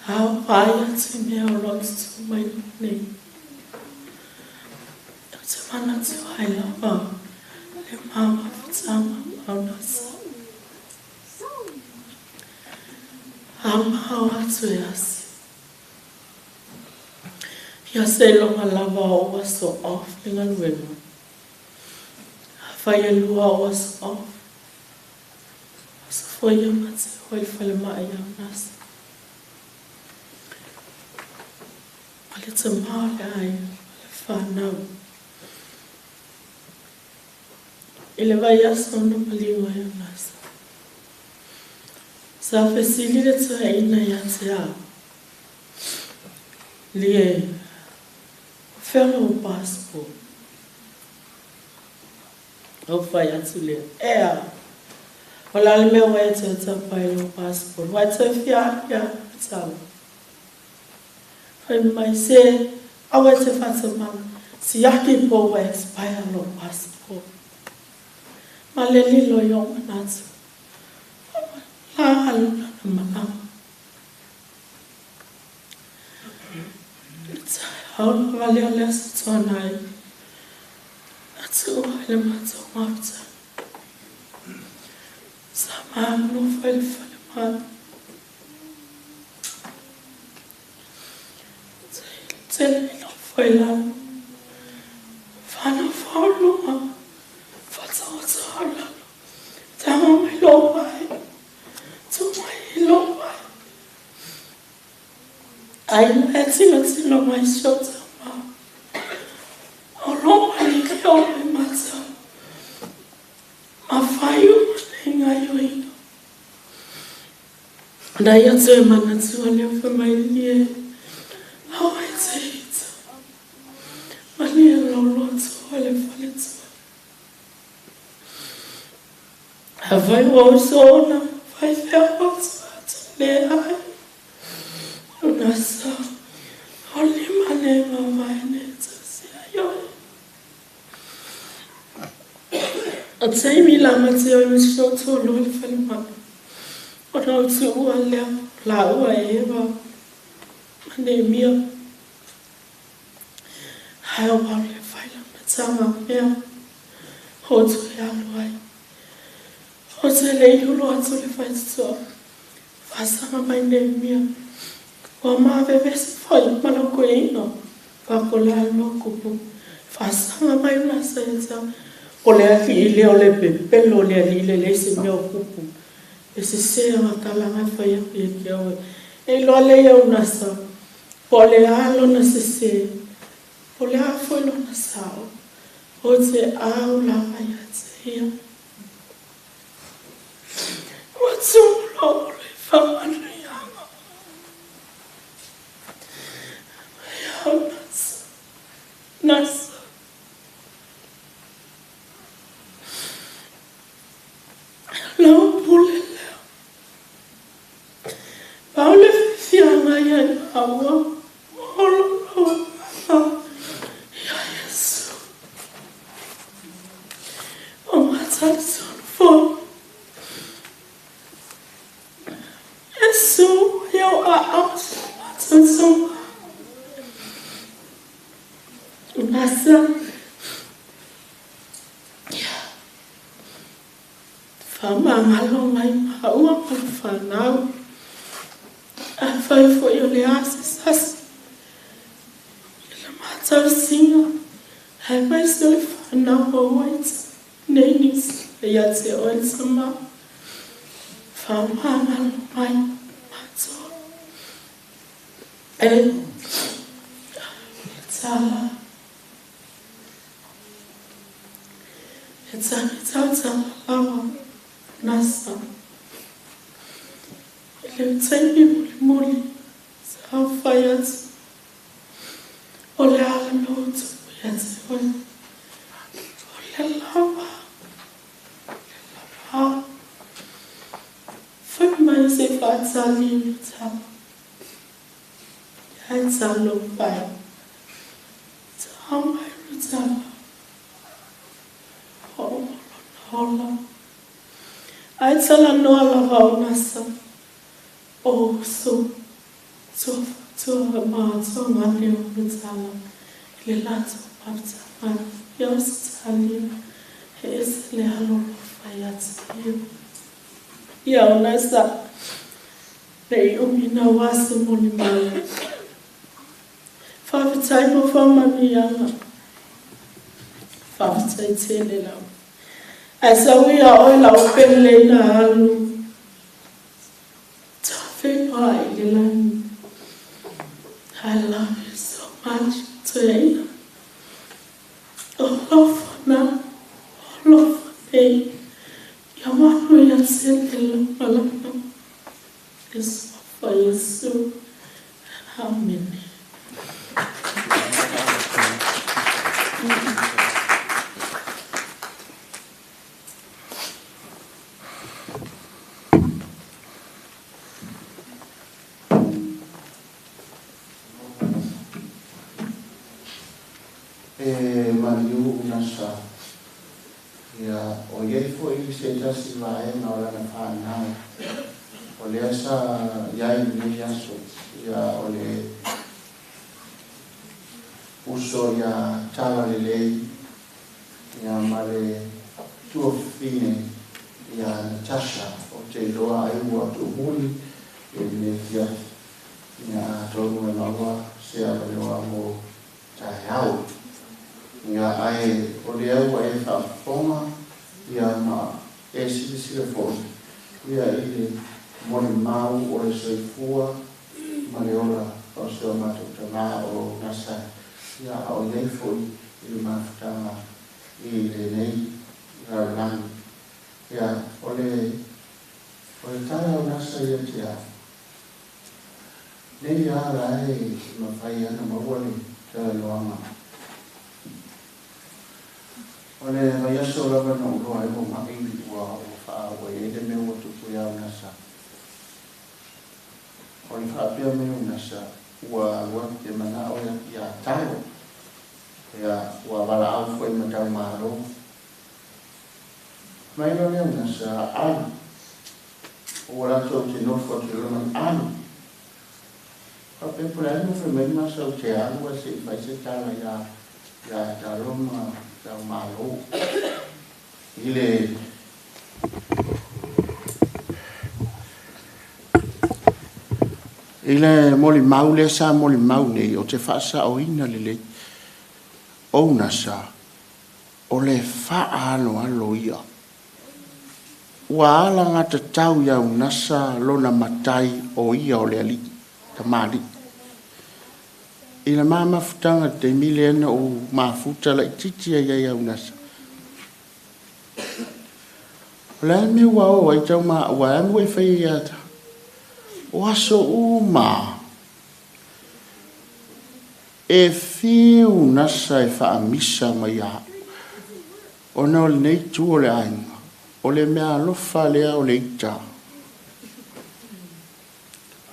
A o vaai atu i mea o lo o tutū mai luma nei, ou te manatu ai lava le mamafutaga ma Unasa. A mao atu e asi. Ia seiloga lava o ou aso off le galuega. Afai e lua ou aso off, aso foi ia ma te o i le falemai ia Unasa. Ma le tamā o le aiga ma le whanau. I le vaiaso na maliu ai o Unasa. Sa fesili le toeaina ia te au, Lie, o fea lou passport? Ou fai atu lea, Ea, o le a le mea ua e toe tapa ai i lou passport? Ua e toe fia alu ia tau. Fai mai, Se, aua e te faatamala, siaki po ua expire lou passport. Ma le lilo i ou manatu, la alu lana malaga. I le taeao lava lea o le Aso Toonai, na tuua ai le matou mafuta. Sa manonofo i le falemai. Tele i nofo i lalo, whanau whaolua, whataoto au lalo, tama mai lou vae, tu mai i lou vae. Ai ina e tilotilo mai si ou tama, o lou alii o le mata, ma fai uma nei gaioiga. Na ia toe manatua lea fai mai lie, aua e te ita, malie lou loto o le faletua. Afai ua uso ona faifeau atu atu le ai, ona sa o lima le mavae ne tasi ai oe. O taimi la mate oi ma si ou toalua i le falemai, ona ou tuua lea lāua e Eva ma Neemia. Ae o au le fai lana taga mea o toe alu ai. O te le i ulu atu le faitotoa, faasaga mai Neemia, ua mavevesi foi ma lau koeina, fakolea lua kupu, faasaga mai una sa ia te au, o le alii lea o le pepelo o le alii le leai se mea o kupu, e sese aga talaga e fai aku ia te oe. E iloa lea ia una sa, po o le a lona sese, po o le a foi lona sao, o te au lava ia te ia. Ua tumu lou olo i faamanuiaga. Ia nasa, nasa. Lau pule lea. Pau le fiafiaga ia i maua, ua olo lou agaga ia Iesu. Ua matalitonu foi. Iesu, i ou aao matautuga. Nasa. Ia. Faamagalo mai maua ma le fanau. Afai foi o le a se sasi i le matausiga, aemaise o le fanau o Waita nei nisi ia te oe le tama. Faamagalo mai matou. E tala. E tagi tautala lava nasa i le taimi mulimuli sa fai atu o le a le mea ua tupu ia te oe, o le lava, le lava. Fai mai se i faatali i le tala. Ia e talo pai. Tā mai le tala. Hoʻomola ola. Ae talanoa lava o nasa o uso tua tua ma tua ngale o le tala i le latou mafutaga i Ausetalia he ese le alolofa ia te ia. Ia o nasa le i umi na ua se molimau. Faafetai mo faamanuiaga. Faafetai tele lava. Ae sau ia oe lau pele ina alu. Tafeloa i le lagi. I love you so much, Toeaina. O alofa na, o alofa nei. Ia manuia tele lau malaga. I le suafa o Iesu. Amene. maliu unasa. Ia o iai foʻi se tasi vaega o lana fanau o lea sa iai lenei aso. Ia o le uso ia tala lelei ia ma le tuafafine ia Natasha o te iloa ai ua tuumuli i lenei afiafi. Ia atonu e maua se avanoa mo taeao. Ia ae o lea ua e faafofoga ia ma e silasila foʻi ia i le molimau o le soifua ma le ola o se o matou tamā o Gasa ia a o iai foʻi i le mafutaga i lenei lalolagi. Ia o le o le tala o Gasa ia te au nei a la e mafai ana maua le talanoaga. O le vaiaso lava na ou iloa ai ua maʻi ua ua faaauai ai le mea ua tupu iā Gasa. O le faapea mai o Gasa ua alu atu te manao iā Talo. Ia ua valaau foi ma taumalo. Mai loa lea o Gasa alu. Ua latou te nofo atu i lalo mai alu. Faapea po o le a le mea ua fai mai le Gasa ou te alu ae se i fai se tala iā iā Talo ma taumalo. I le I le molimau lea sa molimau nei, ou te faasaoina lelei, o Nasa, o le faaaloalo ia. Ua alagatatau iā Unasa lona matai o ia o le alii, tamalii. I le ma mafutaga i le taimi lea na ou mafuta laitiiti ai ai ia Unasa. O le a le mea ua o ai tau ma ua a mea ua e faia ia ta? O aso uma e fiu Nasa e faamisa mai ia au, ona o lenei itu o le aiga, o le meaalofa lea o le ita,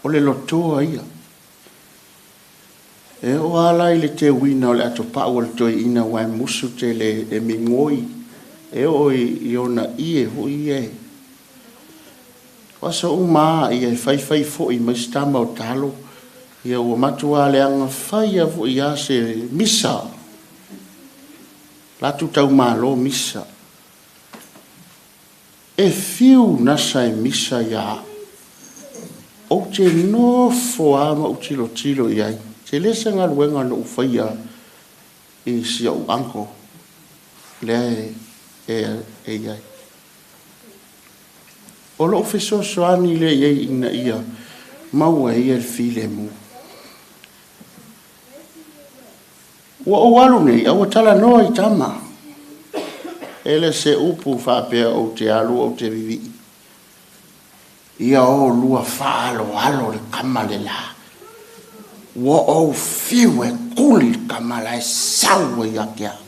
o le lotoa ia. E oo lava la i le teuina o le atopau o le toeaina aua e musu tele e migoi, e oo i ona ie foi ia e. O aso uma lava ia e faifai foi mai se tama o talo, ia ua matua leaga faia foi lava se misa, latou taumalo misa. E fiu nasa e misa ia au. Ou te nofo lava ma ou tilotilo i ai. Tele se galuega na ou faia i si ou uncle lea e i ai. O lou fesoasoani lea i ai ina ia maua e ia le filemu. Ua ou alu nei a ua talanoa i tama. E le se upu faapea ou te alu ou te vivii. Ia o lua faaaloalo le kama le la. Ua ou fiu e kuli le kama la e sau ai ia te au.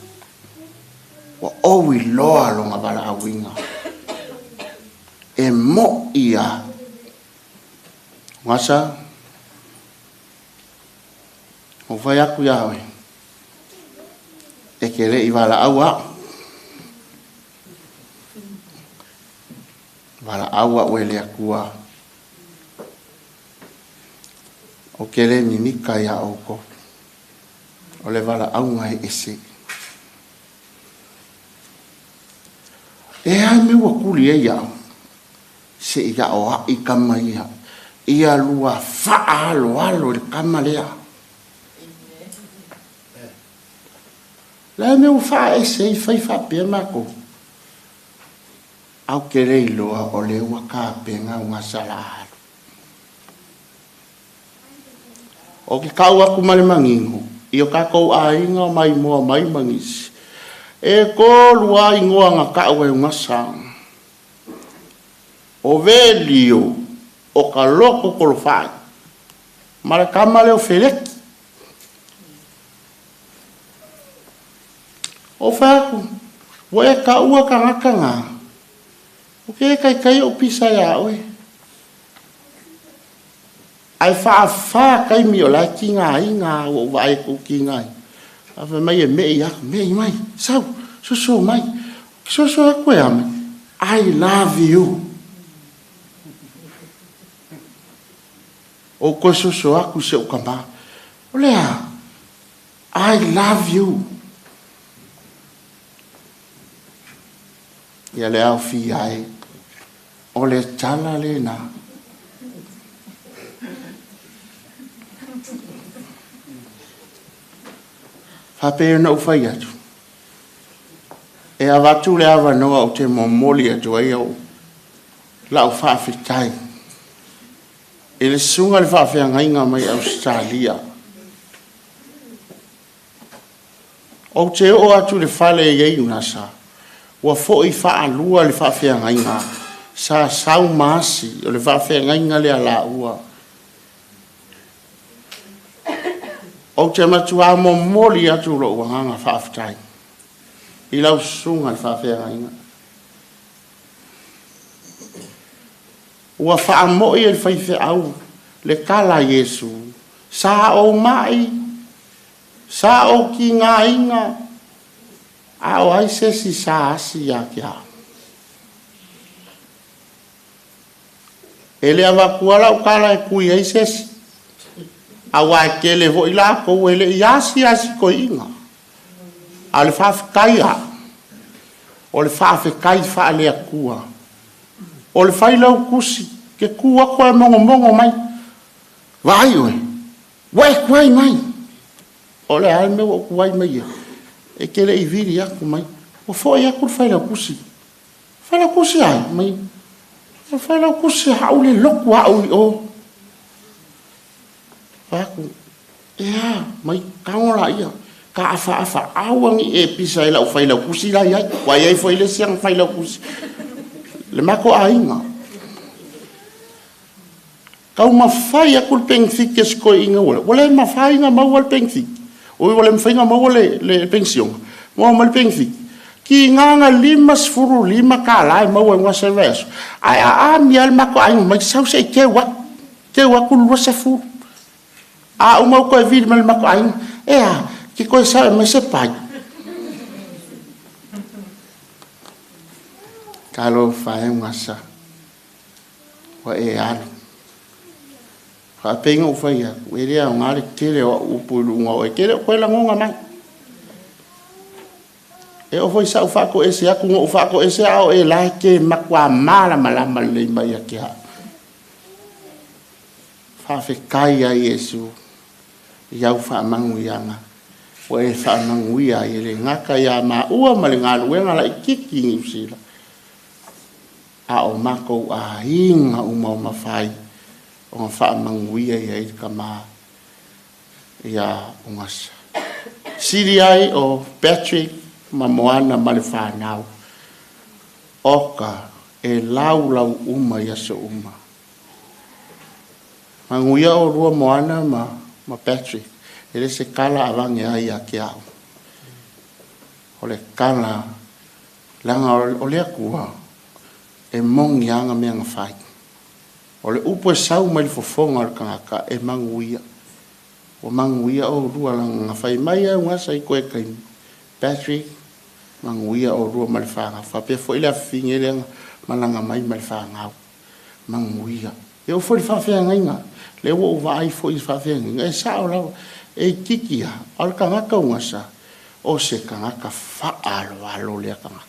Ua ou iloa lona valaauina. E moʻi a. Gasa. Ou fai aku iā oe, e ke le i valaau a'u. Valaau a'u e le Atua. Ou te le mimika iā oukou. O le valaauga e ese. E a le mea ua tuli ai a'u, se i aʻoaʻi kama ia, ia lua faaaloalo i le kama lea. Le a mea ua faaese ai fai faapea makou? Au ke le iloa o lea ua tapena uga sala alu. O ke kau aku ma le manino i o kakou aiga o maimoa mai ma nisi. E kolu a igoa na kau e uga sa. O Velio o ka loko kolofai ma le kama lea o Feleki. O fai aku, ua e kaua kagaka ga, o ke kaikai oʻu pisa iā oe. Ae faafā taimi o la e tigaina ua ou vaai atu u tigaina. Afa mai e mei aku, mei mai, sau, soso mai. Soso aku e ame. I love you. O koe soso aku se o kama. O lea, I love you. Ia le au fi ai. O le tala le nā. Whapea na uwhai atu. E avatu le avanoa o te momoli atu ai au lau whaafetai. E le sunga le whaafeangainga mai Australia. O te o atu le fale e iei unasa. Ua foi whaalua le whaafeangainga. Sa sau maasi o le whaafeangainga le ala ua. O te matua momoli atu lo uanganga whaafetai. I lau sunga le whaafeangainga. Ua whaamoi e le whaiwheau le kala Iesu. Sa o mai, sa o ki ngā inga, a o ai sesi sa asi ia kia. E le awakua lau kala e kui ai sesi. A wai ke le voi la ko e le iasi asi ko inga. A le whaafekai a. O le whaafekai whaalea kua. O le whai lau kusi, ke ku ako e mongo mongo mai. Vai oe, wae kuai mai. O le ae mea o kuai mai e. E ke le i viri aku mai. O foi aku le whai lau kusi. Whai lau kusi ai mai. O whai lau kusi hau le loku au i o. Whaku, ea, mai kangola ia. Ka afa afa awangi e pisa e lau whai lau kusi lai ai. Wai ai foi le siang whai lau kusi. Le mako ainga. Kau mawhai aku le pengfiki e sikoi inga wala. Wala e mawhai inga maua le pengfiki. Oi wala e mawhai inga maua le pensiong. Maua ma le pengfiki. Ki nganga 55 ka lai maua e ngā seveso. Ai a a mia le mako ainga mai sau se i keu aku. Keu aku lua se furu. A umau koe vili ma le mako ainga. Ea, ki koe sau e mai se pai. Kalo whae ngasa. Wa e alu. Whaapenga u whai aku. E rea o ngā le kere o upu lunga o e kere o koe la ngonga mai. E o foi sa u whaako ese aku ngo u whaako ese ao e lai ke makua mala malama le mai a kia. Whaafekai a Iesu. Iau whaamangu ianga. Wa e whaamangu ia i le ngaka ia maua ma le ngā luenga la i kiki ngi usila. A o mako a inga uma o mawhai o ngā whaamanguia ia i ka maa ia o ngasa. Siri ai o Patrick ma Moana ma le whanau. Oka e lau lau uma ia se uma. Manguia o rua Moana ma Patrick. E le se kala awange ai a ke au. O le kala langa o lea kua. E mongi anga mea ngā whai. O le upu e sau mai le fofonga o le kangaka e manguia. O manguia o rua langa ngā whai mai au ngā sai koe kaimi. Patrick, manguia o rua ma le whanga. Whapea fo ile awhinge le malanga mai ma le whangau. Manguia. E o fo le whawhea ngainga. Le o o vaai fo i whawhea ngainga. E sao lau. E kikia. O le kangaka o ngasa. O se kangaka whaalo alo lea kangaka.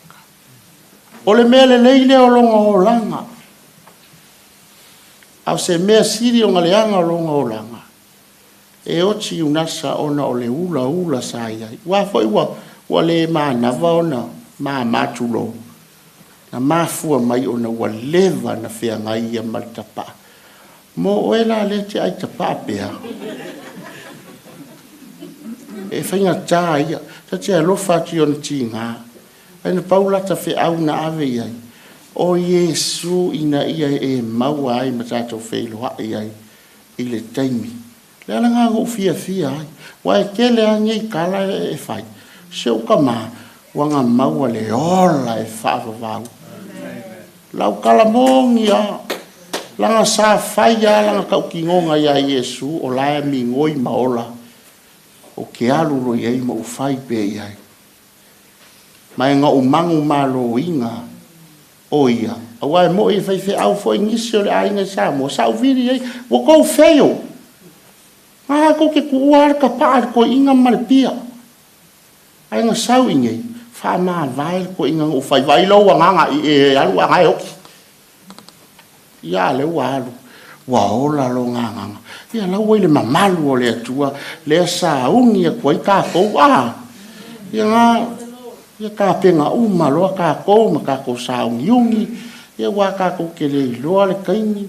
O le mea le leile o longa o langa. Au se mea siri o ngaleanga o longa o langa. E oti unasa ona o le ula ula sa iai. Ua foi ua le mānawa ona mā mātulo. Na māfua mai ona ua lewa na whia ngai ia ma le tapaa. Mō oe la le te ai tapaa pea. E whainga tā ia. Ta te alofa atu i ona tīngā. Aina paula ta wheau na ave iai. O Iesu ina ia e maua ai ma tātou wheiloa iai i le taimi. Le ala ngā ngō fia fia ai. Wa e kele a ngei kala e whai. Se uka mā, wa ngā maua le ola e whaavavau. Lau kala mongi a. Langa sa whai a langa kau ki ngonga ia Iesu o lae mi ngoi maola. Ou te alu loa i ai ma ou fai pea i ai. Ma e na ou manumaloina o ia, aua e mo'i e faifeau foi nisi o le aiga i Samoa, sa ou vili ai, ua tou fail. A tou te tuua lava le tapaa i le toeaina ma le pia. Ae na sau i inei, faamavae le toeaina na ou fai, vaai lou agaga i e alu a o na e oti. Ia a lea ua alu, ua ola lona agaga. Ia la ua i le mamalu o le Atua, lea sauni atu ai tatou, a? Ia na, ia tapena uma loa tatou ma tatou sauniuni, ia aua tatou te le iloa le taimi.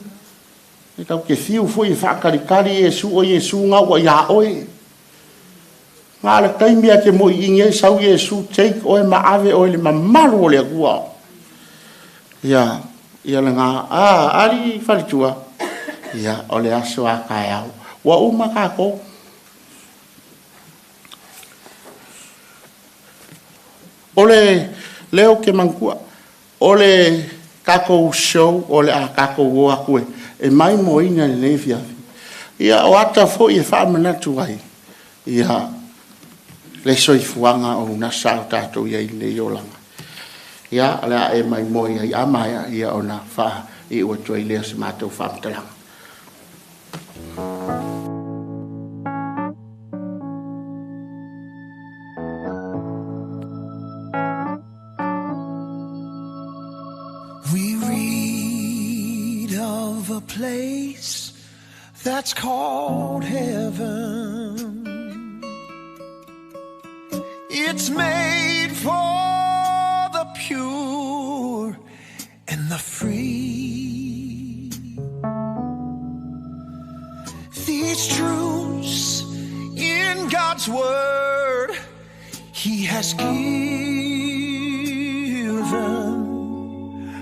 E tatou te fiu foi e faatalitali Iesu, o Iesu na ua ia oe. Na o le taimi lava e te moiini ai, sau Iesu take oe ma ave oe i le mamalu o le Atua. Ia, ia lena, a, alii faletua, ia, o le aso a taeao. Ua uma tatou. O le lea ou te manatua, o le tatou show o le a tatou o atu e maimoaina i lenei afiafi. Ia, o ata foi e faamanatu ai, ia, le soifuaga o unasa a o tatou i ai i lenei olaga. Ia, o le a e maimoa ai, a maea, ia ona faaiu atu ai lea o se matou faamatalaga. We read of a place that's called heaven. It's made for the pure and the free. These truths in God's word he has given.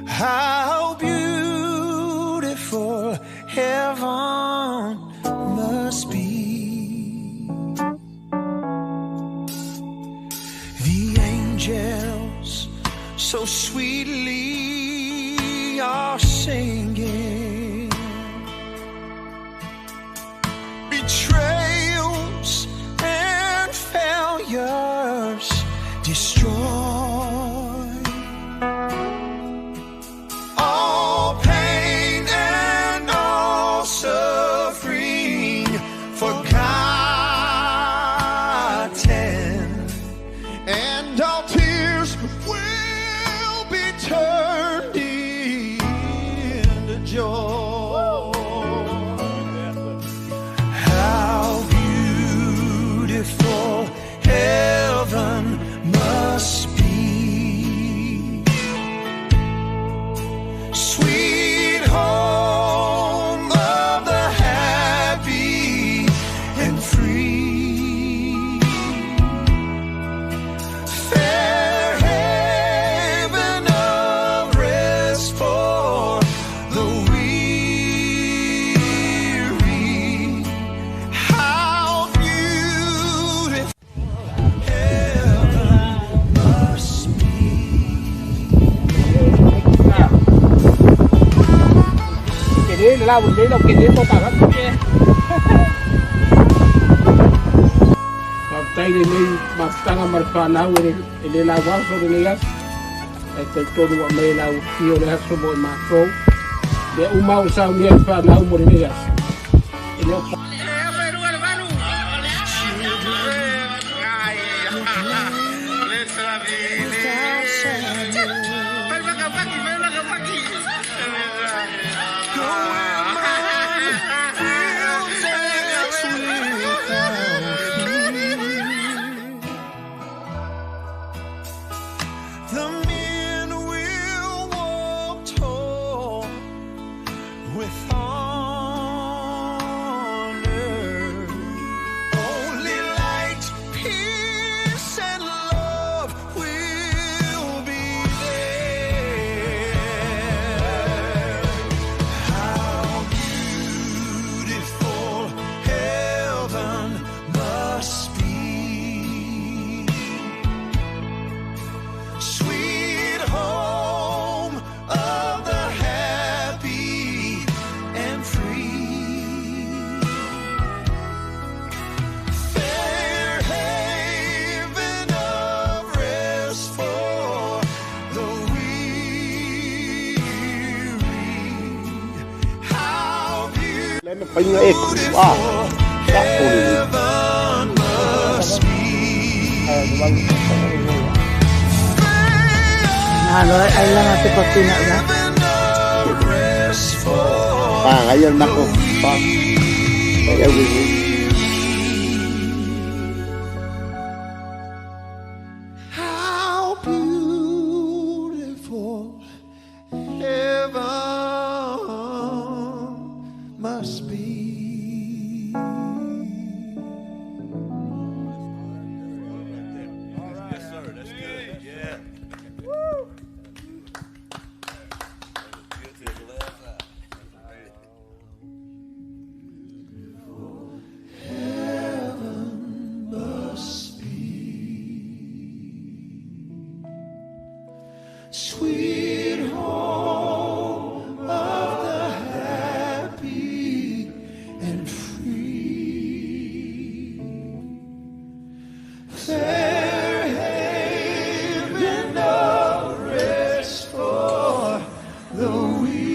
How beautiful heaven must be. The angels so sweetly are singing. Betrayals and failures destroy. All pain and all suffering forgotten, and all tears will be turned into joy. How beautiful heaven must be. Sweet home of the happy and free. Fair haven of rest for the weary. How beautiful heaven must be. Tele le lau le lau tele mo pa ka. Faafetai lenei mafutaga ma le fanau e le lau aso lenei aso. Ae talitonu ua aumai e lau afio le aso mo i matou. Lea uma ua saunia i le fanau mo lenei aso. E le o The men will walk tall with honor. Faiga e ku a. Sa o le. Nalo ai langa te papina la. Pa ngai al mako pa. Ai au le. How beautiful heaven must be. Yes, sir. That's good. Yeah. Heaven must be. Sweet home of the happy and free. Fair haven of rest for the weary.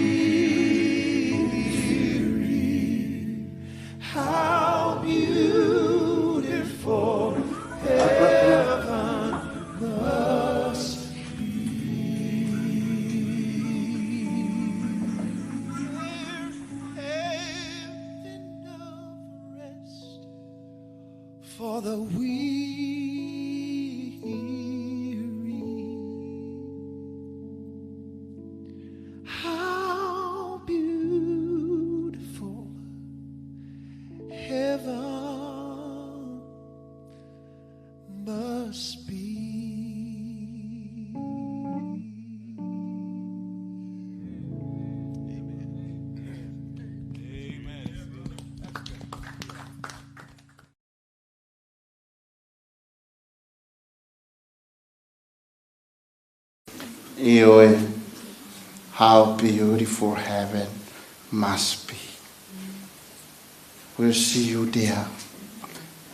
How beautiful heaven must for the weary. How beautiful heaven must be. Ioe, how beautiful heaven must be. We'll see you there.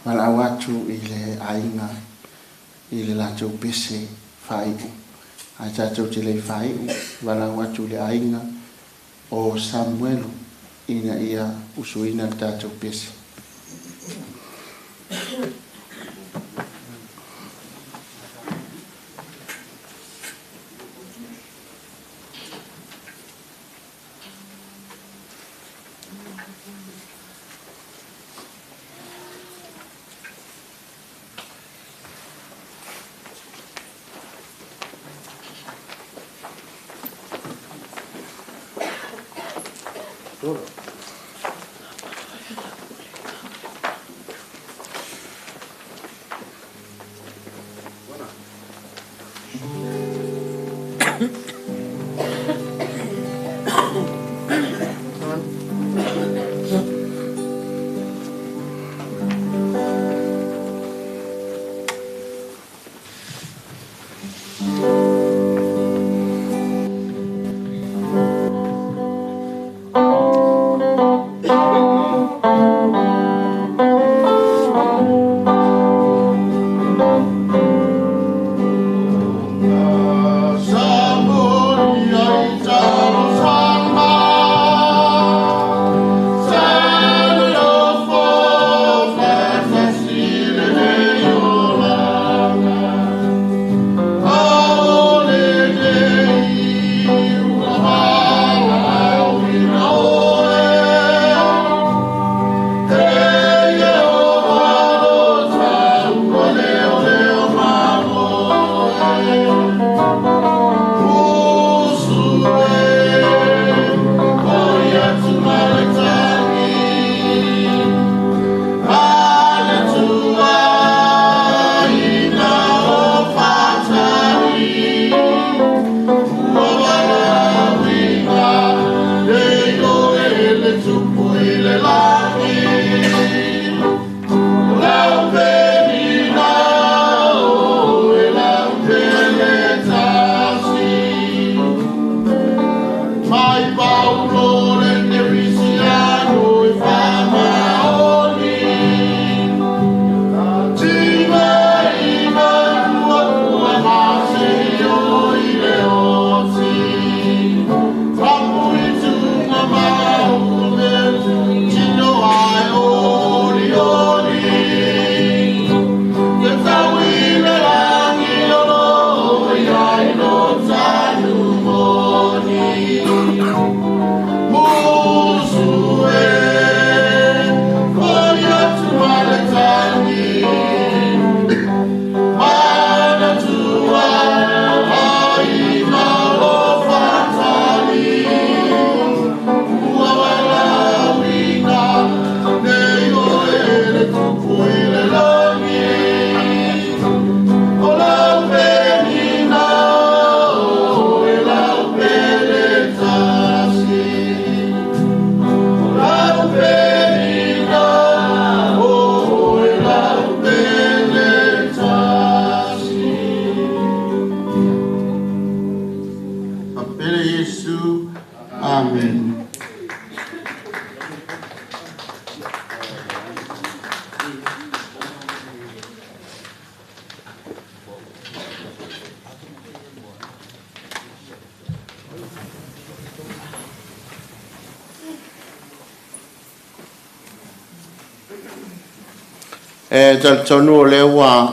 Walau atu i le aiga, i le latou pese faaiu. Ae tatou te le i faaiu, walau atu i le aiga o Samuelu ina ia usuina le tatou pese. E talitonu o lea ua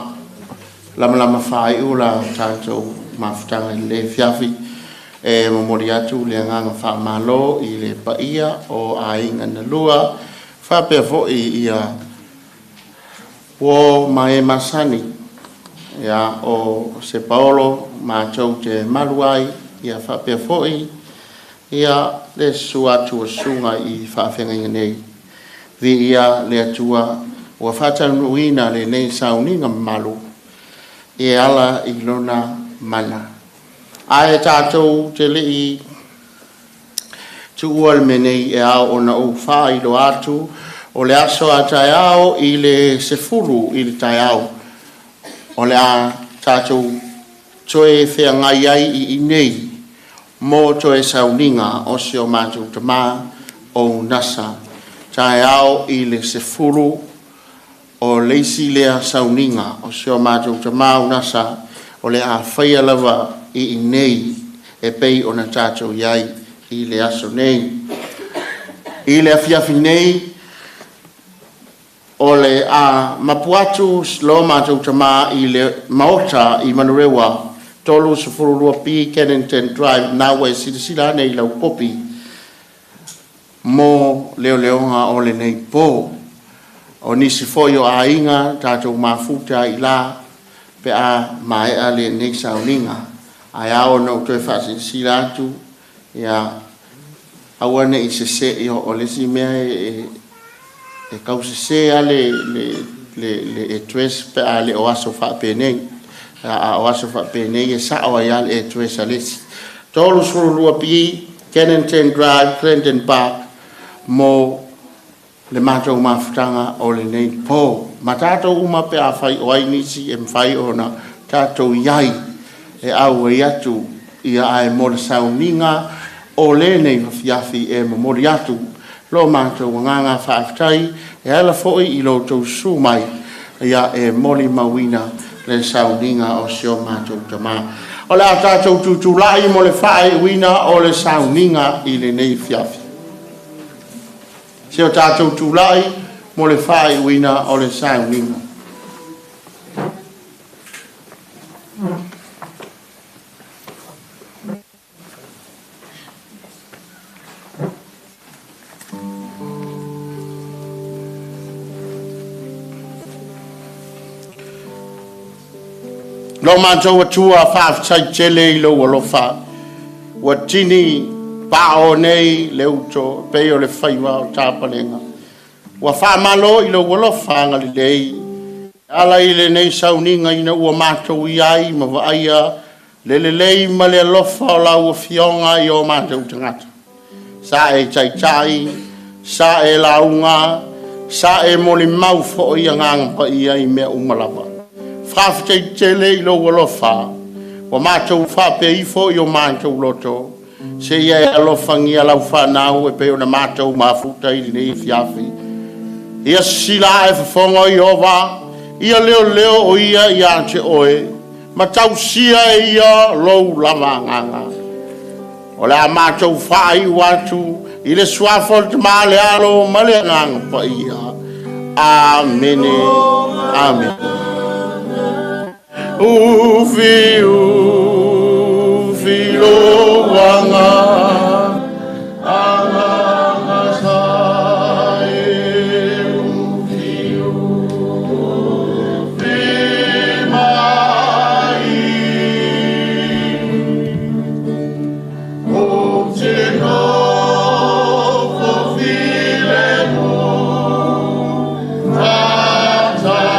lamalama faaiu la tatou mafutaga i le fiafi e momoli atu le agaga faamalo i le paia o aiga na lua faapea foi ia uo ma e masani ia o se paolo matou te malu ai ia faapea foi ia le susu atu o susuga i faafeagaiga nei. Viia le Atua ua faataunuuina lenei sauniga mamalu e ala i lona mana. Ae tatou te lei tuua le mea nei e ao ona ou faailoa atu o le aso a taeao i le 10 i le taeao o le a tatou toe feagai ai i inei mo toe sauniga o si o matou tamā o Unasa. Taeao i le 10 o le isi lea sauniga o si o matou tamā Unasa o le a faia lava i inei e pei ona tatou iai i le aso nei. I le afiafi nei o le a mapu atu lo matou tamā i le maota i Manurewa 32B Kennington Drive na ua e silasila ane i lau kopi mo leoleoga o lenei po. O nisi foi o aiga tatou mafuta i la pe a maea lenei sauniga. Ae ao ona ou toe faasilasila atu ia aua nei sese o le isi mea e kausese a le address pe a le o aso faapenei. A o aso faapenei e sao ai lava le address a le isi. 32B Kennington Drive, Clinton Park mo le matou mafutaga o lenei po. Ma tatou uma pe a fai o ai nisi e mafai ona tatou iai e auai atu ia ae mo le sauniga o lenei afiafi e momoli atu lo matou agaga faafetai e ala foi i lo outou susu mai ia e molimauina le sauniga o si o matou tamā. O le a tatou tutulai mo le faaiuina o le sauniga i lenei afiafi. Se o tatou tulai mo le faaiuina o le sauniga. Lo matou Atua faafetai tele i lou alofa ua tini pao nei le uto pei o le faiva o tapalega. Ua faamalo i lou alofa agalelei ala i lenei sauniga ina ua matou iai ma vaaia le lelei ma le alofa o lau afioga i o matou tagata. Sa e taitai, sa e lauga, sa e molimau foi agaga paia i mea uma lava. Faafetai tele i lou alofa ua matou faapea ifo i o matou loto se ia e alofagia lau fanau e pei ona matou mafuta i lenei afiafi. Ia sisila ae fofoga o Ieova, ia leoleo o ia ia te oe, ma tausia e ia lou lava agaga. O le a matou faaiu atu i le suafa o le Tamā le Alo ma le Agaga Paia. Amene. Amene. Ufi ufi lo wanga agaga sa e ufi ufi mai o te nofo filemu faatasi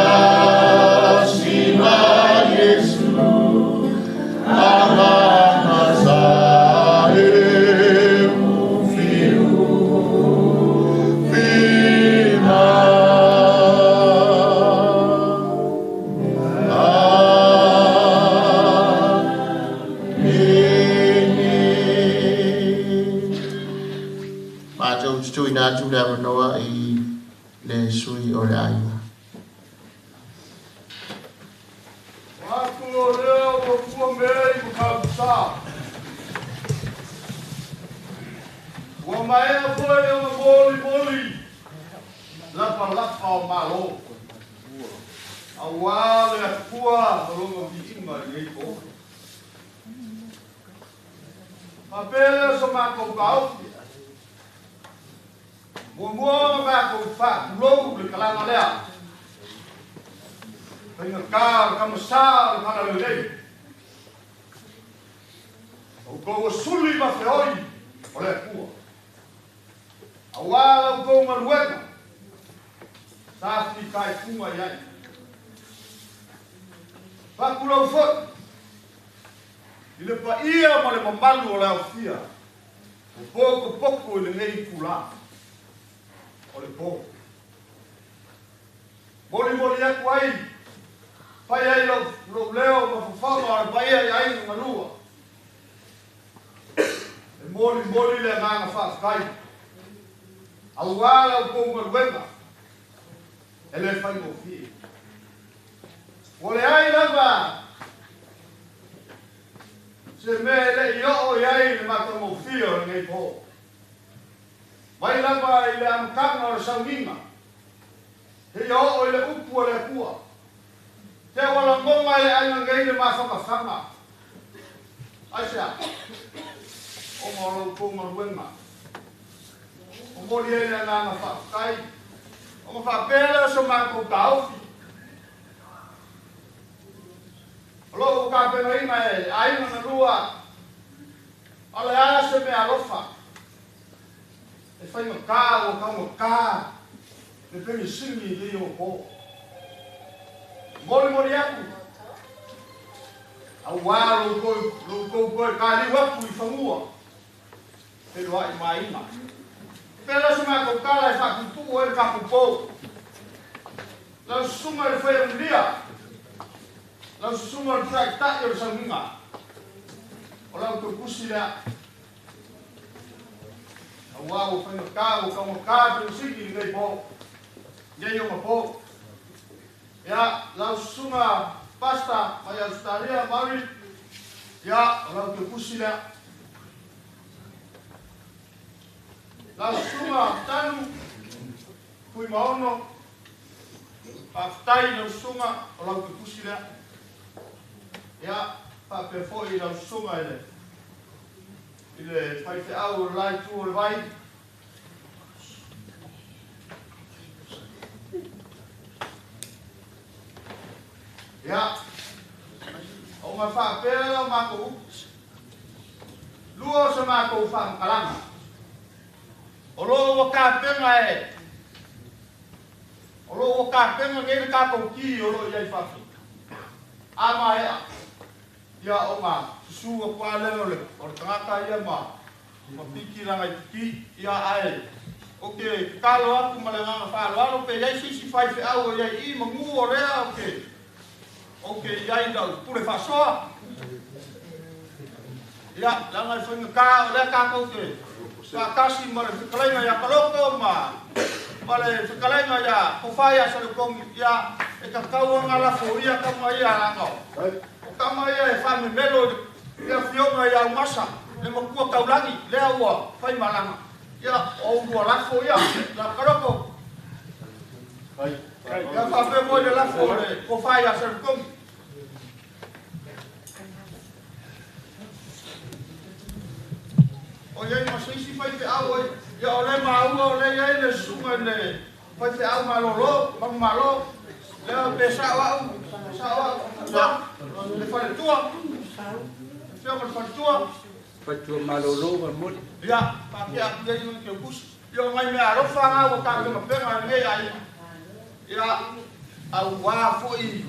ma Iesu agaga sa e ufi ufi mai. Amene. Matou te tuuina atu le avanoa i le sui o le aiga. Atu o lea ua pua mea i makausa. Ua maea foi ona molimoli lapalapa o malo. Auā le Atua ma lona viiga i lenei po. Faapea lea so matou taofi. Muamua ona matou faatulou le talaga lea. Faigata o le kamasā o le talalelei. Outou ua suli ma feoi o le Atua. Auā la outou galuega sa fitaituga i ai. Faatulou foi i le paia ma le mamalu o le aofia ua potopoto i lenei itulā o le po. Molimoli atu ai, fai ai lou leo ma fofoga o le paia i aiga na lua. E molimoli le agaga faafetai auā la outou galuega e le faigofie. Ua leai lava se mea e le'i oo i ai le matagofie o lenei po. Mai lava i le amataga o le sauniga, seia oo i le upu a le Atua. Te ua lagona e le aiga nei le mafanafana. Aisea? Ona o la outou galuega. Momoli ai le agaga faafetai. Ona faapea lea o so matou taofi. O lo o ua tapenaina e aiga na lua, o le a se meaalofa e faigata ua taugata le penisini i kēia po. Molimoli atu, auā lo outou toe taliu atu i fanua, feiloai ma aiga. Faapea lea so matou tala e faapuupuu ai le tatou po. Lau susuga i le faiamulia, lau susuga i le taitai o le sauniga, o la outou tusi lea. Auā ua faigata, ua taugata penisini i lenei po, nei ona po. Ia, lau susuga Pasta mai Ausetalia, Mary, ia, o la outou tusi lea. Lau susuga Tanu, Fuimaono, faafetai i lau susuga, o la outou tusi lea. Ia, faapea foi i lau susuga i le i le faifeau o le la itu o le vai. Ia, ona faapea lea o matou upu. Lua o se matou faamatalaga. O lo o ua tapena e, o lo o ua tapena nei le tatou ki o lo o i ai fafo. A maea, ia ona susu atu lava lea o le, o le tagata ia ma, ma piki lana i ki, ia ae ou te tatalo atu ma le agaga faaaloalo pe i ai se isi faifeau o i ai i i manu o lea ou te, ou te i ai i lau pule faasoa. Ia, leaga e faigata o lea tatou te faatasi ma le fetalaiga ia Kaloto ma, ma le fetalaiga ia Tofa ia Salekogi, ia, e tatau ona lafoia tama ia leaga o tama ia e faamemelo i le afioga ia Aumasa, le matua taulagi, lea ua faimalaga. Ia, o ulua lafo ia, la Kaloto. Ia faapea foi le lafo o le Tofa ia Salekogi. O i ai ma se isi faifeau ai, ia o lea e maua o lea e i ai le susuga i le faifeau malolo, manumalo, lea pe sao au, sao au, ia, le faletua, le afioga i le faletua. Faletua malolo ma moli. Ia, faapea atu i ai le teukusi. Ia o nai mea alofa na ua tapenapena e lenei aiga. Ia, auā foi.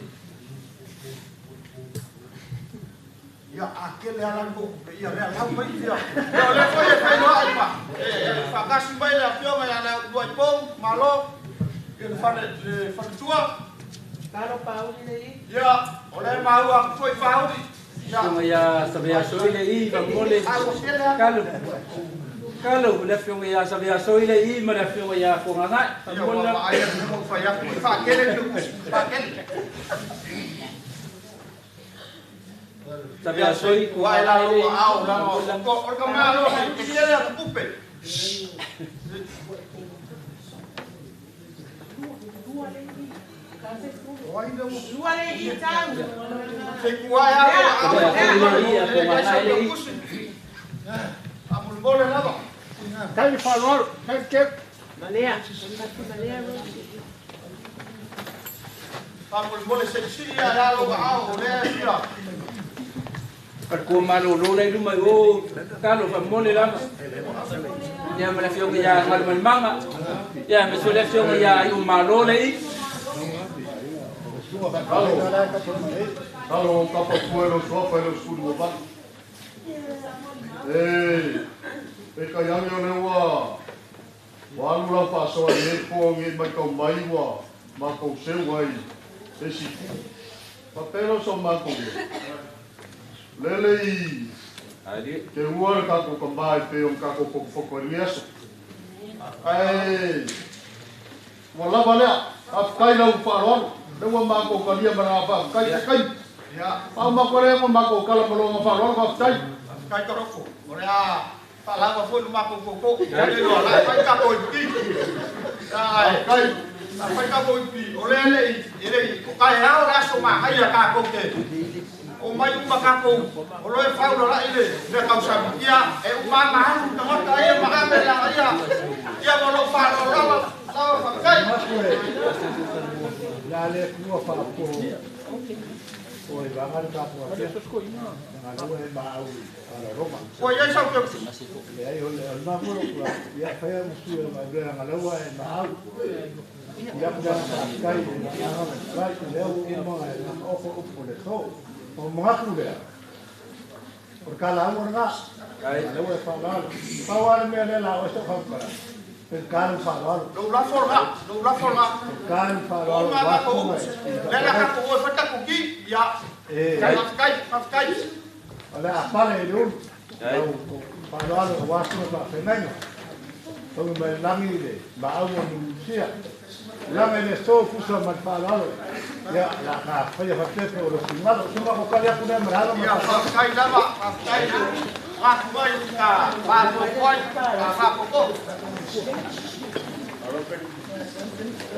Ia, a tele lava la tou tupe, ia lea lau mai ia. Ia o lea foi e feiloai ma e faatasi mai le afioga ia Leuluaipou Malo, ia le fale le faletua. Talo Pauli le i. Ia, o lea e maua atu foi Pauli. Ia. Afioga ia Saveasoi le i ma mole. A ua tele lava. Kalo. Kalo, le afioga ia Saveasoi le i ma le afioga ia Fogagae. Ia, ua vaai atu ma ou fai atu, e faatele le usi, faatele. Saveasoi, Ua e la lou aao, leaga o le tama aloa e tele ana tupe.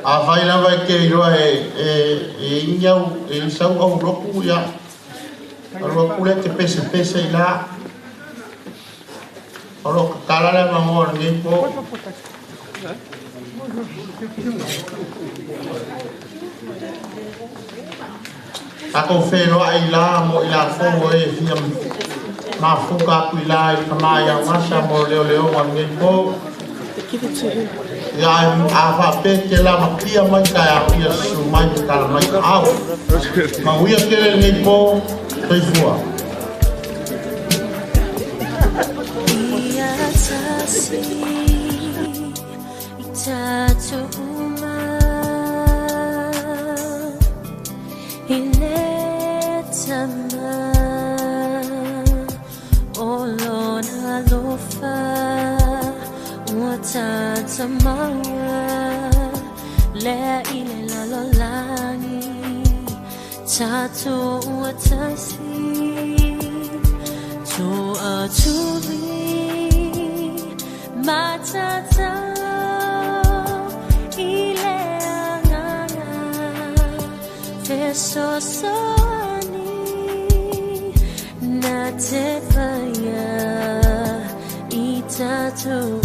Afai lava e ke iloa e iau e isau au loku ia alo aku le te pese pese i la alo kakala le mangoa lenei po. Takou feloai la mo i lafogo e fia mafuka aku i la i kamā i augasa mo leoleoga lenei po. Ia a faapea ke la makia mai taeao ia susu mai ma tala mai taau. Mauia tele lenei po, soifua. Na te paia i tatou.